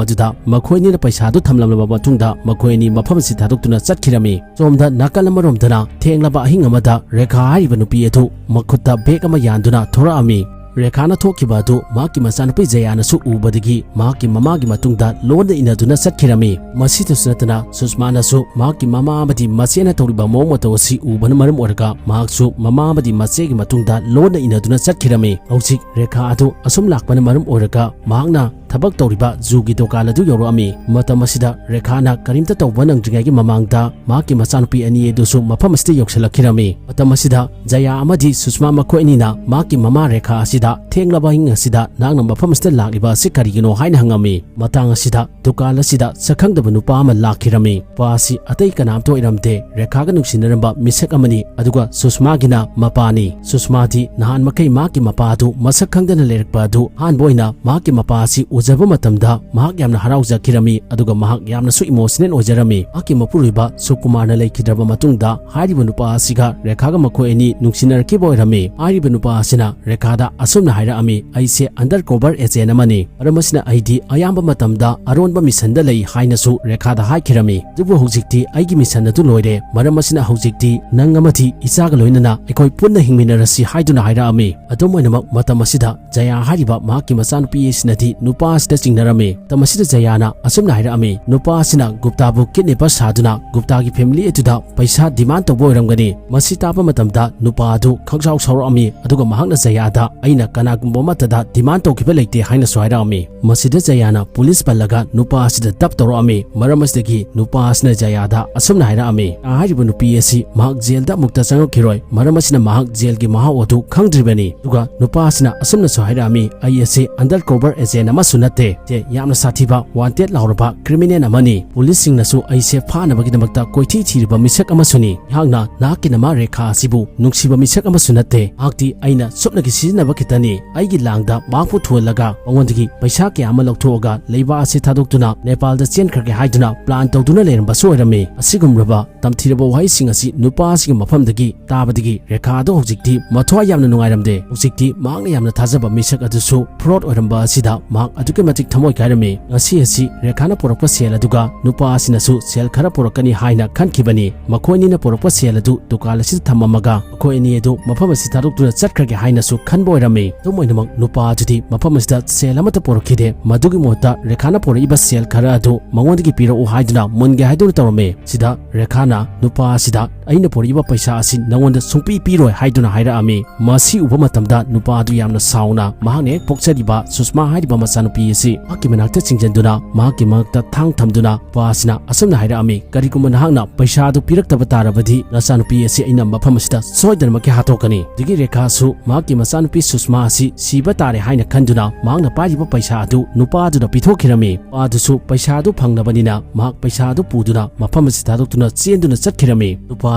ꯑꯗꯨꯗ ꯃꯈꯣꯏ ꯑꯅꯤꯅ ꯄꯩꯁꯥꯗꯨ ꯊꯝꯂꯝꯂꯕ ꯃꯇꯨꯡꯗ ꯃꯈꯣꯏ ꯑꯅꯤ ꯃꯐꯝ ꯑꯁꯤ ꯊꯥꯗꯣꯛꯇꯨꯅ ꯆꯠꯈꯤꯔꯝꯃꯤ꯫ ꯁꯣꯝꯗ ꯅꯥꯀꯜ ꯑꯃꯔꯣꯝꯗꯅ ꯊꯦꯡꯂꯕ ꯑꯍꯤꯡ ꯑꯃꯗ ꯔꯦꯈꯥ ꯍꯥꯏꯔꯤꯕ ꯅꯨꯄꯤ ꯑꯗꯨ ꯃꯈꯨꯠꯇ bag ꯑꯃ ꯌꯥꯟꯗꯨꯅ ꯊꯣꯔꯛꯑꯝꯃꯤ꯫ ꯔꯦꯈꯥꯅ ꯊꯣꯛꯈꯤꯕ ꯑꯗꯨ ꯃꯍꯥꯛꯀꯤ ꯃꯆꯥꯅꯨꯄꯤ ꯖꯌꯥꯅꯁꯨ ꯎꯕꯗꯒꯤ ꯃꯍꯥꯛꯀꯤ ꯃꯃꯥꯒꯤ ꯃꯇꯨꯡꯗ ꯂꯣꯟꯅ ꯏꯟꯅꯗꯨꯅ ꯆꯠꯈꯤꯔꯝꯃꯤ꯫ ꯃꯁꯤꯗꯁꯨ ꯅꯠꯇꯅ ꯁꯨꯁꯃꯥꯅꯁꯨ ꯃꯍꯥꯛꯀꯤ ꯃꯃꯥ ꯑꯃꯗꯤ ꯃꯆꯦꯅ ꯇꯧꯔꯤꯕ ꯃꯑꯣꯡ ꯃꯇꯧ ꯑꯁꯤ ꯎꯕꯅ ꯃꯔꯝ ꯑꯣꯏꯔꯒ ꯃꯍꯥꯛꯁꯨ ꯃꯃꯥ ꯑꯃꯗꯤ ꯃꯆꯦꯒꯤ ꯃꯇꯨꯡꯗ ꯂꯣꯟꯅ ꯏꯟꯅꯗꯨꯅ ꯆꯠꯈꯤꯔꯝꯃꯤ꯫ ꯍꯧꯖꯤꯛ ꯔꯦꯈꯥ ꯑꯗꯨ ꯑꯁꯨꯝ ꯂꯥꯛꯄꯅ ꯃꯔꯝ ꯑꯣꯏꯔꯒ ꯃꯍꯥꯛꯅ ꯊꯕꯛ ꯇꯧꯔꯤꯕ ꯖꯨꯒꯤ ꯗꯨꯀꯥꯟ ꯑꯗꯨ ꯌꯧꯔꯛꯑꯝꯃꯤ꯫ ꯃꯇꯝ ꯑꯁꯤꯗ ꯔꯦꯈꯥꯅ ꯀꯔꯤꯝꯇ ꯇꯧꯕ ꯅꯪꯗ꯭ꯔꯤꯉꯩꯒꯤ ꯃꯃꯥꯡꯗ ꯃꯍꯥꯛꯀꯤ ꯃꯆꯥꯅꯨꯄꯤ ꯑꯅꯤ ꯑꯗꯨꯁꯨ ꯃꯐꯝ ꯑꯁꯤꯗ ꯌꯧꯁꯤꯜꯂꯛꯈꯤꯔꯝꯃꯤ꯫ ꯃꯇꯝ ꯑꯁꯤꯗ ꯖꯌꯥ ꯑꯃꯗꯤ ꯁꯨꯁꯃꯥ ꯃꯈꯣꯏ ꯑꯅꯤꯅ ꯃꯍꯥꯛꯀꯤ ꯃꯃꯥ ꯔꯦꯈꯥ ꯑꯁꯤꯗ ꯊꯦꯡꯂꯕ ꯑꯍꯤꯡ ꯑꯁꯤꯗ ꯅꯍꯥꯛꯅ ꯃꯐꯝ ꯑꯁꯤꯗ ꯂꯥꯛꯂꯤꯕ ꯑꯁꯤ ꯀꯔꯤꯒꯤꯅꯣ ꯍꯥꯏꯅ ꯍꯪꯉꯝꯃꯤ꯫ ꯃꯇꯥꯡ ꯑꯁꯤꯗ ꯗꯨꯀꯥꯟ ꯑꯁꯤꯗ ꯁꯛꯈꯪꯗꯕ ꯅꯨꯄꯥ ꯑꯃ ꯂꯥꯛꯈꯤꯔꯝꯃꯤ꯫ ꯅꯨꯄꯥ ꯑꯁꯤ ꯑꯇꯩ ꯀꯅꯥꯝꯇ ꯑꯣꯏꯔꯝꯗꯦ, ꯔꯦꯈꯥꯒ ꯅꯨꯡꯁꯤꯅꯔꯝꯕ ꯃꯤꯁꯛ ꯑꯃꯅꯤ, ꯑꯗꯨꯒ ꯁꯨꯁꯃꯥꯒꯤꯅ ꯃꯄꯥꯅꯤ꯫ ꯁꯨꯁꯃꯥꯗꯤ ꯅꯍꯥꯟ ꯃꯈꯩ ꯃꯍꯥꯛꯀꯤ ꯃꯄꯥ ꯑꯗꯨ ꯃꯁꯛ ꯈꯪꯗꯅ ꯂꯩꯔꯛꯄ ꯑꯗꯨ ꯑꯍꯥꯟꯕ ꯑꯣꯏꯅ ꯃꯍꯥꯛꯀꯤ ꯃꯄꯥ ꯑꯁꯤ ꯎꯖꯕ ꯃꯇꯝꯗ ꯃꯍꯥꯛ ꯌꯥꯝꯅ ꯍꯔꯥꯎꯖꯈꯤꯔꯝꯃꯤ, ꯑꯗꯨꯒ ꯃꯍꯥꯛ ꯌꯥꯝꯅꯁꯨ emotional ꯑꯣꯏꯖꯔꯝꯃꯤ꯫ ꯃꯍꯥꯛꯀꯤ ꯃꯄꯨꯔꯣꯏꯕ ꯁꯨꯀꯨꯃꯥꯔꯅ ꯂꯩꯈꯤꯗ꯭ꯔꯕ ꯃꯇꯨꯡꯗ ꯍꯥꯏꯔꯤꯕ ꯅꯨꯄꯥ ꯑꯁꯤꯒ ꯔꯦꯈꯥꯒ ꯃꯈꯣꯏ ꯑꯅꯤ ꯅꯨꯡꯁꯤꯅꯔꯛꯈꯤꯕ ꯑꯣꯏꯔꯝꯃꯤ꯫ ꯍꯥꯏꯔꯤꯕ ꯅꯨꯄꯥ ꯑꯁꯤꯅ ꯔꯦꯈꯥꯗ ꯑꯁꯨꯝꯅ ꯍꯥꯏꯔꯛꯑꯝꯃꯤ, "ꯑꯩꯁꯦ undercover agent ꯑꯃꯅꯤ, ꯃꯔꯝ ꯑꯁꯤꯅ ꯑꯩꯗꯤ ꯑꯌꯥꯝꯕ ꯃꯇꯝꯗ ꯑꯔꯣꯟꯕ mission ꯗ ꯂꯩ" ꯍꯥꯏꯅꯁꯨ ꯔꯦꯈꯥꯗ ꯍꯥꯏꯈꯤꯔꯝꯃꯤ꯫ "ꯑꯗꯨꯕꯨ ꯍꯧꯖꯤꯛꯇꯤ ꯑꯩꯒꯤ mission ꯑꯗꯨ ꯂꯣꯏꯔꯦ, ꯃꯔꯝ ꯑꯁꯤꯅ ꯍꯧꯖꯤꯛꯇꯤ ꯅꯪ ꯑꯃꯗꯤ ꯏꯆꯥꯒ ꯂꯣꯏꯅꯅ ꯑꯩꯈꯣꯏ ꯄꯨꯟꯅ ꯍꯤꯡꯃꯤꯟꯅꯔꯁꯤ" ꯍꯥꯏꯗꯨꯅ ꯍꯥꯏꯔꯛꯑꯝꯃꯤ꯫ ꯑꯗꯨꯝ ꯑꯣꯏꯅꯃꯛ ꯃꯇꯝ ꯑꯁꯤꯗ ꯖꯌꯥ ꯍꯥꯏꯔꯤꯕ ꯃꯍꯥꯛꯀꯤ ꯃꯆꯥꯅꯨꯄꯤ ꯑꯁꯤꯅꯗꯤ ꯅꯨꯄꯥ ꯑꯁꯤꯗ ꯆꯤꯡꯅꯔꯝꯃꯤ꯫ ꯃꯇꯝ ꯑꯁꯤꯗ ꯖꯌꯥꯅ ꯑꯁꯨꯝꯅ ꯍꯥꯏꯔꯛꯑꯝꯃꯤ, ꯅꯨꯄꯥ ꯑꯁꯤꯅ ꯒꯨꯞꯇꯥꯕꯨ ꯀꯤꯗꯅꯦꯄꯔ ꯁꯥꯗꯨꯅ ꯒꯨꯞꯇꯥꯒꯤ ꯐꯦꯃꯤꯂꯤ ꯑꯗꯨꯗ ꯄꯩꯁꯥ ꯗꯤꯃꯥꯟ ꯇꯧꯕ ꯑꯣꯏꯔꯝꯒꯅꯤ꯫ ꯃꯁꯤ ꯇꯥꯕ ꯃꯇꯝꯗ ꯅꯨꯄꯥ ꯑꯗꯨ ꯈꯪꯁꯥꯎ ꯁꯥꯎꯔꯛꯑꯝꯃꯤ, ꯑꯗꯨꯒ ꯃꯍꯥꯛꯅ ꯖꯌꯥꯗ, "ꯑꯩꯅ ꯀꯅꯥꯒꯨꯝꯕ ꯑꯃꯠꯇꯗ ꯗꯤꯃꯥꯟ ꯇꯧꯈꯤꯕ ꯂꯩꯇꯦ" ꯍꯥꯏꯅꯁꯨ ꯍꯥꯏꯔꯛꯑꯝꯃꯤ꯫ ꯃꯁꯤꯗ ꯖꯌꯥꯅ ꯄꯨꯂꯤꯁ ꯄꯜꯂꯒ ꯅꯨꯄꯥ ꯑꯁꯤꯗ ꯗꯞ ꯇꯧꯔꯛꯑꯝꯃꯤ꯫ ꯃꯔꯝ ꯑꯁꯤꯗꯒꯤ ꯅꯨꯄꯥ ꯑꯁꯤꯅ ꯖꯌꯥꯗ ꯑꯁꯨꯝꯅ ꯍꯥꯏꯔꯛꯑꯝꯃꯤ, "ꯍꯥꯏꯔꯤꯕ ꯅꯨꯄꯤ ꯑꯁꯤ ꯃꯍꯥꯛ ꯖꯦꯜꯗ ꯑꯃꯨꯛꯇ ꯆꯪꯉꯛꯈꯤꯔꯣꯏ, ꯃꯔꯝ ꯑꯁꯤꯅ ꯃꯍꯥꯛ ꯖꯦꯜꯒꯤ ꯃꯍꯥꯎ ꯑꯗꯨ ꯈꯪꯗ꯭ꯔꯤꯕꯅꯤ"꯫ ꯑꯗꯨꯒ ꯅꯨꯄꯥ ꯑꯁꯤꯅ ꯑꯁꯨꯝꯅꯁꯨ ꯍꯥꯏꯔꯛꯑꯝꯃꯤ, "ꯑꯩ ꯑꯁꯤ ꯑꯟꯗꯔ ꯀꯣꯚꯔ ꯑꯦꯖꯦꯟ ꯑꯃꯁꯨ ꯅꯠꯇꯦ, ꯌꯥꯝꯅ ꯁꯥꯊꯤꯕ ꯋꯥꯟꯇꯦꯗ ꯂꯥꯎꯔꯕ ꯀ꯭ꯔꯤꯃꯤꯅꯦꯜ ꯑꯃꯅꯤ꯫ ꯄꯨꯂꯤꯁꯁꯤꯡꯅꯁꯨ ꯑꯩꯁꯦ ꯐꯥꯅꯕꯒꯤꯗꯃꯛꯇ ꯀꯣꯏꯊꯤ ꯊꯤꯔꯤꯕ ꯃꯤꯁꯛ ꯑꯃꯁꯨꯅꯤ꯫ ꯑꯩꯍꯥꯛꯅ ꯅꯍꯥꯛꯀꯤ ꯅꯃꯥ ꯔꯦꯈꯥ ꯑꯁꯤꯕꯨ ꯅꯨꯡꯁꯤꯕ ꯃꯤꯁꯛ ꯑꯃꯁꯨ ꯅꯠꯇꯦ꯫ ꯃꯍꯥꯛꯇꯤ ꯑꯩꯅ ꯁꯨꯞꯅꯒꯤ ꯁꯤꯖꯤꯟꯅꯕ ꯈꯤꯇꯅꯤ꯫ ꯑꯩꯒꯤ ꯂꯥꯡꯗ ꯃꯍꯥꯛꯄꯨ ꯊꯨꯍꯜꯂꯒ ꯃꯉꯣꯟꯗꯒꯤ ꯄꯩꯁꯥ ꯀꯌꯥ ꯑꯃ ꯂꯧꯊꯣꯛꯑꯒ ꯂꯩꯕꯥꯛ ꯑꯁꯤ ꯊꯥꯗꯣꯛꯇꯨꯅ ꯅꯦꯄꯥꯜꯗ ꯆꯦꯟꯈ꯭ꯔꯒꯦ ꯍꯥꯏꯗꯨꯅ ꯄ꯭ꯂꯥꯟ ꯇꯧꯗꯨꯅ ꯂꯩꯔꯝꯕꯁꯨ ꯑꯣꯏꯔꯝꯃꯤ"꯫ ꯑꯁꯤꯒꯨꯝꯂꯕ ꯇꯝꯊꯤꯔꯕ ꯋꯥꯍꯩꯁꯤꯡ ꯑꯁꯤ ꯅꯨꯄꯥ ꯑꯁꯤꯒꯤ ꯃꯐꯝꯗꯒꯤ ꯇꯥꯕꯗꯒꯤ ꯔꯦꯈꯥ ꯑꯗꯨ ꯍꯧꯖꯤꯛꯇꯤ ꯃꯊ꯭ꯋꯥꯏ ꯌꯥꯝꯅ ꯅꯨꯡꯉꯥꯏꯔꯝꯗꯦ꯫ ꯍꯧꯖꯤꯛꯇꯤ ꯃꯍꯥꯛꯅ ꯌꯥꯝꯅ ꯊꯥꯖꯕ ꯃꯤꯁꯛ ꯑꯗꯨꯁꯨ ꯐ꯭ꯔꯣꯗ ꯑꯣꯏꯔꯝꯕ ꯑꯁꯤꯗ ꯃꯍꯥꯛ ꯑꯗꯨꯛꯀꯤ ꯃꯇꯤꯛ ꯊꯃꯣꯏ ꯀꯥꯏꯔꯝꯃꯤ꯫ ꯉꯁꯤ ꯑꯁꯤ ꯔꯦꯈꯥꯅ ꯄꯨꯔꯛꯄ ꯁꯦꯜ ꯑꯗꯨꯒ ꯅꯨꯄꯥ ꯑꯁꯤꯅꯁꯨ ꯁꯦꯜ ꯈꯔ ꯄꯨꯔꯛꯀꯅꯤ ꯍꯥꯏꯅ ꯈꯟꯈꯤꯕꯅꯤ꯫ ꯃꯈꯣꯏ ꯑꯅꯤꯅ ꯄꯨꯔꯛꯄ ꯁꯦꯜ ꯑꯗꯨ ꯗꯨꯀꯥꯟ ꯑꯁꯤꯗ ꯊꯝꯃꯝꯃꯒ ꯃꯈꯣꯏ ꯑꯅꯤ ꯑꯗꯨ ꯃꯐꯝ ꯑꯁꯤ ꯊꯥꯗꯣꯛꯇꯨꯅ ꯆꯠꯈ꯭ꯔꯒꯦ ꯍꯥꯏꯅꯁꯨ ꯈꯟꯕ ꯑꯣꯏꯔꯝꯃꯤ꯫ ꯑꯗꯨꯝ ꯑꯣꯏꯅꯃꯛ ꯅꯨꯄꯥ ꯑꯗꯨꯗꯤ ꯃꯐꯝ ꯑꯁꯤꯗ ꯁꯦꯜ ꯑꯃꯠꯇ ꯄꯨꯔꯛꯈꯤꯗꯦ꯫ ꯃꯗꯨꯒꯤ ꯃꯍꯨꯠꯇ ꯔꯦꯈꯥꯅ ꯄꯨꯔꯛꯏꯕ ꯁꯦꯜ ꯈꯔ ꯑꯗꯨ ꯃꯉꯣꯟꯗꯒꯤ ꯄꯤꯔꯛꯎ ꯍꯥꯏꯗꯨꯅ ꯃꯨꯟꯒꯦ ꯍꯥꯏꯗꯨꯅ ꯇꯧꯔꯝꯃꯤ꯫ ꯁꯤꯗ ꯔꯦꯈꯥꯅ ꯅꯨꯄꯥ ꯑꯁꯤꯗ, "ꯑꯩꯅ ꯄꯨꯔꯛꯏꯕ ꯄꯩꯁꯥ ꯑꯁꯤ ꯅꯉꯣꯟꯗ ꯁꯨꯡꯄꯤ ꯄꯤꯔꯣꯏ" ꯍꯥꯏꯗꯨꯅ ꯍꯥꯏꯔꯛꯑꯝꯃꯤ꯫ ꯃꯁꯤ ꯎꯕ ꯃꯇꯝꯗ ꯅꯨꯄꯥ ꯑꯗꯨ ꯌꯥꯝꯅ ꯁꯥꯎꯅ ꯃꯍꯥꯛꯅ ꯍꯦꯛ ꯄꯣꯛꯆꯔꯤꯕ ꯁꯨꯁꯃꯥ ꯍꯥꯏꯔꯤꯕ ꯃꯆꯥꯅꯨꯄꯤ ꯑꯁꯤ ꯃꯍꯥꯛꯀꯤ ꯃꯅꯥꯛꯇ ꯆꯤꯡꯁꯤꯟꯗꯨꯅ ꯃꯍꯥꯛꯀꯤ ꯃꯉꯛꯇ ꯊꯥꯡ ꯊꯝꯗꯨꯅ ꯅꯨꯄꯥ ꯑꯁꯤꯅ ꯑꯁꯨꯝꯅ ꯍꯥꯏꯔꯛꯑꯝꯃꯤ, "ꯀꯔꯤꯒꯨꯝꯕ ꯅꯍꯥꯛꯅ ꯄꯩꯁꯥ ꯑꯗꯨ ꯄꯤꯔꯛꯇꯕ ꯇꯥꯔꯕꯗꯤ ꯅꯆꯥꯅꯨꯄꯤ ꯑꯁꯤ ꯑꯩꯅ ꯃꯐꯝ ꯑꯁꯤꯗ ꯁꯣꯏꯗꯅꯃꯛꯀꯤ ꯍꯥꯠꯇꯣꯛꯀꯅꯤ"꯫ ꯑꯗꯨꯗꯒꯤ ꯔꯦꯈꯥꯁꯨ ꯃꯍꯥꯛꯀꯤ ꯃꯆꯥꯅꯨꯄꯤ ꯁꯨꯁꯃꯥ ꯑꯁꯤ ꯁꯤꯕ ꯇꯥꯔꯦ ꯍꯥꯏꯅ ꯈꯟꯗꯨꯅ ꯃꯍꯥꯛꯅ ꯄꯥꯏꯔꯤꯕ ꯄꯩꯁꯥ ꯑꯗꯨ ꯅꯨꯄꯥ ꯑꯗꯨꯗ ꯄꯤꯊꯣꯛꯈꯤꯔꯝꯃꯤ꯫ ꯅꯨꯄꯥ ꯑꯗꯨꯁꯨ ꯄꯩꯁꯥ ꯑꯗꯨ ꯐꯪꯅꯕꯅꯤꯅ ꯃꯍꯥꯛ ꯄꯩꯁꯥ ꯑꯗꯨ ꯄꯨꯗꯨꯅ ꯃꯐꯝ ꯑꯁꯤ ꯊꯥꯗꯣꯛꯇꯨꯅ ꯆꯦꯟꯗꯨꯅ ꯆꯠꯈꯤꯔꯝꯃꯤ꯫ ꯅꯨꯄꯥ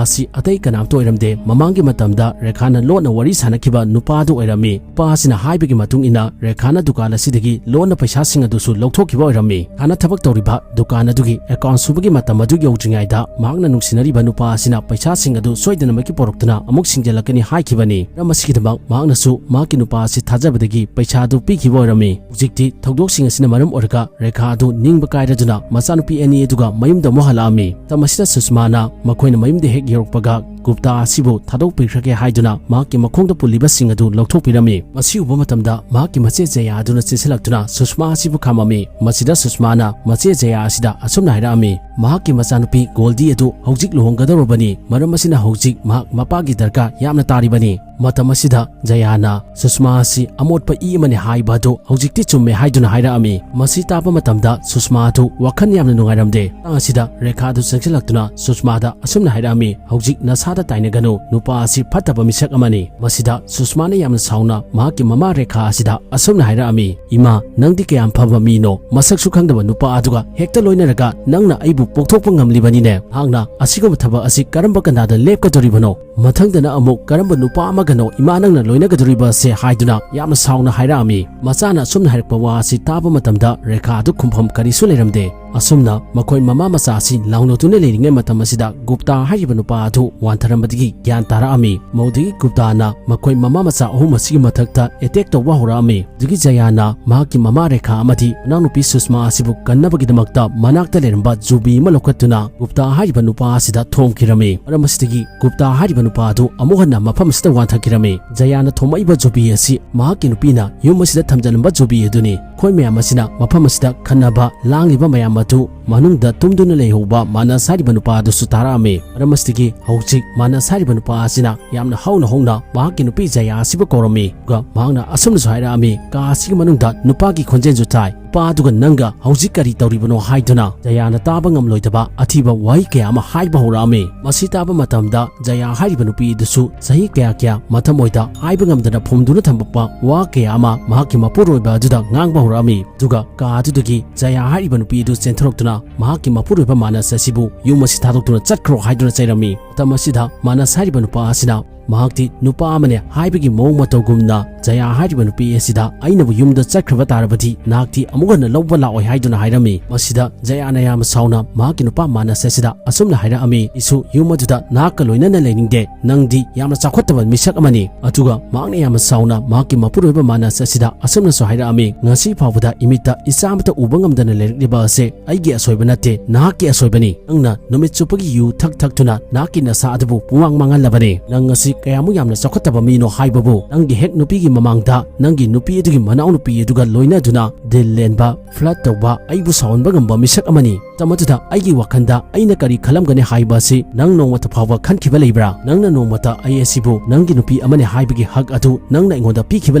ꯑꯁꯤ ꯑꯇꯩ ꯀꯅꯥꯝꯇ ꯑꯣꯏꯔꯝꯗꯦ, ꯃꯃꯥꯡꯒꯤ ꯃꯇꯝꯗ ꯔꯦꯈꯥꯅ ꯂꯣꯟꯅ ꯋꯥꯔꯤ ꯁꯥꯅꯈꯤꯕ ꯅꯨꯄꯥ ꯑꯗꯨ ꯑꯣꯏꯔꯝꯃꯤ꯫ ꯅꯨꯄꯥ ꯑꯁꯤꯅ ꯍꯥꯏꯕꯒꯤ ꯃꯇꯨꯡ ꯏꯟꯅ ꯔꯦꯈꯥꯅ ꯗꯨꯀꯥꯟ ꯑꯁꯤꯗꯒꯤ ꯂꯣꯟꯅ ꯄꯩꯁꯥꯁꯤꯡ ꯑꯗꯨꯁꯨ ꯂꯧꯊꯣꯛꯈꯤꯕ ꯑꯣꯏꯔꯝꯃꯤ꯫ ꯔꯦꯈꯥꯅ ꯊꯕꯛ ꯇꯧꯔꯤꯕ ꯗꯨꯀꯥꯟ ꯑꯗꯨꯒꯤ ꯑꯦꯀꯥꯎꯟ ꯁꯨꯕꯒꯤ ꯃꯇꯝ ꯑꯗꯨ ꯌꯧꯗ꯭ꯔꯤꯉꯩꯗ ꯃꯍꯥꯛꯅ ꯅꯨꯡꯁꯤꯅꯔꯤꯕ ꯅꯨꯄꯥ ꯑꯁꯤꯅ ꯄꯩꯁꯥꯁꯤꯡ ꯑꯗꯨ ꯁꯣꯏꯗꯅꯃꯛꯀꯤ ꯄꯨꯔꯛꯇꯨꯅ ꯑꯃꯨꯛ ꯁꯤꯡꯖꯤꯜꯂꯛꯀꯅꯤ ꯍꯥꯏꯈꯤꯕꯅꯤ꯫ ꯃꯔꯝ ꯑꯁꯤꯒꯤꯗꯃꯛ ꯃꯍꯥꯛꯅꯁꯨ ꯃꯍꯥꯛꯀꯤ ꯅꯨꯄꯥ ꯑꯁꯤ ꯊꯥꯖꯕꯗꯒꯤ ꯄꯩꯁꯥ ꯑꯗꯨ ꯄꯤꯈꯤꯕ ꯑꯣꯏꯔꯝꯃꯤ꯫ ꯍꯧꯖꯤꯛꯇꯤ ꯊꯧꯗꯣꯛꯁꯤꯡ ꯑꯁꯤꯅ ꯃꯔꯝ ꯑꯣꯏꯔꯒ ꯔꯦꯈꯥ ꯑꯗꯨ ꯅꯤꯡꯕ ꯀꯥꯏꯔꯗꯨꯅ ꯃꯆꯥꯅꯨꯄꯤ ꯑꯅꯤ ꯑꯗꯨꯒ ꯃꯌꯨꯝꯗ ꯑꯃꯨꯛ ꯍꯜꯂꯛꯑꯝꯃꯤ꯫ ꯃꯇꯝ ꯑꯁꯤꯗ ꯁꯨꯁꯃꯥꯅ ꯃꯈꯣꯏꯅ ꯃꯌꯨꯝꯗ ꯍꯦꯛ ꯌꯧꯔꯛꯄꯒ ꯒꯨꯞꯇꯥ ꯑꯁꯤꯕꯨ ꯊꯥꯗꯣꯛꯄꯤꯈ꯭ꯔꯒꯦ ꯍꯥꯏꯗꯨꯅ ꯃꯍꯥꯛꯀꯤ ꯃꯈꯣꯡꯗ ꯄꯨꯜꯂꯤꯕꯁꯤꯡ ꯑꯗꯨ ꯂꯧꯊꯣꯛꯄꯤꯔꯝꯃꯤ꯫ ꯃꯁꯤ ꯎꯕ ꯃꯇꯝꯗ ꯃꯍꯥꯛꯀꯤ ꯃꯆꯦ ꯖꯌꯥ ꯑꯗꯨꯅ ꯆꯦꯟꯁꯤꯜꯂꯛꯇꯨꯅ ꯁꯨꯁꯃꯥ ꯑꯁꯤꯕꯨ ꯈꯥꯝꯃꯝꯃꯤ꯫ ꯃꯁꯤꯗ ꯁꯨꯁꯃꯥꯅ ꯃꯆꯦ ꯖꯌꯥ ꯑꯁꯤꯗ ꯑꯁꯨꯝꯅ ꯍꯥꯏꯔꯛꯑꯝꯃꯤ, ꯃꯍꯥꯛꯀꯤ ꯃꯆꯥꯅꯨꯄꯤ ꯒꯣꯜꯗꯤ ꯑꯗꯨ ꯍꯧꯖꯤꯛ ꯂꯨꯍꯣꯡꯒꯗꯧꯔꯕꯅꯤ, ꯃꯔꯝ ꯑꯁꯤꯅ ꯍꯧꯖꯤꯛ ꯃꯍꯥꯛ ꯃꯄꯥꯒꯤ ꯗꯔꯀꯥꯔ ꯌꯥꯝꯅ ꯇꯥꯔꯤꯕꯅꯤ꯫ ꯃꯇꯝ ꯑꯁꯤꯗ ꯖꯌꯥꯅ ꯁꯨꯁꯃꯥ ꯑꯁꯤ ꯑꯃꯣꯠꯄ ꯏ ꯑꯃꯅꯤ ꯍꯥꯏꯕ ꯑꯗꯨ ꯍꯧꯖꯤꯛꯇꯤ ꯆꯨꯝꯃꯦ ꯍꯥꯏꯗꯨꯅ ꯍꯥꯏꯔꯛꯑꯝꯃꯤ꯫ ꯃꯁꯤ ꯇꯥꯕ ꯃꯇꯝꯗ ꯁꯨꯁꯃꯥ ꯑꯗꯨ ꯋꯥꯈꯜ ꯌꯥꯝꯅ ꯅꯨꯡꯉꯥꯏꯔꯝꯗꯦ꯫ ꯃꯇꯥꯡ ꯑꯁꯤꯗ ꯔꯦꯈꯥ ꯑꯗꯨ ꯆꯪꯁꯤꯜꯂꯛꯇꯨꯅ ꯁꯨꯁꯃꯥꯗ ꯑꯁꯨꯝꯅ ꯍꯥꯏꯔꯛꯑꯝꯃꯤ, "ꯍꯧꯖꯤꯛ ꯅꯁꯥꯗ ꯇꯥꯏꯅꯒꯅꯨ, ꯅꯨꯄꯥ ꯑꯁꯤ ꯐꯠꯇꯕ ꯃꯤꯁꯛ ꯑꯃꯅꯤ"꯫ ꯃꯁꯤꯗ ꯁꯨꯁꯃꯥꯅ ꯌꯥꯝꯅ ꯁꯥꯎꯅ ꯃꯍꯥꯛꯀꯤ ꯃꯃꯥ ꯔꯦꯈꯥ ꯑꯁꯤꯗ ꯑꯁꯨꯝꯅ ꯍꯥꯏꯔꯛꯑꯝꯃꯤ, "ꯏꯃꯥ, ꯅꯪꯗꯤ ꯀꯌꯥꯝ ꯐꯕ ꯃꯤꯅꯣ, ꯃꯁꯛꯁꯨ ꯈꯪꯗꯕ ꯅꯨꯄꯥ ꯑꯗꯨꯒ ꯍꯦꯛꯇ ꯂꯣꯏꯅꯔꯒ ꯅꯪꯅ ꯑꯩꯕꯨ ꯄꯣꯛꯊꯣꯛꯄ ꯉꯝꯂꯤꯕꯅꯤꯅꯦ꯫ ꯅꯍꯥꯛꯅ ꯑꯁꯤꯒꯨꯝꯕ ꯊꯕꯛ ꯑꯁꯤ ꯀꯔꯝꯕ ꯀꯟꯗꯥꯗ ꯂꯦꯞꯀꯗꯧꯔꯤꯕꯅꯣ? ꯃꯊꯪꯗꯅ ꯑꯃꯨꯛ ꯀꯔꯝꯕ ꯅꯨꯄꯥ ꯑꯃꯒꯅꯣ ꯏꯃꯥ ꯅꯪꯅ ꯂꯣꯏꯅꯒꯗꯧꯔꯤꯕ ꯑꯁꯦ?" ꯍꯥꯏꯗꯨꯅ ꯌꯥꯝꯅ ꯁꯥꯎꯅ ꯍꯥꯏꯔꯛꯑꯝꯃꯤ꯫ ꯃꯆꯥꯅ ꯑꯁꯨꯝꯅ ꯍꯥꯏꯔꯛꯄ ꯋꯥ ꯑꯁꯤ ꯇꯥꯕ ꯃꯇꯝꯗ ꯔꯦꯈꯥ ꯑꯗꯨ ꯈꯨꯝꯐꯝ ꯀꯔꯤꯁꯨ ꯂꯩꯔꯝꯗꯦ꯫ ꯑꯁꯨꯝꯅ ꯃꯈꯣꯏ ꯃꯃꯥ ꯃꯆꯥ ꯑꯁꯤ ꯂꯥꯎꯅꯗꯨꯅ ꯂꯩꯔꯤꯉꯩ ꯃꯇꯝ ꯑꯁꯤꯗ ꯒꯨꯞꯇꯥ ꯍꯥꯏꯔꯤꯕ ꯅꯨꯄꯥ ꯑꯗꯨ ꯋꯥꯟꯊꯔꯝꯕꯗꯒꯤ ꯒ꯭ꯌꯥꯟ ꯇꯥꯔꯛꯑꯝꯃꯤ꯫ ꯃꯧꯗꯒꯤ ꯒꯨꯞꯇꯥꯅ ꯃꯈꯣꯏ ꯃꯃꯥ ꯃꯆꯥ ꯑꯍꯨꯝ ꯑꯁꯤꯒꯤ ꯃꯊꯛꯇ ꯑꯦꯇꯦꯛ ꯇꯧꯕ ꯍꯧꯔꯛꯑꯝꯃꯤ꯫ ꯑꯗꯨꯒꯤ ꯖꯌꯥꯅ ꯃꯍꯥꯛꯀꯤ ꯃꯃꯥ ꯔꯦꯈꯥ ꯑꯃꯗꯤ ꯃꯅꯥꯎꯅꯨꯄꯤ ꯁꯨꯁꯃꯥ ꯑꯁꯤꯕꯨ ꯀꯟꯅꯕꯒꯤꯗꯃꯛꯇ ꯃꯅꯥꯛꯇ ꯂꯩꯔꯝꯕ ꯖꯨꯕꯤ ꯑꯃ ꯂꯧꯈꯠꯇꯨꯅ ꯒꯨꯞꯇꯥ ꯍꯥꯏꯔꯤꯕ ꯅꯨꯄꯥ ꯑꯁꯤꯗ ꯊꯣꯝꯈꯤꯔꯝꯃꯤ꯫ ꯃꯔꯝ ꯑꯁꯤꯗꯒꯤ ꯒꯨꯞꯇꯥ ꯍꯥꯏꯔꯤꯕ ꯅꯨꯄꯥ ꯑꯗꯨ ꯑꯃꯨꯛ ꯍꯟꯅ ꯃꯐꯝ ꯑꯁꯤꯗ ꯋꯥꯟꯊꯈꯤꯔꯝꯃꯤ꯫ ꯖꯌꯥꯅ ꯊꯣꯝꯃꯛꯏꯕ ꯖꯨꯕꯤ ꯑꯁꯤ ꯃꯍꯥꯛꯀꯤ ꯅꯨꯄꯤꯅ ꯌꯨꯝ ꯑꯁꯤꯗ ꯊꯝꯖꯤꯜꯂꯝꯕ ꯖꯨꯕꯤ ꯑꯗꯨꯅꯤ꯫ ꯑꯩꯈꯣꯏ ꯃꯌꯥꯝ ꯑꯁꯤꯅ ꯃꯐꯝ ꯑꯁꯤꯗ ꯈꯟꯅꯕ ꯂꯥꯡꯂꯤꯕ ꯃꯌꯥꯝ ꯑꯗꯨ ꯃꯅꯨꯡꯗ ꯇꯨꯝꯗꯨꯅ ꯂꯩꯍꯧꯕ ꯃꯥꯅꯁ ꯍꯥꯏꯔꯤꯕ ꯅꯨꯄꯥ ꯑꯗꯨꯁꯨ ꯇꯥꯔꯛꯑꯝꯃꯤ꯫ ꯃꯔꯝ ꯑꯁꯤꯗꯒꯤ ꯍꯧꯖꯤꯛ ꯃꯥꯅꯁ ꯍꯥꯏꯔꯤꯕ ꯅꯨꯄꯥ ꯑꯁꯤꯅ ꯌꯥꯝꯅ ꯍꯧꯅ ꯍꯧꯅ ꯃꯍꯥꯛꯀꯤ ꯅꯨꯄꯤ ꯖꯌꯥ ꯑꯁꯤꯕꯨ ꯀꯧꯔꯝꯃꯤ꯫ ꯑꯗꯨꯒ ꯃꯍꯥꯛꯅ ꯑꯁꯨꯝꯅꯁꯨ ꯍꯥꯏꯔꯛꯑꯝꯃꯤ, "ꯀꯥ ꯑꯁꯤꯒꯤ ꯃꯅꯨꯡꯗ ꯅꯨꯄꯥꯒꯤ ꯈꯣꯟꯖꯦꯜꯁꯨ ꯇꯥꯏ꯫ ꯅꯨꯄꯥ ꯑꯗꯨꯒ ꯅꯪꯒ ꯍꯧꯖꯤꯛ ꯀꯔꯤ ꯇꯧꯔꯤꯕꯅꯣ?" ꯍꯥꯏꯗꯨꯅ ꯖꯌꯥꯅ ꯇꯥꯕ ꯉꯝꯂꯣꯏꯗꯕ ꯑꯊꯤꯕ ꯋꯥꯍꯩ ꯀꯌꯥ ꯑꯃ ꯍꯥꯏꯕ ꯍꯧꯔꯛꯑꯝꯃꯤ꯫ ꯃꯁꯤ ꯇꯥꯕ ꯃꯇꯝꯗ ꯖꯌꯥ ꯍꯥꯏꯔꯤꯕ ꯅꯨꯄꯤ ꯑꯗꯨꯁꯨ ꯆꯍꯤ ꯀꯌꯥ ꯀꯌꯥ ꯃꯊꯃꯣꯏꯗ ꯍꯥꯏꯕ ꯉꯝꯗꯅ ꯐꯨꯝꯗꯨꯅ ꯊꯝꯕ ꯋꯥ ꯀꯌꯥ ꯑꯃ ꯃꯍꯥꯛꯀꯤ ꯃꯄꯨꯔꯣꯏꯕ ꯑꯗꯨꯗ ꯉꯥꯡꯕ ꯍꯧꯔꯛꯑꯝꯃꯤ꯫ ꯑꯗꯨꯒ ꯀꯥ ꯑꯗꯨꯗꯒꯤ ꯖꯌꯥ ꯍꯥꯏꯔꯤꯕ ꯅꯨꯄꯤ ꯑꯗꯨ ꯆꯦꯟꯊꯣꯔꯛꯇꯨꯅ ꯃꯍꯥꯛꯀꯤ ꯃꯄꯨꯔꯣꯏꯕ ꯃꯥꯅꯁ ꯑꯁꯤꯕꯨ ꯌꯨꯝ ꯑꯁꯤ ꯊꯥꯗꯣꯛꯇꯨꯅ ꯆꯠꯈ꯭ꯔꯣ ꯍꯥꯏꯗꯨꯅ ꯆꯩꯔꯝꯃꯤ꯫ ꯃꯇꯝ ꯑꯁꯤꯗ ꯃꯥꯅꯁ ꯍꯥꯏꯔꯤꯕ ꯅꯨꯄꯥ ꯑꯁꯤꯅ ꯃꯍꯥꯛꯇꯤ ꯅꯨꯄꯥ ꯑꯃꯅꯦ ꯍꯥꯏꯕꯒꯤ ꯃꯑꯣꯡ ꯃꯇꯧꯒꯨꯝꯅ ꯖꯌꯥ ꯍꯥꯏꯔꯤꯕ ꯅꯨꯄꯤ ꯑꯁꯤꯗ "ꯑꯩꯅꯕꯨ ꯌꯨꯝꯗ ꯆꯠꯈ꯭ꯔꯕ ꯇꯥꯔꯕꯗꯤ ꯅꯍꯥꯛꯇꯤ ꯑꯃꯨꯛ ꯍꯟꯅ ꯂꯧꯕ ꯂꯥꯛꯑꯣꯏ" ꯍꯥꯏꯗꯨꯅ ꯍꯥꯏꯔꯝꯃꯤ꯫ ꯃꯁꯤꯗ ꯖꯌꯥꯅ ꯌꯥꯝꯅ ꯁꯥꯎꯅ ꯃꯍꯥꯛꯀꯤ ꯅꯨꯄꯥ ꯃꯥꯅꯁ ꯑꯁꯤꯗ ꯑꯁꯨꯝꯅ ꯍꯥꯏꯔꯛꯑꯝꯃꯤ, "ꯑꯩꯁꯨ ꯌꯨꯝ ꯑꯗꯨꯗ ꯅꯍꯥꯛꯀ ꯂꯣꯏꯅꯅ ꯂꯩꯅꯤꯡꯗꯦ, ꯅꯪꯗꯤ ꯌꯥꯝꯅ ꯆꯥꯎꯈꯠꯇꯕ ꯃꯤꯁꯛ ꯑꯃꯅꯤ"꯫ ꯑꯗꯨꯒ ꯃꯍꯥꯛꯅ ꯌꯥꯝꯅ ꯁꯥꯎꯅ ꯃꯍꯥꯛꯀꯤ ꯃꯄꯨꯔꯣꯏꯕ ꯃꯥꯅꯁ ꯑꯁꯤꯗ ꯑꯁꯨꯝꯅꯁꯨ ꯍꯥꯏꯔꯛꯑꯝꯃꯤ, "ꯉꯁꯤ ꯐꯥꯎꯕꯗ ꯏꯃꯤꯠꯇ ꯏꯆꯥ ꯑꯃꯠꯇ ꯎꯕ ꯉꯝꯗꯅ ꯂꯩꯔꯛꯂꯤꯕ ꯑꯁꯦ ꯑꯩꯒꯤ ꯑꯁꯣꯏꯕ ꯅꯠꯇꯦ, ꯅꯍꯥꯛꯀꯤ ꯑꯁꯣꯏꯕꯅꯤ꯫ ꯅꯪꯅ ꯅꯨꯃꯤꯠ ꯆꯨꯞꯄꯒꯤ ꯌꯨ ꯊꯛ ꯊꯛꯇꯨꯅ ꯅꯍꯥꯛꯀꯤ ꯅꯁꯥ ꯑꯗꯨꯕꯨ ꯄꯨꯡꯃꯥꯡ ꯃꯥꯡꯍꯜꯂꯕꯅꯤ꯫ ꯅꯪ ꯉꯁꯤ ꯀꯌꯥꯃꯨꯛ ꯌꯥꯝꯅ ꯆꯥꯎꯈꯠꯇꯕ ꯃꯤꯅꯣ ꯍꯥꯏꯕꯕꯨ ꯅꯪꯒꯤ ꯍꯦꯛ ꯅꯨꯄꯤꯒꯤ ꯃꯃꯥꯡꯗ ꯅꯪꯒꯤ ꯅꯨꯄꯤ ꯑꯗꯨꯒꯤ ꯃꯅꯥꯎꯅꯨꯄꯤ ꯑꯗꯨꯒ ꯂꯣꯏꯅꯗꯨꯅ ꯗꯤꯜ ꯂꯦꯟꯕ, ꯐ꯭ꯂꯔꯠ ꯇꯧꯕ, ꯑꯩꯕꯨ ꯁꯥꯎꯍꯟꯕ ꯉꯝꯕ ꯃꯤꯁꯛ ꯑꯃꯅꯤ꯫ ꯃꯇꯝ ꯑꯗꯨꯗ ꯑꯩꯒꯤ ꯋꯥꯈꯜꯗ ꯑꯩꯅ ꯀꯔꯤ ꯈꯜꯂꯝꯒꯅꯤ ꯍꯥꯏꯕ ꯑꯁꯤ ꯅꯪ ꯅꯣꯡꯃꯇ ꯐꯥꯎꯕ ꯈꯟꯈꯤꯕ ꯂꯩꯕ꯭ꯔꯥ? ꯅꯪꯅ ꯅꯣꯡꯃꯇ ꯑꯩ ꯑꯁꯤꯕꯨ ꯅꯪꯒꯤ ꯅꯨꯄꯤ ꯑꯃꯅꯤ ꯍꯥꯏꯕꯒꯤ ꯍꯛ ꯑꯗꯨ ꯅꯪꯅ ꯑꯩꯉꯣꯟꯗ ꯄꯤꯈꯤꯕ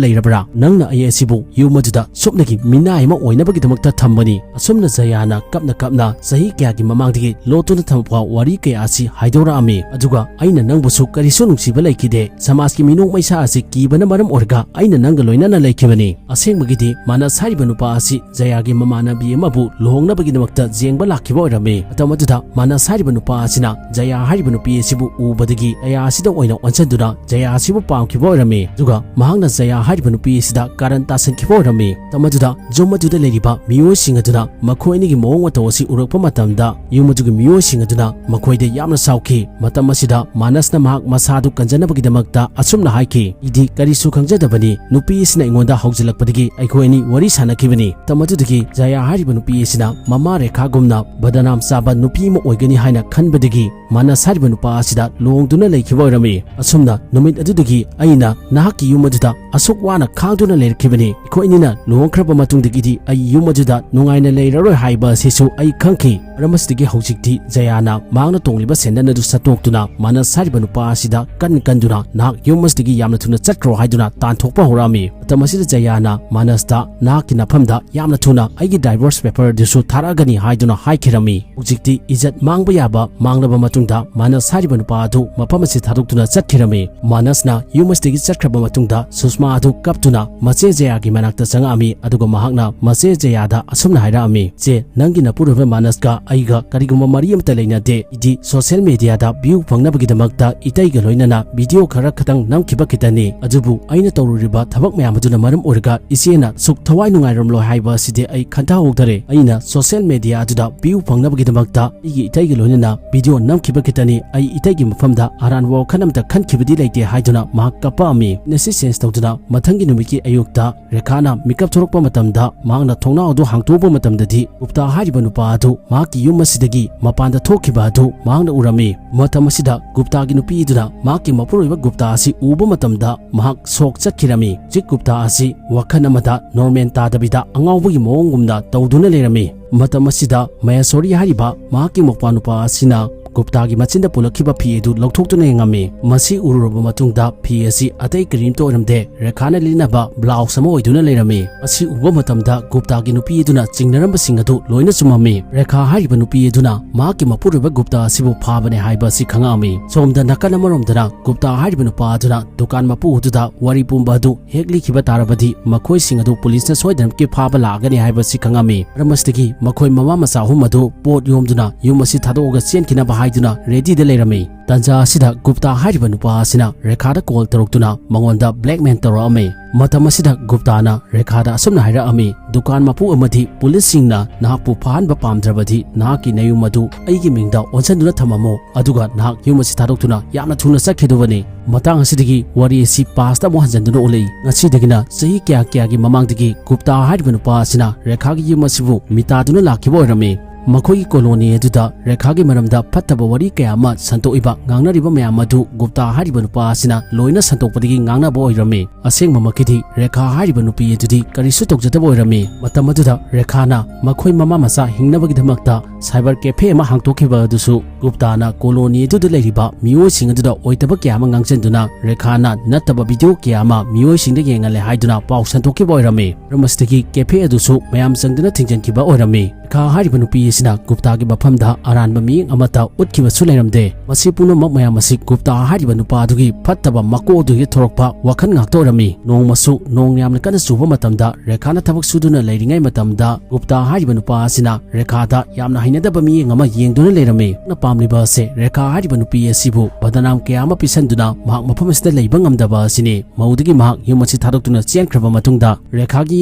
ꯂꯩꯔꯕ꯭ꯔꯥ? ꯅꯪꯅ ꯑꯩ ꯑꯁꯤꯕꯨ ꯌꯨꯝ ꯑꯗꯨꯗ ꯁꯨꯞꯅꯒꯤ ꯃꯤꯅꯥꯏ ꯑꯃ ꯑꯣꯏꯅꯕꯒꯤꯗꯃꯛꯇ ꯊꯝꯕꯅꯤ"꯫ ꯑꯁꯨꯝꯅ ꯖꯌꯥꯅ ꯀꯞꯅ ꯀꯞꯅ ꯆꯍꯤ ꯀꯌꯥꯒꯤ ꯃꯃꯥꯡꯗꯒꯤ ꯂꯣꯠꯇꯨꯅ ꯊꯝꯕ ꯋꯥꯔꯤ ꯀꯌꯥ ꯑꯁꯤ ꯍꯥꯏꯗꯣꯔꯛꯑꯝꯃꯤ꯫ ꯑꯗꯨꯒ "ꯑꯩꯅ ꯅꯪꯕꯨꯁꯨ ꯀꯔꯤꯁꯨ ꯅꯨꯡꯁꯤꯕ ꯂꯩꯈꯤꯗꯦ꯫ ꯁꯃꯥꯖꯀꯤ ꯃꯤꯅꯣꯛ ꯃꯩꯁꯥ ꯑꯁꯤ ꯀꯤꯕꯅ ꯃꯔꯝ ꯑꯣꯏꯔꯒ ꯑꯩꯅ ꯅꯪꯒ ꯂꯣꯏꯅꯅ ꯂꯩꯈꯤꯕꯅꯤ"꯫ ꯑꯁꯦꯡꯕꯒꯤꯗꯤ ꯃꯥꯅꯁ ꯍꯥꯏꯔꯤꯕ ꯅꯨꯄꯥ ꯑꯁꯤ ꯖꯌꯥꯒꯤ ꯃꯃꯥꯟꯅꯕꯤ ꯑꯃꯕꯨ ꯂꯨꯍꯣꯡꯅꯕꯒꯤꯗꯃꯛꯇ ꯌꯦꯡꯕ ꯂꯥꯛꯈꯤꯕ ꯑꯣꯏꯔꯝꯃꯤ꯫ ꯃꯇꯝ ꯑꯗꯨꯗ ꯃꯥꯅꯁ ꯍꯥꯏꯔꯤꯕ ꯅꯨꯄꯥ ꯑꯁꯤꯅ ꯖꯌꯥ ꯍꯥꯏꯔꯤꯕ ꯅꯨꯄꯤ ꯑꯁꯤꯕꯨ ꯎꯕꯗꯒꯤ ꯖꯌꯥ ꯑꯁꯤꯗ ꯑꯣꯏꯅ ꯑꯣꯟꯁꯤꯟꯗꯨꯅ ꯖꯌꯥ ꯑꯁꯤꯕꯨ ꯄꯥꯝꯈꯤꯕ ꯑꯣꯏꯔꯝꯃꯤ꯫ ꯑꯗꯨꯒ ꯃꯍꯥꯛꯅ ꯖꯌꯥ ꯍꯥꯏꯔꯤꯕ ꯅꯨꯄꯤ ꯑꯁꯤꯗ ꯀꯥꯔꯟ ꯇꯥꯁꯟꯈꯤꯕ ꯑꯣꯏꯔꯝꯃꯤ꯫ ꯃꯇꯝ ꯑꯗꯨꯗ ꯌꯨꯝ ꯑꯗꯨꯗ ꯂꯩꯔꯤꯕ ꯃꯤꯑꯣꯏꯁꯤꯡ ꯑꯗꯨꯅ ꯃꯈꯣꯏ ꯑꯅꯤꯒꯤ ꯃꯑꯣꯡ ꯃꯇꯧ ꯑꯁꯤ ꯎꯔꯛꯄ ꯃꯇꯝꯗ ꯌꯨꯝ ꯑꯗꯨꯒꯤ ꯃꯤꯑꯣꯏꯁꯤꯡ ꯑꯗꯨꯅ ꯃꯈꯣꯏꯗ ꯌꯥꯝꯅ ꯁꯥꯎꯈꯤ꯫ ꯃꯇꯝ ꯑꯁꯤꯗ ꯃꯥꯅꯁꯅ ꯃꯍꯥꯛ ꯃꯁꯥꯗꯨ ꯀꯟꯖꯅꯕꯒꯤꯗꯃꯛꯇ ꯑꯁꯨꯝꯅ ꯍꯥꯏꯈꯤ, "ꯑꯩꯗꯤ ꯀꯔꯤꯁꯨ ꯈꯪꯖꯗꯕꯅꯤ꯫ ꯅꯨꯄꯤ ꯑꯁꯤꯅ ꯑꯩꯉꯣꯟꯗ ꯍꯧꯖꯤꯜꯂꯛꯄꯗꯒꯤ ꯑꯩꯈꯣꯏ ꯑꯅꯤ ꯋꯥꯔꯤ ꯁꯥꯟꯅꯈꯤꯕꯅꯤ"꯫ ꯃꯇꯝ ꯑꯗꯨꯗꯒꯤ ꯖꯌꯥ ꯍꯥꯏꯔꯤꯕ ꯅꯨꯄꯤ ꯑꯁꯤꯅ ꯃꯃꯥ ꯔꯦꯈꯥꯒꯨꯝꯅ ꯕꯗꯅꯥꯝ ꯆꯥꯕ ꯅꯨꯄꯤ ꯑꯃ ꯑꯣꯏꯒꯅꯤ ꯍꯥꯏꯅ ꯈꯟꯕꯗꯒꯤ ꯃꯥꯅꯁ ꯍꯥꯏꯔꯤꯕ ꯅꯨꯄꯥ ꯑꯁꯤꯗ ꯂꯨꯍꯣꯡꯗꯨꯅ ꯂꯩꯈꯤꯕ ꯑꯣꯏꯔꯝꯃꯤ꯫ ꯑꯁꯨꯝꯅ ꯅꯨꯃꯤꯠ ꯑꯗꯨꯗꯒꯤ "ꯑꯩꯅ ꯅꯍꯥꯛꯀꯤ ꯌꯨꯝ ꯑꯗꯨꯗ ꯑꯁꯨꯛ ꯋꯥꯅ ꯈꯥꯡꯗꯨꯅ ꯂꯩꯔꯛꯈꯤꯕꯅꯤ꯫ ꯑꯩꯈꯣꯏ ꯑꯅꯤꯅ ꯂꯨꯍꯣꯡꯈ꯭ꯔꯕ ꯃꯇꯨꯡꯗꯒꯤꯗꯤ ꯑꯩ ꯌꯨꯝ ꯑꯗꯨꯗ ꯅꯨꯡꯉꯥꯏꯅ ꯂꯩꯔꯔꯣꯏ" ꯍꯥꯏꯕ ꯑꯁꯤꯁꯨ ꯑꯩ ꯈꯪꯈꯤ꯫ ꯃꯔꯝ ꯑꯁꯤꯗꯒꯤ ꯍꯧꯖꯤꯛꯇꯤ ꯖꯌꯥꯅ ꯃꯍꯥꯛꯅ ꯇꯣꯡꯂꯤꯕ ꯁꯦꯟꯗꯟ ꯑꯗꯨ ꯁꯠꯇꯣꯛꯇꯨꯅ ꯃꯥꯅꯁ ꯍꯥꯏꯔꯤꯕ ꯅꯨꯄꯥ ꯑꯁꯤꯗ ꯀꯟ ꯀꯟꯗꯨꯅ "ꯅꯍꯥꯛ ꯌꯨꯝ ꯑꯁꯤꯗꯒꯤ ꯌꯥꯝꯅ ꯊꯨꯅ ꯆꯠꯈ꯭ꯔꯣ" ꯍꯥꯏꯗꯨꯅ ꯇꯥꯟꯊꯣꯛꯄ ꯍꯧꯔꯛꯑꯝꯃꯤ꯫ ꯃꯇꯝ ꯑꯁꯤꯗ ꯖꯌꯥꯅ ꯃꯥꯅꯁꯇ "ꯅꯍꯥꯛꯀꯤ ꯅꯐꯝꯗ ꯌꯥꯝꯅ ꯊꯨꯅ ꯑꯩꯒꯤ ꯗꯥꯏꯚꯣꯔꯁ ꯄꯦꯄꯔ ꯑꯗꯨꯁꯨ ꯊꯥꯔꯛꯑꯒꯅꯤ" ꯍꯥꯏꯗꯨꯅ ꯍꯥꯏꯈꯤꯔꯝꯃꯤ꯫ ꯍꯧꯖꯤꯛꯇꯤ ꯏꯖꯠ ꯃꯥꯡꯕ ꯌꯥꯕ ꯃꯥꯡꯂꯕ ꯃꯇꯨꯡꯗ ꯃꯥꯅꯁ ꯍꯥꯏꯔꯤꯕ ꯅꯨꯄꯥ ꯑꯗꯨ ꯃꯐꯝ ꯑꯁꯤ ꯊꯥꯗꯣꯛꯇꯨꯅ ꯆꯠꯈꯤꯔꯝꯃꯤ꯫ ꯃꯥꯅꯁꯅ ꯌꯨꯝ ꯑꯁꯤꯗꯒꯤ ꯆꯠꯈ꯭ꯔꯕ ꯃꯇꯨꯡꯗ ꯁꯨꯁꯃꯥ ꯑꯗꯨ ꯀꯞꯇꯨꯅ ꯃꯆꯦ ꯖꯌꯥꯒꯤ ꯃꯅꯥꯛꯇ ꯆꯪꯉꯛꯑꯝꯃꯤ, ꯑꯗꯨꯒ ꯃꯍꯥꯛꯅ ꯃꯆꯦ ꯖꯌꯥꯗ ꯑꯁꯨꯝꯅ ꯍꯥꯏꯔꯛꯑꯝꯃꯤ, "ꯆꯦ, ꯅꯪꯒꯤ ꯅꯄꯨꯔꯣꯏꯕ ꯃꯥꯅꯁꯀ ꯑꯩꯒ ꯀꯔꯤꯒꯨꯝꯕ ꯃꯔꯤ ꯑꯃꯠꯇ ꯂꯩꯅꯗꯦ꯫ ꯑꯩꯗꯤ ꯁꯣꯁꯤꯌꯦꯜ ꯃꯦꯗꯤꯌꯥꯗ ꯚ꯭ꯌꯨ ꯐꯪꯅꯕꯒꯤꯗꯃꯛꯇ ꯏꯇꯩꯒ ꯂꯣꯏꯅꯅ ꯚꯤꯗꯤꯑꯣ ꯈꯔ ꯈꯛꯇꯪ ꯅꯝꯈꯤꯕ ꯈꯤꯇꯅꯤ, ꯑꯗꯨꯕꯨ ꯑꯩꯅ ꯇꯧꯔꯨꯔꯤꯕ ꯊꯕꯛ ꯃꯌꯥꯝ ꯑꯗꯨꯅ ꯃꯔꯝ ꯑꯣꯏꯔꯒ ꯏꯆꯦꯅ ꯁꯨꯛ ꯊꯋꯥꯏ ꯅꯨꯡꯉꯥꯏꯔꯝꯂꯣꯏ ꯍꯥꯏꯕ ꯑꯁꯤꯗꯤ ꯑꯩ ꯈꯟꯊꯍꯧꯗꯔꯦ꯫ ꯑꯩꯅ ꯁꯣꯁꯤꯌꯦꯜ ꯃꯦꯗꯤꯌꯥ ꯑꯗꯨꯗ ꯚ꯭ꯌꯨ ꯐꯪꯅꯕꯒꯤꯗꯃꯛꯇ ꯑꯩꯒꯤ ꯏꯇꯩꯒ ꯂꯣꯏꯅꯅ ꯚꯤꯗꯤꯑꯣ ꯅꯝꯈꯤꯕ ꯈꯤꯇꯅꯤ꯫ ꯑꯩ ꯏꯇꯩꯒꯤ ꯃꯐꯝꯗ ꯑꯔꯥꯟꯕ ꯋꯥꯈꯜ ꯑꯃꯇ ꯈꯟꯈꯤꯕꯗꯤ ꯂꯩꯇꯦ" ꯍꯥꯏꯗꯨꯅ ꯃꯍꯥꯛ ꯀꯞꯄꯛꯑꯝꯃꯤ꯫ ꯁꯤꯟ ꯑꯁꯤ ꯆꯦꯟꯖ ꯇꯧꯗꯨꯅ ꯃꯊꯪꯒꯤ ꯅꯨꯃꯤꯠꯀꯤ ꯑꯌꯨꯛꯇ ꯔꯦꯈꯥꯅ ꯃꯤꯀꯞ ꯊꯣꯛꯂꯛꯄ ꯃꯇꯝꯗ ꯃꯍꯥꯛꯅ ꯊꯣꯡꯅꯥꯎ ꯑꯗꯨ ꯍꯥꯡꯇꯣꯛꯄ ꯃꯇꯝꯗꯗꯤ ꯒꯨꯞꯇꯥ ꯍꯥꯏꯔꯤꯕ ꯅꯨꯄꯥ ꯑꯗꯨ ꯃꯍꯥꯛꯀꯤ ꯌꯨꯝ ꯑꯁꯤꯗꯒꯤ ꯃꯄꯥꯟꯗ ꯊꯣꯛꯈꯤꯕ ꯑꯗꯨ ꯃꯍꯥꯛꯅ ꯎꯔꯝꯃꯤ꯫ ꯃꯇꯝ ꯑꯁꯤꯗ ꯒꯨꯞꯇꯥꯒꯤ ꯅꯨꯄꯤ ꯑꯗꯨꯅ ꯃꯍꯥꯛꯀꯤ ꯃꯄꯨꯔꯣꯏꯕ ꯒꯨꯞꯇꯥ ꯑꯁꯤ ꯎꯕ ꯃꯇꯝꯗ ꯃꯍꯥꯛ ꯁꯣꯛ ꯆꯠꯈꯤꯔꯝꯃꯤ꯫ ꯍꯧꯖꯤꯛ ꯒꯨꯞꯇꯥ ꯑꯁꯤ ꯋꯥꯈꯜ ꯑꯃꯗ ꯅꯣꯔꯃꯦꯜ ꯇꯥꯗꯕꯤꯗ ꯑꯉꯥꯎꯕꯒꯤ ꯃꯑꯣꯡꯒꯨꯝꯅ ꯇꯧꯗꯨꯅ ꯂꯩꯔꯝꯃꯤ꯫ ꯃꯇꯝ ꯑꯁꯤꯗ ꯃꯌꯥꯁꯣꯔꯤ ꯍꯥꯏꯔꯤꯕ ꯃꯍꯥꯛꯀꯤ ꯃꯧꯄ꯭ꯋꯥ ꯅꯨꯄꯥ ꯑꯁꯤꯅ ꯒꯨꯞꯇꯥꯒꯤ ꯃꯆꯤꯟꯗ ꯄꯨꯜꯂꯛꯈꯤꯕ ꯐꯤ ꯑꯗꯨ ꯂꯧꯊꯣꯛꯇꯨꯅ ꯌꯦꯡꯉꯝꯃꯤ꯫ ꯃꯁꯤ ꯎꯔꯨꯔꯕ ꯃꯇꯨꯡꯗ ꯐꯤ ꯑꯁꯤ ꯑꯇꯩ ꯀꯔꯤꯝꯇ ꯑꯣꯏꯔꯝꯗꯦ, ꯔꯦꯈꯥꯅ ꯂꯤꯠꯅꯕ ꯕ꯭ꯂꯥꯎꯁ ꯑꯃ ꯑꯣꯏꯗꯨꯅ ꯂꯩꯔꯝꯃꯤ꯫ ꯃꯁꯤ ꯎꯕ ꯃꯇꯝꯗ ꯒꯨꯞꯇꯥꯒꯤ ꯅꯨꯄꯤ ꯑꯗꯨꯅ ꯆꯤꯡꯅꯔꯝꯕꯁꯤꯡ ꯑꯗꯨ ꯂꯣꯏꯅ ꯆꯨꯝꯃꯝꯃꯤ꯫ ꯔꯦꯈꯥ ꯍꯥꯏꯔꯤꯕ ꯅꯨꯄꯤ ꯑꯗꯨꯅ ꯃꯍꯥꯛꯀꯤ ꯃꯄꯨꯔꯣꯏꯕ ꯒꯨꯞꯇꯥ ꯑꯁꯤꯕꯨ ꯐꯥꯕꯅꯦ ꯍꯥꯏꯕ ꯑꯁꯤ ꯈꯪꯉꯛꯑꯝꯃꯤ꯫ ꯁꯣꯝꯗ ꯅꯥꯀꯜ ꯑꯃꯔꯣꯝꯗꯅ ꯒꯨꯞꯇꯥ ꯍꯥꯏꯔꯤꯕ ꯅꯨꯄꯥ ꯑꯗꯨꯅ ꯗꯨꯀꯥꯟ ꯃꯄꯨ ꯑꯗꯨꯗ ꯋꯥꯔꯤ ꯄꯨꯝꯕ ꯑꯗꯨ ꯍꯦꯛ ꯂꯤꯈꯤꯕ ꯇꯥꯔꯕꯗꯤ ꯃꯈꯣꯏꯁꯤꯡ ꯑꯗꯨ ꯄꯨꯂꯤꯁꯅ ꯁꯣꯏꯗꯅꯃꯛꯀꯤ ꯐꯥꯕ ꯂꯥꯛꯑꯒꯅꯤ ꯍꯥꯏꯕꯁꯤ ꯈꯪꯉꯝꯃꯤ꯫ ꯃꯔꯝ ꯑꯁꯤꯗꯒꯤ ꯃꯈꯣꯏ ꯃꯃꯥ ꯃꯆꯥ ꯑꯍꯨꯝ ꯑꯗꯨ ꯄꯣꯠ ꯌꯣꯝꯗꯨꯅ ꯌꯨꯝ ꯑꯁꯤ ꯊꯥꯗꯣꯛꯑꯒ ꯆꯦꯟꯈꯤꯅꯕ ꯍꯥꯏꯗꯨꯅ ꯔꯦꯗꯤꯗ ꯂꯩꯔꯝꯃꯤ꯫ ꯇꯥꯟꯖꯥ ꯑꯁꯤꯗ ꯒꯨꯞꯇꯥ ꯍꯥꯏꯔꯤꯕ ꯅꯨꯄꯥ ꯑꯁꯤꯅ ꯔꯦꯈꯥꯗ ꯀꯣꯜ ꯇꯧꯔꯛꯇꯨꯅ ꯃꯉꯣꯟꯗ ꯕ꯭ꯂꯦꯛꯃꯦꯜ ꯇꯧꯔꯛꯑꯝꯃꯤ꯫ ꯃꯇꯝ ꯑꯁꯤꯗ ꯒꯨꯞꯇꯥꯅ ꯔꯦꯈꯥꯗ ꯑꯁꯨꯝꯅ ꯍꯥꯏꯔꯛꯑꯝꯃꯤ, "ꯗꯨꯀꯥꯟ ꯃꯄꯨ ꯑꯃꯗꯤ ꯄꯨꯂꯤꯁꯁꯤꯡꯅ ꯅꯍꯥꯛꯄꯨ ꯐꯥꯍꯟꯕ ꯄꯥꯝꯗ꯭ꯔꯕꯗꯤ ꯅꯍꯥꯛꯀꯤ ꯅꯌꯨꯝ ꯑꯗꯨ ꯑꯩꯒꯤ ꯃꯤꯡꯗ ꯑꯣꯟꯁꯤꯟꯗꯨꯅ ꯊꯝꯃꯝꯃꯨ, ꯑꯗꯨꯒ ꯅꯍꯥꯛ ꯌꯨꯝ ꯑꯁꯤ ꯊꯥꯗꯣꯛꯇꯨꯅ ꯌꯥꯝꯅ ꯊꯨꯅ ꯆꯠꯈꯤꯗꯕꯅꯤ꯫" ꯃꯇꯥꯡ ꯑꯁꯤꯗꯒꯤ ꯋꯥꯔꯤ ꯑꯁꯤ ꯄꯥꯁꯇ ꯑꯃꯨꯛ ꯍꯟꯖꯤꯟꯗꯨꯅ ꯎꯠꯂꯛꯏ꯫ ꯉꯁꯤꯗꯒꯤꯅ ꯆꯍꯤ ꯀꯌꯥ ꯀꯌꯥꯒꯤ ꯃꯃꯥꯡꯗꯒꯤ ꯒꯨꯞꯇꯥ ꯍꯥꯏꯔꯤꯕ ꯅꯨꯄꯥ ꯑꯁꯤꯅ ꯔꯦꯈꯥꯒꯤ ꯌꯨꯝ ꯑꯁꯤꯕꯨ ꯃꯤꯇꯥꯗꯨꯅ ꯂꯥꯛꯈꯤꯕ ꯑꯣꯏꯔꯝꯃꯤ꯫ ꯃꯈꯣꯏꯒꯤ ꯀꯣꯂꯣꯅꯤ ꯑꯗꯨꯗ ꯔꯦꯈꯥꯒꯤ ꯃꯔꯝꯗ ꯐꯠꯇꯕ ꯋꯥꯔꯤ ꯀꯌꯥ ꯑꯃ ꯁꯟꯇꯣꯛꯏꯕ ꯉꯥꯡꯅꯔꯤꯕ ꯃꯌꯥꯝ ꯑꯗꯨ ꯒꯨꯞꯇꯥ ꯍꯥꯏꯔꯤꯕ ꯅꯨꯄꯥ ꯑꯁꯤꯅ ꯂꯣꯏꯅ ꯁꯟꯇꯣꯛꯄꯗꯒꯤ ꯉꯥꯡꯅꯕ ꯑꯣꯏꯔꯝꯃꯤ꯫ ꯑꯁꯦꯡꯕꯃꯛꯀꯤꯗꯤ ꯔꯦꯈꯥ ꯍꯥꯏꯔꯤꯕ ꯅꯨꯄꯤ ꯑꯗꯨꯗꯤ ꯀꯔꯤꯁꯨ ꯇꯧꯖꯗꯕ ꯑꯣꯏꯔꯝꯃꯤ꯫ ꯃꯇꯝ ꯑꯗꯨꯗ ꯔꯦꯈꯥꯅ ꯃꯈꯣꯏ ꯃꯃꯥ ꯃꯆꯥ ꯍꯤꯡꯅꯕꯒꯤꯗꯃꯛꯇ ꯁꯥꯏꯕꯔ ꯀꯦꯐꯦ ꯑꯃ ꯍꯥꯡꯗꯣꯛꯈꯤꯕ ꯑꯗꯨꯁꯨ ꯒꯨꯞꯇꯥꯅ ꯀꯣꯂꯣꯅꯤ ꯑꯗꯨꯗ ꯂꯩꯔꯤꯕ ꯃꯤꯑꯣꯏꯁꯤꯡ ꯑꯗꯨꯗ ꯑꯣꯏꯗꯕ ꯀꯌꯥ ꯑꯃ ꯉꯥꯡꯁꯤꯟꯗꯨꯅ ꯔꯦꯈꯥꯅ ꯅꯠꯇꯕ ꯚꯤꯗꯤꯑꯣ ꯀꯌꯥ ꯑꯃ ꯃꯤꯑꯣꯏꯁꯤꯡꯗ ꯌꯦꯡꯍꯜꯂꯦ ꯍꯥꯏꯗꯨꯅ ꯄꯥꯎ ꯁꯟꯗꯣꯛꯈꯤꯕ ꯑꯣꯏꯔꯝꯃꯤ꯫ ꯃꯔꯝ ꯑꯁꯤꯗꯒꯤ ꯀꯦꯐꯦ ꯑꯗꯨꯁꯨ ꯃꯌꯥꯝ ꯆꯪꯗꯨꯅ ꯊꯤꯡꯖꯤꯟꯈꯤꯕ ꯑꯣꯏꯔꯝꯃꯤ꯫ ꯔꯦꯈꯥ ꯍꯥꯏꯔꯤꯕ ꯅꯨꯄꯤ ꯑꯁꯤꯅ ꯒꯨꯞꯇꯥꯒꯤ ꯃꯐꯝꯗ ꯑꯔꯥꯟꯕ ꯃꯤꯠꯌꯦꯡ ꯑꯃꯠꯇ ꯎꯠꯈꯤꯕꯁꯨ ꯂꯩꯔꯝꯗꯦ꯫ ꯃꯁꯤ ꯄꯨꯝꯅꯃꯛ ꯃꯌꯥꯝ ꯑꯁꯤ ꯒꯨꯞꯇꯥ ꯍꯥꯏꯔꯤꯕ ꯅꯨꯄꯥ ꯑꯗꯨꯒꯤ ꯐꯠꯇꯕ ꯃꯀꯣꯛ ꯑꯗꯨꯒꯤ ꯊꯣꯔꯛꯄ ꯋꯥꯈꯜ ꯉꯥꯛꯇ ꯑꯣꯏꯔꯝꯃꯤ꯫ ꯅꯣꯡꯃꯁꯨ ꯅꯣꯡ ꯌꯥꯝꯅ ꯀꯟꯅ ꯆꯨꯕ ꯃꯇꯝꯗ ꯔꯦꯈꯥꯅ ꯊꯕꯛ ꯁꯨꯗꯨꯅ ꯂꯩꯔꯤꯉꯩ ꯃꯇꯝꯗ ꯒꯨꯞꯇꯥ ꯍꯥꯏꯔꯤꯕ ꯅꯨꯄꯥ ꯑꯁꯤꯅ ꯔꯦꯈꯥꯗ ꯌꯥꯝꯅ ꯍꯩꯅꯗꯕ ꯃꯤꯠꯌꯦꯡ ꯑꯃ ꯌꯦꯡꯗꯨꯅ ꯂꯩꯔꯝꯃꯤ꯫ ꯄꯥꯝꯂꯤꯕ ꯑꯁꯦ ꯔꯦꯈꯥ ꯍꯥꯏꯔꯤꯕ ꯅꯨꯄꯤ ꯑꯁꯤꯕꯨ ꯕꯗꯅꯥꯝ ꯀꯌꯥ ꯑꯃ ꯄꯤꯁꯟꯗꯨꯅ ꯃꯍꯥꯛ ꯃꯐꯝ ꯑꯁꯤꯗ ꯂꯩꯕ ꯉꯝꯗꯕ ꯑꯁꯤꯅꯤ꯫ ꯃꯧꯗꯒꯤ ꯃꯍꯥꯛ ꯌꯨꯝ ꯑꯁꯤ ꯊꯥꯗꯣꯛꯇꯨꯅ ꯆꯦꯟꯈ꯭ꯔꯕ ꯃꯇꯨꯡꯗ ꯔꯦꯈꯥꯒꯤ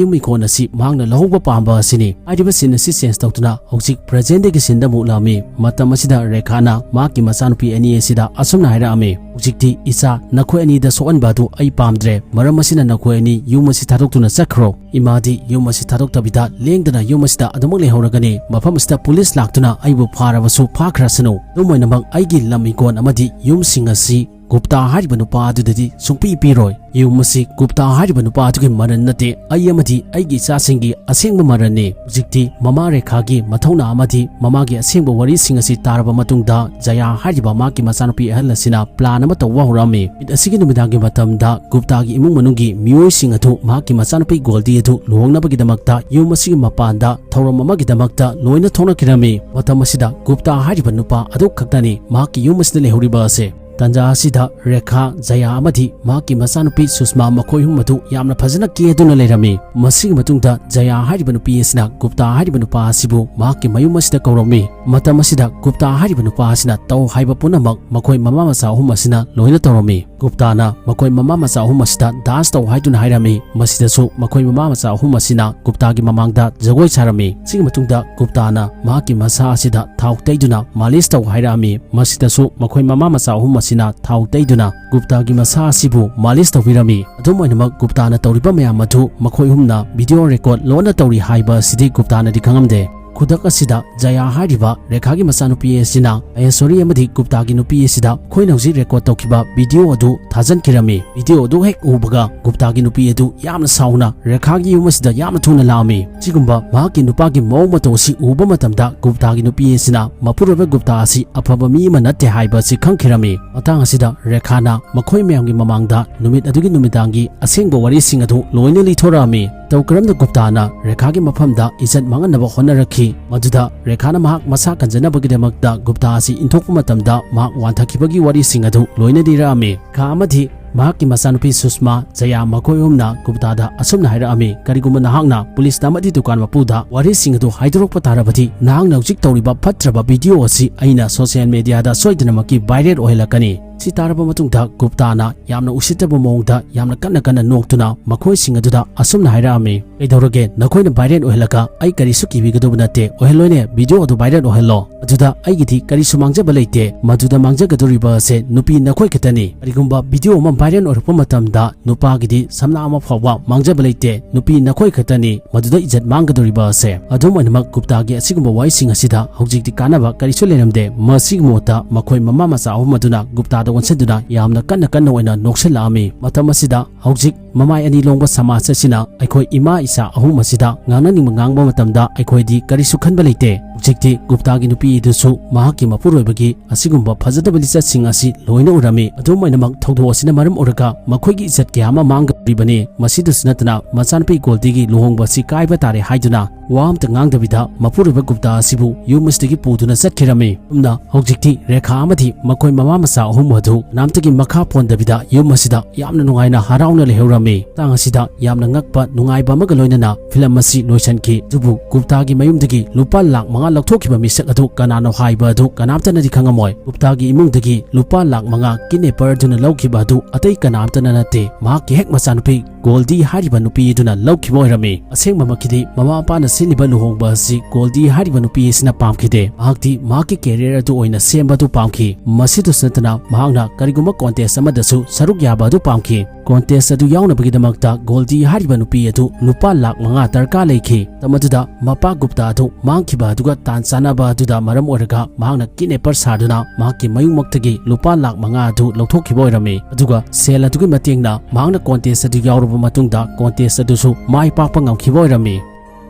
ꯌꯨꯝ ꯏꯪꯈꯣꯜ ꯑꯁꯤ ꯃꯍꯥꯛꯅ ꯂꯧꯍꯧꯕ ꯄꯥꯝꯕ ꯑꯁꯤꯅꯤ꯫ ꯍꯥꯏꯔꯤꯕ scene ꯑꯁꯤ change ꯇꯧꯗꯨꯅ ꯍꯧꯖꯤꯛ present ꯗꯒꯤ scene ꯗ ꯑꯃꯨꯛ ꯂꯥꯛꯂꯝꯃꯤ꯫ ꯃꯇꯝ ꯑꯁꯤꯗ ꯔꯦꯈꯥꯅ ꯃꯍꯥꯛꯀꯤ ꯃꯆꯥꯅꯨꯄꯤ ꯑꯅꯤ ꯑꯁꯤꯗ ꯑꯁꯨꯝꯅ ꯍꯥꯏꯔꯛꯂꯝꯃꯤ, "ꯍꯧꯖꯤꯛꯇꯤ ꯏꯆꯥ, ꯅꯈꯣꯏ ꯑꯅꯤꯗ ꯁꯣꯛꯍꯟꯕ ꯑꯗꯨ ꯑꯩ ꯄꯥꯝꯗ꯭ꯔꯦ꯫ ꯃꯔꯝ ꯑꯁꯤꯅ ꯅꯈꯣꯏ ꯑꯅꯤ ꯌꯨꯝ ꯑꯁꯤ ꯊꯥꯗꯣꯛꯇꯨꯅ ꯆꯠꯈ꯭ꯔꯣ꯫ ꯏꯃꯥꯗꯤ ꯌꯨꯝ ꯑꯁꯤ ꯊꯥꯗꯣꯛꯇꯕꯤꯗ ꯂꯦꯡꯗꯅ ꯌꯨꯝ ꯑꯁꯤꯗ ꯑꯗꯨꯃꯛ ꯂꯩꯍꯧꯔꯒꯅꯤ꯫ ꯃꯐꯝ ꯑꯁꯤꯗ ꯄꯨꯂꯤꯁ ꯂꯥꯛꯇꯨꯅ ꯑꯩꯕꯨ ꯐꯥꯔꯕꯁꯨ ꯐꯥꯈ꯭ꯔꯁꯅꯨ꯫ ꯑꯗꯨꯝ ꯑꯣꯏꯅꯃꯛ ꯑꯩꯒꯤ ꯂꯝ ꯏꯪꯈꯣꯜ ꯑꯃꯗꯤ ꯌꯨꯝꯁꯤꯡ ꯑꯁꯤ ꯒꯨꯞꯇꯥ ꯍꯥꯏꯔꯤꯕ ꯅꯨꯄꯥ ꯑꯗꯨꯗꯗꯤ ꯁꯨꯡꯄꯤ ꯄꯤꯔꯣꯏ꯫ ꯌꯨꯝ ꯑꯁꯤ ꯒꯨꯞꯇꯥ ꯍꯥꯏꯔꯤꯕ ꯅꯨꯄꯥ ꯑꯗꯨꯒꯤ ꯃꯔꯟ ꯅꯠꯇꯦ, ꯑꯩ ꯑꯃꯗꯤ ꯑꯩꯒꯤ ꯏꯆꯥꯁꯤꯡꯒꯤ ꯑꯁꯦꯡꯕ ꯃꯔꯟꯅꯤ꯫" ꯍꯧꯖꯤꯛꯇꯤ ꯃꯃꯥ ꯔꯦꯈꯥꯒꯤ ꯃꯊꯧꯅꯥ ꯑꯃꯗꯤ ꯃꯃꯥꯒꯤ ꯑꯁꯦꯡꯕ ꯋꯥꯔꯤꯁꯤꯡ ꯑꯁꯤ ꯇꯥꯔꯕ ꯃꯇꯨꯡꯗ ꯖꯌꯥ ꯍꯥꯏꯔꯤꯕ ꯃꯍꯥꯛꯀꯤ ꯃꯆꯥꯅꯨꯄꯤ ꯑꯍꯜ ꯑꯁꯤꯅ plan ꯑꯃ ꯇꯧꯕ ꯍꯧꯔꯛꯂꯝꯃꯤ꯫ ꯅꯨꯃꯤꯠ ꯑꯁꯤꯒꯤ ꯅꯨꯃꯤꯗꯥꯡꯒꯤ ꯃꯇꯝꯗ ꯒꯨꯞꯇꯥꯒꯤ ꯏꯃꯨꯡ ꯃꯅꯨꯡꯒꯤ ꯃꯤꯑꯣꯏꯁꯤꯡ ꯑꯗꯨ ꯃꯍꯥꯛꯀꯤ ꯃꯆꯥꯅꯨꯄꯤ ꯒꯣꯜꯗꯤ ꯑꯗꯨ ꯂꯨꯍꯣꯡꯅꯕꯒꯤꯗꯃꯛꯇ ꯌꯨꯝ ꯑꯁꯤꯒꯤ ꯃꯄꯥꯟꯗ ꯊꯧꯔꯝ ꯑꯃꯒꯤꯗꯃꯛꯇ ꯂꯣꯏꯅ ꯊꯣꯛꯅꯈꯤꯔꯝꯃꯤ꯫ ꯃꯇꯝ ꯑꯁꯤꯗ ꯒꯨꯞꯇꯥ ꯍꯥꯏꯔꯤꯕ ꯅꯨꯄꯥ ꯑꯗꯨ ꯈꯛꯇꯅꯤ ꯃꯍꯥꯛꯀꯤ ꯌꯨꯝ ꯑꯁꯤꯗ ꯂꯩꯍꯧꯔꯤꯕ ꯑꯁꯦ꯫ ꯇꯥꯟꯖꯥ ꯑꯁꯤꯗ ꯔꯦꯈꯥ, ꯖꯌꯥ ꯑꯃꯗꯤ ꯃꯍꯥꯛꯀꯤ ꯃꯆꯥꯅꯨꯄꯤ ꯁꯨꯁꯃꯥ ꯃꯈꯣꯏ ꯑꯍꯨꯝ ꯑꯗꯨ ꯌꯥꯝꯅ ꯐꯖꯅ ꯀꯦꯗꯨꯅ ꯂꯩꯔꯝꯃꯤ꯫ ꯃꯁꯤꯒꯤ ꯃꯇꯨꯡꯗ ꯖꯌꯥ ꯍꯥꯏꯔꯤꯕ ꯅꯨꯄꯤ ꯑꯁꯤꯅ ꯒꯨꯞꯇꯥ ꯍꯥꯏꯔꯤꯕ ꯅꯨꯄꯥ ꯑꯁꯤꯕꯨ ꯃꯍꯥꯛꯀꯤ ꯃꯌꯨꯝ ꯑꯁꯤꯗ ꯀꯧꯔꯝꯃꯤ꯫ ꯃꯇꯝ ꯑꯁꯤꯗ ꯒꯨꯞꯇꯥ ꯍꯥꯏꯔꯤꯕ ꯅꯨꯄꯥ ꯑꯁꯤꯅ ꯇꯧ ꯍꯥꯏꯕ ꯄꯨꯝꯅꯃꯛ ꯃꯈꯣꯏ ꯃꯃꯥ ꯃꯆꯥ ꯑꯍꯨꯝ ꯑꯁꯤꯅ ꯂꯣꯏꯅ ꯇꯧꯔꯝꯃꯤ꯫ ꯒꯨꯞꯇꯥꯅ ꯃꯈꯣꯏ ꯃꯃꯥ ꯃꯆꯥ ꯑꯍꯨꯝ ꯑꯁꯤꯗ dance ꯇꯧ ꯍꯥꯏꯗꯨꯅ ꯍꯥꯏꯔꯝꯃꯤ꯫ ꯃꯁꯤꯗꯁꯨ ꯃꯈꯣꯏ ꯃꯃꯥ ꯃꯆꯥ ꯑꯍꯨꯝ ꯑꯁꯤꯅ ꯒꯨꯞꯇꯥꯒꯤ ꯃꯃꯥꯡꯗ ꯖꯒꯣꯏ ꯁꯥꯔꯝꯃꯤ꯫ ꯁꯤꯒꯤ ꯃꯇꯨꯡꯗ ꯒꯨꯞꯇꯥꯅ ꯃꯍꯥꯛꯀꯤ ꯃꯁꯥ ꯑꯁꯤꯗ ꯊꯥꯎ ꯇꯩꯗꯨꯅ ꯃꯥꯂꯤꯁ ꯇꯧ ꯍꯥꯏꯔꯛꯂꯝꯃꯤ꯫ ꯃꯁꯤꯗꯁꯨ ꯃꯈꯣꯏ ꯃꯃꯥ ꯃꯆꯥ ꯑꯍꯨꯝ ꯑꯁꯤꯅ ꯊꯥꯎ ꯇꯩꯗꯨꯅ ꯒꯨꯞꯇꯥꯒꯤ ꯃꯁꯥ ꯑꯁꯤꯕꯨ ꯃꯥꯂꯤꯁ ꯇꯧꯕꯤꯔꯝꯃꯤ꯫ ꯑꯗꯨꯝ ꯑꯣꯏꯅꯃꯛ ꯒꯨꯞꯇꯥꯅ ꯇꯧꯔꯤꯕ ꯃꯌꯥꯝ ꯑꯗꯨ ꯃꯈꯣꯏ ꯑꯍꯨꯝꯅ video record ꯂꯣꯟꯅ ꯇꯧꯔꯤ ꯍꯥꯏꯕ ꯑꯁꯤꯗꯤ ꯒꯨꯞꯇꯥꯅꯗꯤ ꯈꯪꯂꯝꯗꯦ꯫ ꯈꯨꯗꯛ ꯑꯁꯤꯗ ꯖꯌꯥ ꯍꯥꯏꯔꯤꯕ ꯔꯦꯈꯥꯒꯤ ꯃꯆꯥꯅꯨꯄꯤ ꯑꯁꯤꯅ ꯃꯍꯦꯁ꯭ꯋꯔꯤ ꯑꯃꯗꯤ ꯒꯨꯞꯇꯥꯒꯤ ꯅꯨꯄꯤ ꯑꯁꯤꯗ ꯑꯩꯈꯣꯏꯅ ꯍꯧꯖꯤꯛ record ꯇꯧꯈꯤꯕ video ꯑꯗꯨ ꯊꯥꯖꯤꯟꯈꯤꯔꯝꯃꯤ꯫ Video ꯑꯗꯨ ꯍꯦꯛ ꯎꯕꯒ ꯒꯨꯞꯇꯥꯒꯤ ꯅꯨꯄꯤ ꯑꯗꯨ ꯌꯥꯝꯅ ꯁꯥꯎꯅ ꯔꯦꯈꯥꯒꯤ ꯌꯨꯝ ꯑꯁꯤꯗ ꯌꯥꯝꯅ ꯊꯨꯅ ꯂꯥꯛꯂꯝꯃꯤ꯫ ꯁꯤꯒꯨꯝꯕ ꯃꯍꯥꯛꯀꯤ ꯅꯨꯄꯥꯒꯤ ꯃꯑꯣꯡ ꯃꯇꯧ ꯑꯁꯤ ꯎꯕ ꯃꯇꯝꯗ ꯒꯨꯞꯇꯥꯒꯤ ꯅꯨꯄꯤ ꯑꯁꯤꯅ ꯃꯄꯨꯔꯣꯏꯕ ꯒꯨꯞꯇꯥ ꯑꯁꯤ ꯑꯐꯕ ꯃꯤ ꯑꯃ ꯅꯠꯇꯦ ꯍꯥꯏꯕ ꯑꯁꯤ ꯈꯪꯈꯤꯔꯝꯃꯤ꯫ ꯃꯇꯥꯡ ꯑꯁꯤꯗ ꯔꯦꯈꯥꯅ ꯃꯈꯣꯏ ꯃꯌꯥꯝꯒꯤ ꯃꯃꯥꯡꯗ ꯅꯨꯃꯤꯠ ꯑꯗꯨꯒꯤ ꯅꯨꯃꯤꯗꯥꯡꯒꯤ ꯑꯁꯦꯡꯕ ꯋꯥꯔꯤꯁꯤꯡ ꯑꯗꯨ ꯂꯣꯏꯅ ꯂꯤꯊꯣꯔꯛꯂꯝꯃꯤ꯫ ꯃꯇꯧ ꯀꯔꯝꯅ ꯒꯨꯞꯇꯥꯅ ꯔꯦꯈꯥꯒꯤ ꯃꯐꯝꯗ ꯏꯖꯠ ꯃꯥꯡꯍꯟꯅꯕ ꯍꯣꯠꯅꯔꯛꯈꯤ, ꯃꯗꯨꯗ ꯔꯦꯈꯥꯅ ꯃꯍꯥꯛ ꯃꯁꯥ ꯀꯟꯖꯅꯕꯒꯤꯗꯃꯛꯇ ꯒꯨꯞꯇꯥ ꯑꯁꯤ ꯏꯟꯊꯣꯛꯄ ꯃꯇꯝꯗ ꯃꯍꯥꯛ ꯋꯥꯟꯊꯈꯤꯕꯒꯤ ꯋꯥꯔꯤꯁꯤꯡ ꯑꯗꯨ ꯂꯣꯏꯅ ꯂꯤꯔꯛꯂꯝꯃꯤ꯫ ꯔꯦꯈꯥ ꯑꯃꯗꯤ ꯃꯍꯥꯛꯀꯤ ꯃꯆꯥꯅꯨꯄꯤ ꯁꯨꯁꯃꯥ, ꯖꯌꯥ ꯃꯈꯣꯏ ꯑꯍꯨꯝꯅ ꯒꯨꯞꯇꯥꯗ ꯑꯁꯨꯝꯅ ꯍꯥꯏꯔꯛꯑꯝꯃꯤ, "ꯀꯔꯤꯒꯨꯝꯕ ꯅꯍꯥꯛꯅ ꯄꯨꯂꯤꯁꯇ ꯑꯃꯗꯤ ꯗꯨꯀꯥꯟ ꯃꯄꯨꯗ ꯋꯥꯔꯤꯁꯤꯡ ꯑꯗꯨ ꯍꯥꯏꯗꯣꯔꯛꯄ ꯇꯥꯔꯕꯗꯤ, ꯅꯍꯥꯛꯅ ꯍꯧꯖꯤꯛ ꯇꯧꯔꯤꯕ ꯐꯠꯇ꯭ꯔꯕ ꯚꯤꯗꯤꯑꯣ ꯑꯁꯤ ꯑꯩꯅ ꯁꯣꯁꯤꯌꯦꯜ ꯃꯦꯗꯤꯌꯥꯗ ꯁꯣꯏꯗꯅꯃꯛꯀꯤ ꯚꯥꯏꯔꯦꯜ ꯑꯣꯏꯍꯜꯂꯛꯀꯅꯤ"꯫ ꯁꯤ ꯇꯥꯔꯕ ꯃꯇꯨꯡꯗ ꯒꯨꯞꯇꯥꯅ ꯌꯥꯝꯅ ꯎꯁꯤꯠꯇꯕ ꯃꯑꯣꯡꯗ ꯌꯥꯝꯅ ꯀꯟꯅ ꯀꯟꯅ ꯅꯣꯛꯇꯨꯅ ꯃꯈꯣꯏꯁꯤꯡ ꯑꯗꯨꯗ ꯑꯁꯨꯝꯅ ꯍꯥꯏꯔꯛꯑꯝꯃꯤ, "ꯀꯩꯗꯧꯔꯒꯦ? ꯅꯈꯣꯏꯅ ꯚꯥꯏꯔꯦꯜ ꯑꯣꯏꯍꯜꯂꯒ ꯑꯩ ꯀꯔꯤꯁꯨ ꯀꯤꯕꯤꯒꯗꯧꯕ ꯅꯠꯇꯦ꯫ ꯑꯣꯏꯍꯜꯂꯣꯏꯅꯦ, ꯚꯤꯗꯤꯑꯣ ꯑꯗꯨ ꯚꯥꯏꯔꯦꯜ ꯑꯣꯏꯍꯜꯂꯣ꯫ ꯑꯗꯨꯗ ꯑꯩꯒꯤꯗꯤ ꯀꯔꯤꯁꯨ ꯃꯥꯡꯖꯕ ꯂꯩꯇꯦ꯫ ꯃꯗꯨꯗ ꯃꯥꯡꯖꯒꯗꯧꯔꯤꯕ ꯑꯁꯦ ꯅꯨꯄꯤ ꯅꯈꯣꯏ ꯈꯛꯇꯅꯤ꯫ ꯀꯔꯤꯒꯨꯝꯕ ꯚꯤꯗꯤꯑꯣ ꯑꯃ ꯚꯥꯏꯔꯦꯜ ꯑꯣꯏꯔꯛꯄ ꯃꯇꯝꯗ ꯅꯨꯄꯥꯒꯤꯗꯤ ꯁꯝꯅꯥ ꯑꯃ ꯐꯥꯎꯕ ꯃꯥꯡꯖꯕ ꯂꯩꯇꯦ꯫ ꯅꯨꯄꯤ ꯅꯈꯣꯏ ꯈꯛꯇꯅꯤ ꯃꯗꯨꯗ ꯏꯖꯠ ꯃꯥꯡꯒꯗꯧꯔꯤꯕ ꯑꯁꯦ"꯫ ꯑꯗꯨꯝ ꯑꯣꯏꯅꯃꯛ ꯒꯨꯞꯇꯥꯒꯤ ꯑꯁꯤꯒꯨꯝꯕ ꯋꯥꯍꯩꯁꯤꯡ ꯑꯁꯤꯗ ꯍꯧꯖꯤꯛꯇꯤ ꯀꯥꯟꯅꯕ ꯀꯔꯤꯁꯨ ꯂꯩꯔꯝꯗꯦ꯫ ꯃꯁꯤꯒꯤ ꯃꯍꯨꯠꯇ ꯃꯈꯣꯏ ꯃꯃꯥ ꯃꯆꯥ ꯑꯍꯨꯝ ꯑꯗꯨꯅ ꯒꯨꯞꯇꯥꯗ ꯑꯣꯟꯁꯤꯟꯗꯨꯅ ꯌꯥꯝꯅ ꯀꯟꯅ ꯀꯟꯅ ꯑꯣꯏꯅ ꯅꯣꯛꯁꯤꯜꯂꯛꯑꯝꯃꯤ꯫ ꯃꯇꯝ ꯑꯁꯤꯗ ꯍꯧꯖꯤꯛ ꯃꯃꯥꯏ ꯑꯅꯤ ꯂꯣꯡꯕ ꯁꯃꯥꯖ ꯑꯁꯤꯅ ꯑꯩꯈꯣꯏ ꯏꯃꯥ ꯏꯆꯥ ꯑꯍꯨꯝ ꯑꯁꯤꯗ ꯉꯥꯡꯅꯅꯤꯡꯕ ꯉꯥꯡꯕ ꯃꯇꯝꯗ ꯑꯩꯈꯣꯏꯗꯤ ꯀꯔꯤꯁꯨ ꯈꯟꯕ ꯂꯩꯇꯦ꯫ ꯍꯧꯖꯤꯛꯇꯤ ꯒꯨꯞꯇꯥꯒꯤ ꯅꯨꯄꯤ ꯑꯗꯨꯁꯨ ꯃꯍꯥꯛꯀꯤ ꯃꯄꯨꯔꯣꯏꯕꯒꯤ ꯑꯁꯤꯒꯨꯝꯕ ꯐꯖꯗꯕ ꯂꯤꯆꯠꯁꯤꯡ ꯑꯁꯤ ꯂꯣꯏꯅ ꯎꯔꯝꯃꯤ꯫ ꯑꯗꯨꯝ ꯑꯣꯏꯅꯃꯛ ꯊꯧꯗꯣꯛ ꯑꯁꯤꯅ ꯃꯔꯝ ꯑꯣꯏꯔꯒ ꯃꯈꯣꯏꯒꯤ ꯏꯖꯠ ꯀꯌꯥ ꯑꯃ ꯃꯥꯡꯒꯗꯧꯔꯤꯕꯅꯤ꯫ ꯃꯁꯤꯗꯁꯨ ꯅꯠꯇꯅ ꯃꯆꯥꯅꯨꯄꯤ ꯒꯣꯜꯗꯤꯒꯤ ꯂꯨꯍꯣꯡꯕ ꯑꯁꯤ ꯀꯥꯏꯕ ꯇꯥꯔꯦ ꯍꯥꯏꯗꯨꯅ ꯋꯥ ꯑꯃꯇ ꯉꯥꯡꯗꯕꯤꯗ ꯃꯄꯨꯔꯣꯏꯕ ꯒꯨꯞꯇꯥ ꯑꯁꯤꯕꯨ ꯌꯨꯝ ꯑꯁꯤꯗꯒꯤ ꯄꯨꯗꯨꯅ ꯆꯠꯈꯤꯔꯝꯃꯤ꯫ ꯑꯁꯨꯝꯅ ꯍꯧꯖꯤꯛꯇꯤ ꯔꯦꯈꯥ ꯑꯃꯗꯤ ꯃꯈꯣꯏ ꯃꯃꯥ ꯃꯆꯥ ꯑꯍꯨꯝ ꯑꯗꯨ ꯀꯅꯥꯝꯇꯒꯤ ꯃꯈꯥ ꯄꯣꯟꯗꯕꯤꯗ ꯌꯨꯝ ꯑꯁꯤꯗ ꯌꯥꯝꯅ ꯅꯨꯡꯉꯥꯏꯅ ꯍꯔꯥꯎꯅ ꯂꯩꯍꯧꯔꯝꯃꯤ꯫ ꯃꯇꯥꯡ ꯑꯁꯤꯗ ꯌꯥꯝꯅ ꯉꯛꯄ ꯅꯨꯡꯉꯥꯏꯕ ꯑꯃꯒ ꯂꯣꯏꯅꯅ ꯐꯤꯂꯝ ꯑꯁꯤ ꯂꯣꯏꯁꯤꯟꯈꯤ꯫ ꯑꯗꯨꯕꯨ ꯒꯨꯞꯇꯥꯒꯤ ꯃꯌꯨꯝꯗꯒꯤ ꯂꯨꯄꯥ ꯂꯥꯈ ꯃꯉꯥ ꯂꯧꯊꯣꯛꯈꯤꯕ ꯃꯤꯁꯛ ꯑꯗꯨ ꯀꯅꯥꯅꯣ ꯍꯥꯏꯕ ꯑꯗꯨ ꯀꯅꯥꯝꯇꯅꯗꯤ ꯈꯪꯉꯝꯃꯣꯏ꯫ ꯒꯨꯞꯇꯥꯒꯤ ꯏꯃꯨꯡꯗꯒꯤ ꯂꯨꯄꯥ ꯂꯥꯈ ꯃꯉꯥ ꯀꯤꯗꯅꯦꯄꯔ ꯑꯗꯨꯅ ꯂꯧꯈꯤꯕ ꯑꯗꯨ ꯑꯇꯩ ꯀꯅꯥꯝꯇꯅ ꯅꯠꯇꯦ, ꯃꯍꯥꯛꯀꯤ ꯍꯦꯛ ꯃꯆꯥꯅꯨꯄꯤ ꯒꯣꯜꯗꯤ ꯍꯥꯏꯔꯤꯕ ꯅꯨꯄꯤ ꯑꯗꯨꯅ ꯂꯧꯈꯤꯕ ꯑꯣꯏꯔꯝꯃꯤ꯫ ꯑꯁꯦꯡꯕꯃꯛꯀꯤꯗꯤ ꯃꯃꯥ ꯃꯄꯥꯅ ꯁꯤꯜꯂꯤꯕ ꯂꯨꯍꯣꯡꯕ ꯑꯁꯤ ꯒꯣꯜꯗꯤ ꯍꯥꯏꯔꯤꯕ ꯅꯨꯄꯤ ꯑꯁꯤꯅ ꯄꯥꯝꯈꯤꯗꯦ꯫ ꯃꯍꯥꯛꯇꯤ ꯃꯍꯥꯛꯀꯤ ꯀꯦꯔꯤꯌꯔ ꯑꯗꯨ ꯑꯣꯏꯅ ꯁꯦꯝꯕ ꯑꯗꯨ ꯄꯥꯝꯈꯤ꯫ ꯃꯁꯤꯗꯁꯨ ꯅꯠꯇꯅ ꯃꯍꯥꯛꯅ ꯀꯔꯤꯒꯨꯝꯕ ꯀꯣꯟꯇꯦꯁ ꯑꯃꯗꯁꯨ ꯁꯔꯨꯛ ꯌꯥꯕ ꯑꯗꯨ ꯄꯥꯝꯈꯤ꯫ ꯀꯣꯟꯇꯦꯁ ꯑꯗꯨ ꯌꯥꯎꯅꯕꯒꯤꯗꯃꯛꯇ ꯒꯣꯜꯗꯤ ꯍꯥꯏꯔꯤꯕ ꯅꯨꯄꯤ ꯑꯗꯨ ꯂꯨꯄꯥ ꯂꯥꯈ ꯃꯉꯥ ꯗꯔꯀꯥꯔ ꯂꯩꯈꯤ꯫ ꯃꯇꯝ ꯑꯗꯨꯗ ꯃꯄꯥ ꯒꯨꯞꯇꯥ ꯑꯗꯨ ꯃꯥꯡꯈꯤꯕ ꯑꯗꯨꯒ ꯇꯥꯟ ꯆꯥꯟꯅꯕ ꯑꯗꯨꯗ ꯃꯔꯝ ꯑꯣꯏꯔꯒ ꯃꯍꯥꯛꯅ ꯀꯤꯗꯅꯦꯄꯔ ꯁꯥꯗꯨꯅ ꯃꯍꯥꯛꯀꯤ ꯃꯌꯨꯝꯃꯛꯇꯒꯤ ꯂꯨꯄꯥ ꯂꯥꯈ ꯃꯉꯥ ꯑꯗꯨ ꯂꯧꯊꯣꯛꯈꯤꯕ ꯑꯣꯏꯔꯝꯃꯤ꯫ ꯑꯗꯨꯒ ꯁꯦꯜ ꯑꯗꯨꯒꯤ ꯃꯇꯦꯡꯅ ꯃꯍꯥꯛꯅ ꯀꯣꯟꯇꯦꯁ ꯑꯗꯨ ꯌꯥꯎꯔꯕ ꯃꯇꯨꯡꯗ ꯀꯣꯟꯇꯦꯁ ꯑꯗꯨꯁꯨ ꯃꯥꯏ ꯄꯥꯛꯄ ꯉꯝꯈꯤꯕ ꯑꯣꯏꯔꯝꯃꯤ꯫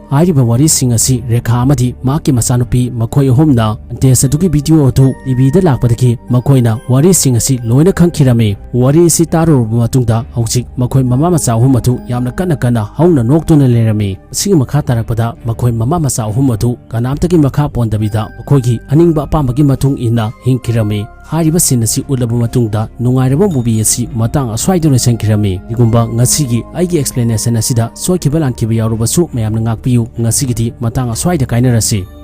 ꯍꯥꯏꯔꯤꯕ ꯋꯥꯔꯤꯁꯤꯡ ꯑꯁꯤ ꯔꯦꯈꯥ ꯑꯃꯗꯤ ꯃꯍꯥꯛꯀꯤ ꯃꯆꯥꯅꯨꯄꯤ ꯃꯈꯣꯏ ꯑꯍꯨꯝꯅ ꯀꯣꯟꯇꯦꯁ ꯑꯗꯨꯒꯤ ꯚꯤꯗꯤꯑꯣ ꯑꯗꯨ ꯇꯤꯚꯤꯗ ꯂꯥꯛꯄꯗꯒꯤ ꯃꯈꯣꯏꯅ ꯋꯥꯔꯤꯁꯤꯡ ꯑꯁꯤ ꯂꯣꯏꯅ ꯈꯪꯈꯤꯔꯝꯃꯤ꯫ ꯋꯥꯔꯤ ꯑꯁꯤ ꯇꯥꯔꯨꯔꯕ ꯃꯇꯨꯡꯗ ꯍꯧꯖꯤꯛ ꯃꯈꯣꯏ ꯃꯃꯥ ꯃꯆꯥ ꯑꯍꯨꯝ ꯑꯗꯨ ꯌꯥꯝꯅ ꯀꯟꯅ ꯀꯟꯅ ꯍꯧꯅ ꯅꯣꯛꯇꯨꯅ ꯂꯩꯔꯝꯃꯤ꯫ ꯑꯁꯤꯒꯤ ꯃꯈꯥ ꯇꯥꯔꯛꯄꯗ ꯃꯈꯣꯏ ꯃꯃꯥ ꯃꯆꯥ ꯑꯍꯨꯝ ꯑꯗꯨ ꯀꯅꯥꯝꯇꯒꯤ ꯃꯈꯥ ꯄꯣꯟꯗꯕꯤꯗ ꯃꯈꯣꯏꯒꯤ ꯑꯅꯤꯡꯕ ꯑꯄꯥꯝꯕꯒꯤ ꯃꯇꯨꯡ ꯏꯟꯅ ꯍꯤꯡꯈꯤꯔꯝꯃꯤ꯫ ꯍꯥꯏꯔꯤꯕ scene ꯑꯁꯤ ꯎꯠꯂꯕ ꯃꯇꯨꯡꯗ ꯅꯨꯡꯉꯥꯏꯔꯕ movie ꯑꯁꯤ ꯃꯇꯥꯡ ꯑꯁ꯭ꯋꯥꯏꯗ ꯂꯣꯏꯁꯤꯟꯈꯤꯔꯝꯃꯤ꯫ ꯀꯔꯤꯒꯨꯝꯕ ꯉꯁꯤꯒꯤ ꯑꯩꯒꯤ explanation ꯑꯁꯤꯗ ꯁꯣꯏꯈꯤꯕ ꯂꯥꯟꯈꯤꯕ ꯌꯥꯎꯔꯕꯁꯨ ꯃꯌꯥꯝꯅ ꯉꯥꯛꯄꯤꯌꯨ꯫ ꯉꯁꯤꯒꯤꯗꯤ ꯃꯇꯥꯡ ꯑꯁ꯭ꯋꯥꯏꯗ ꯀꯥꯏꯅꯔꯁꯤ꯫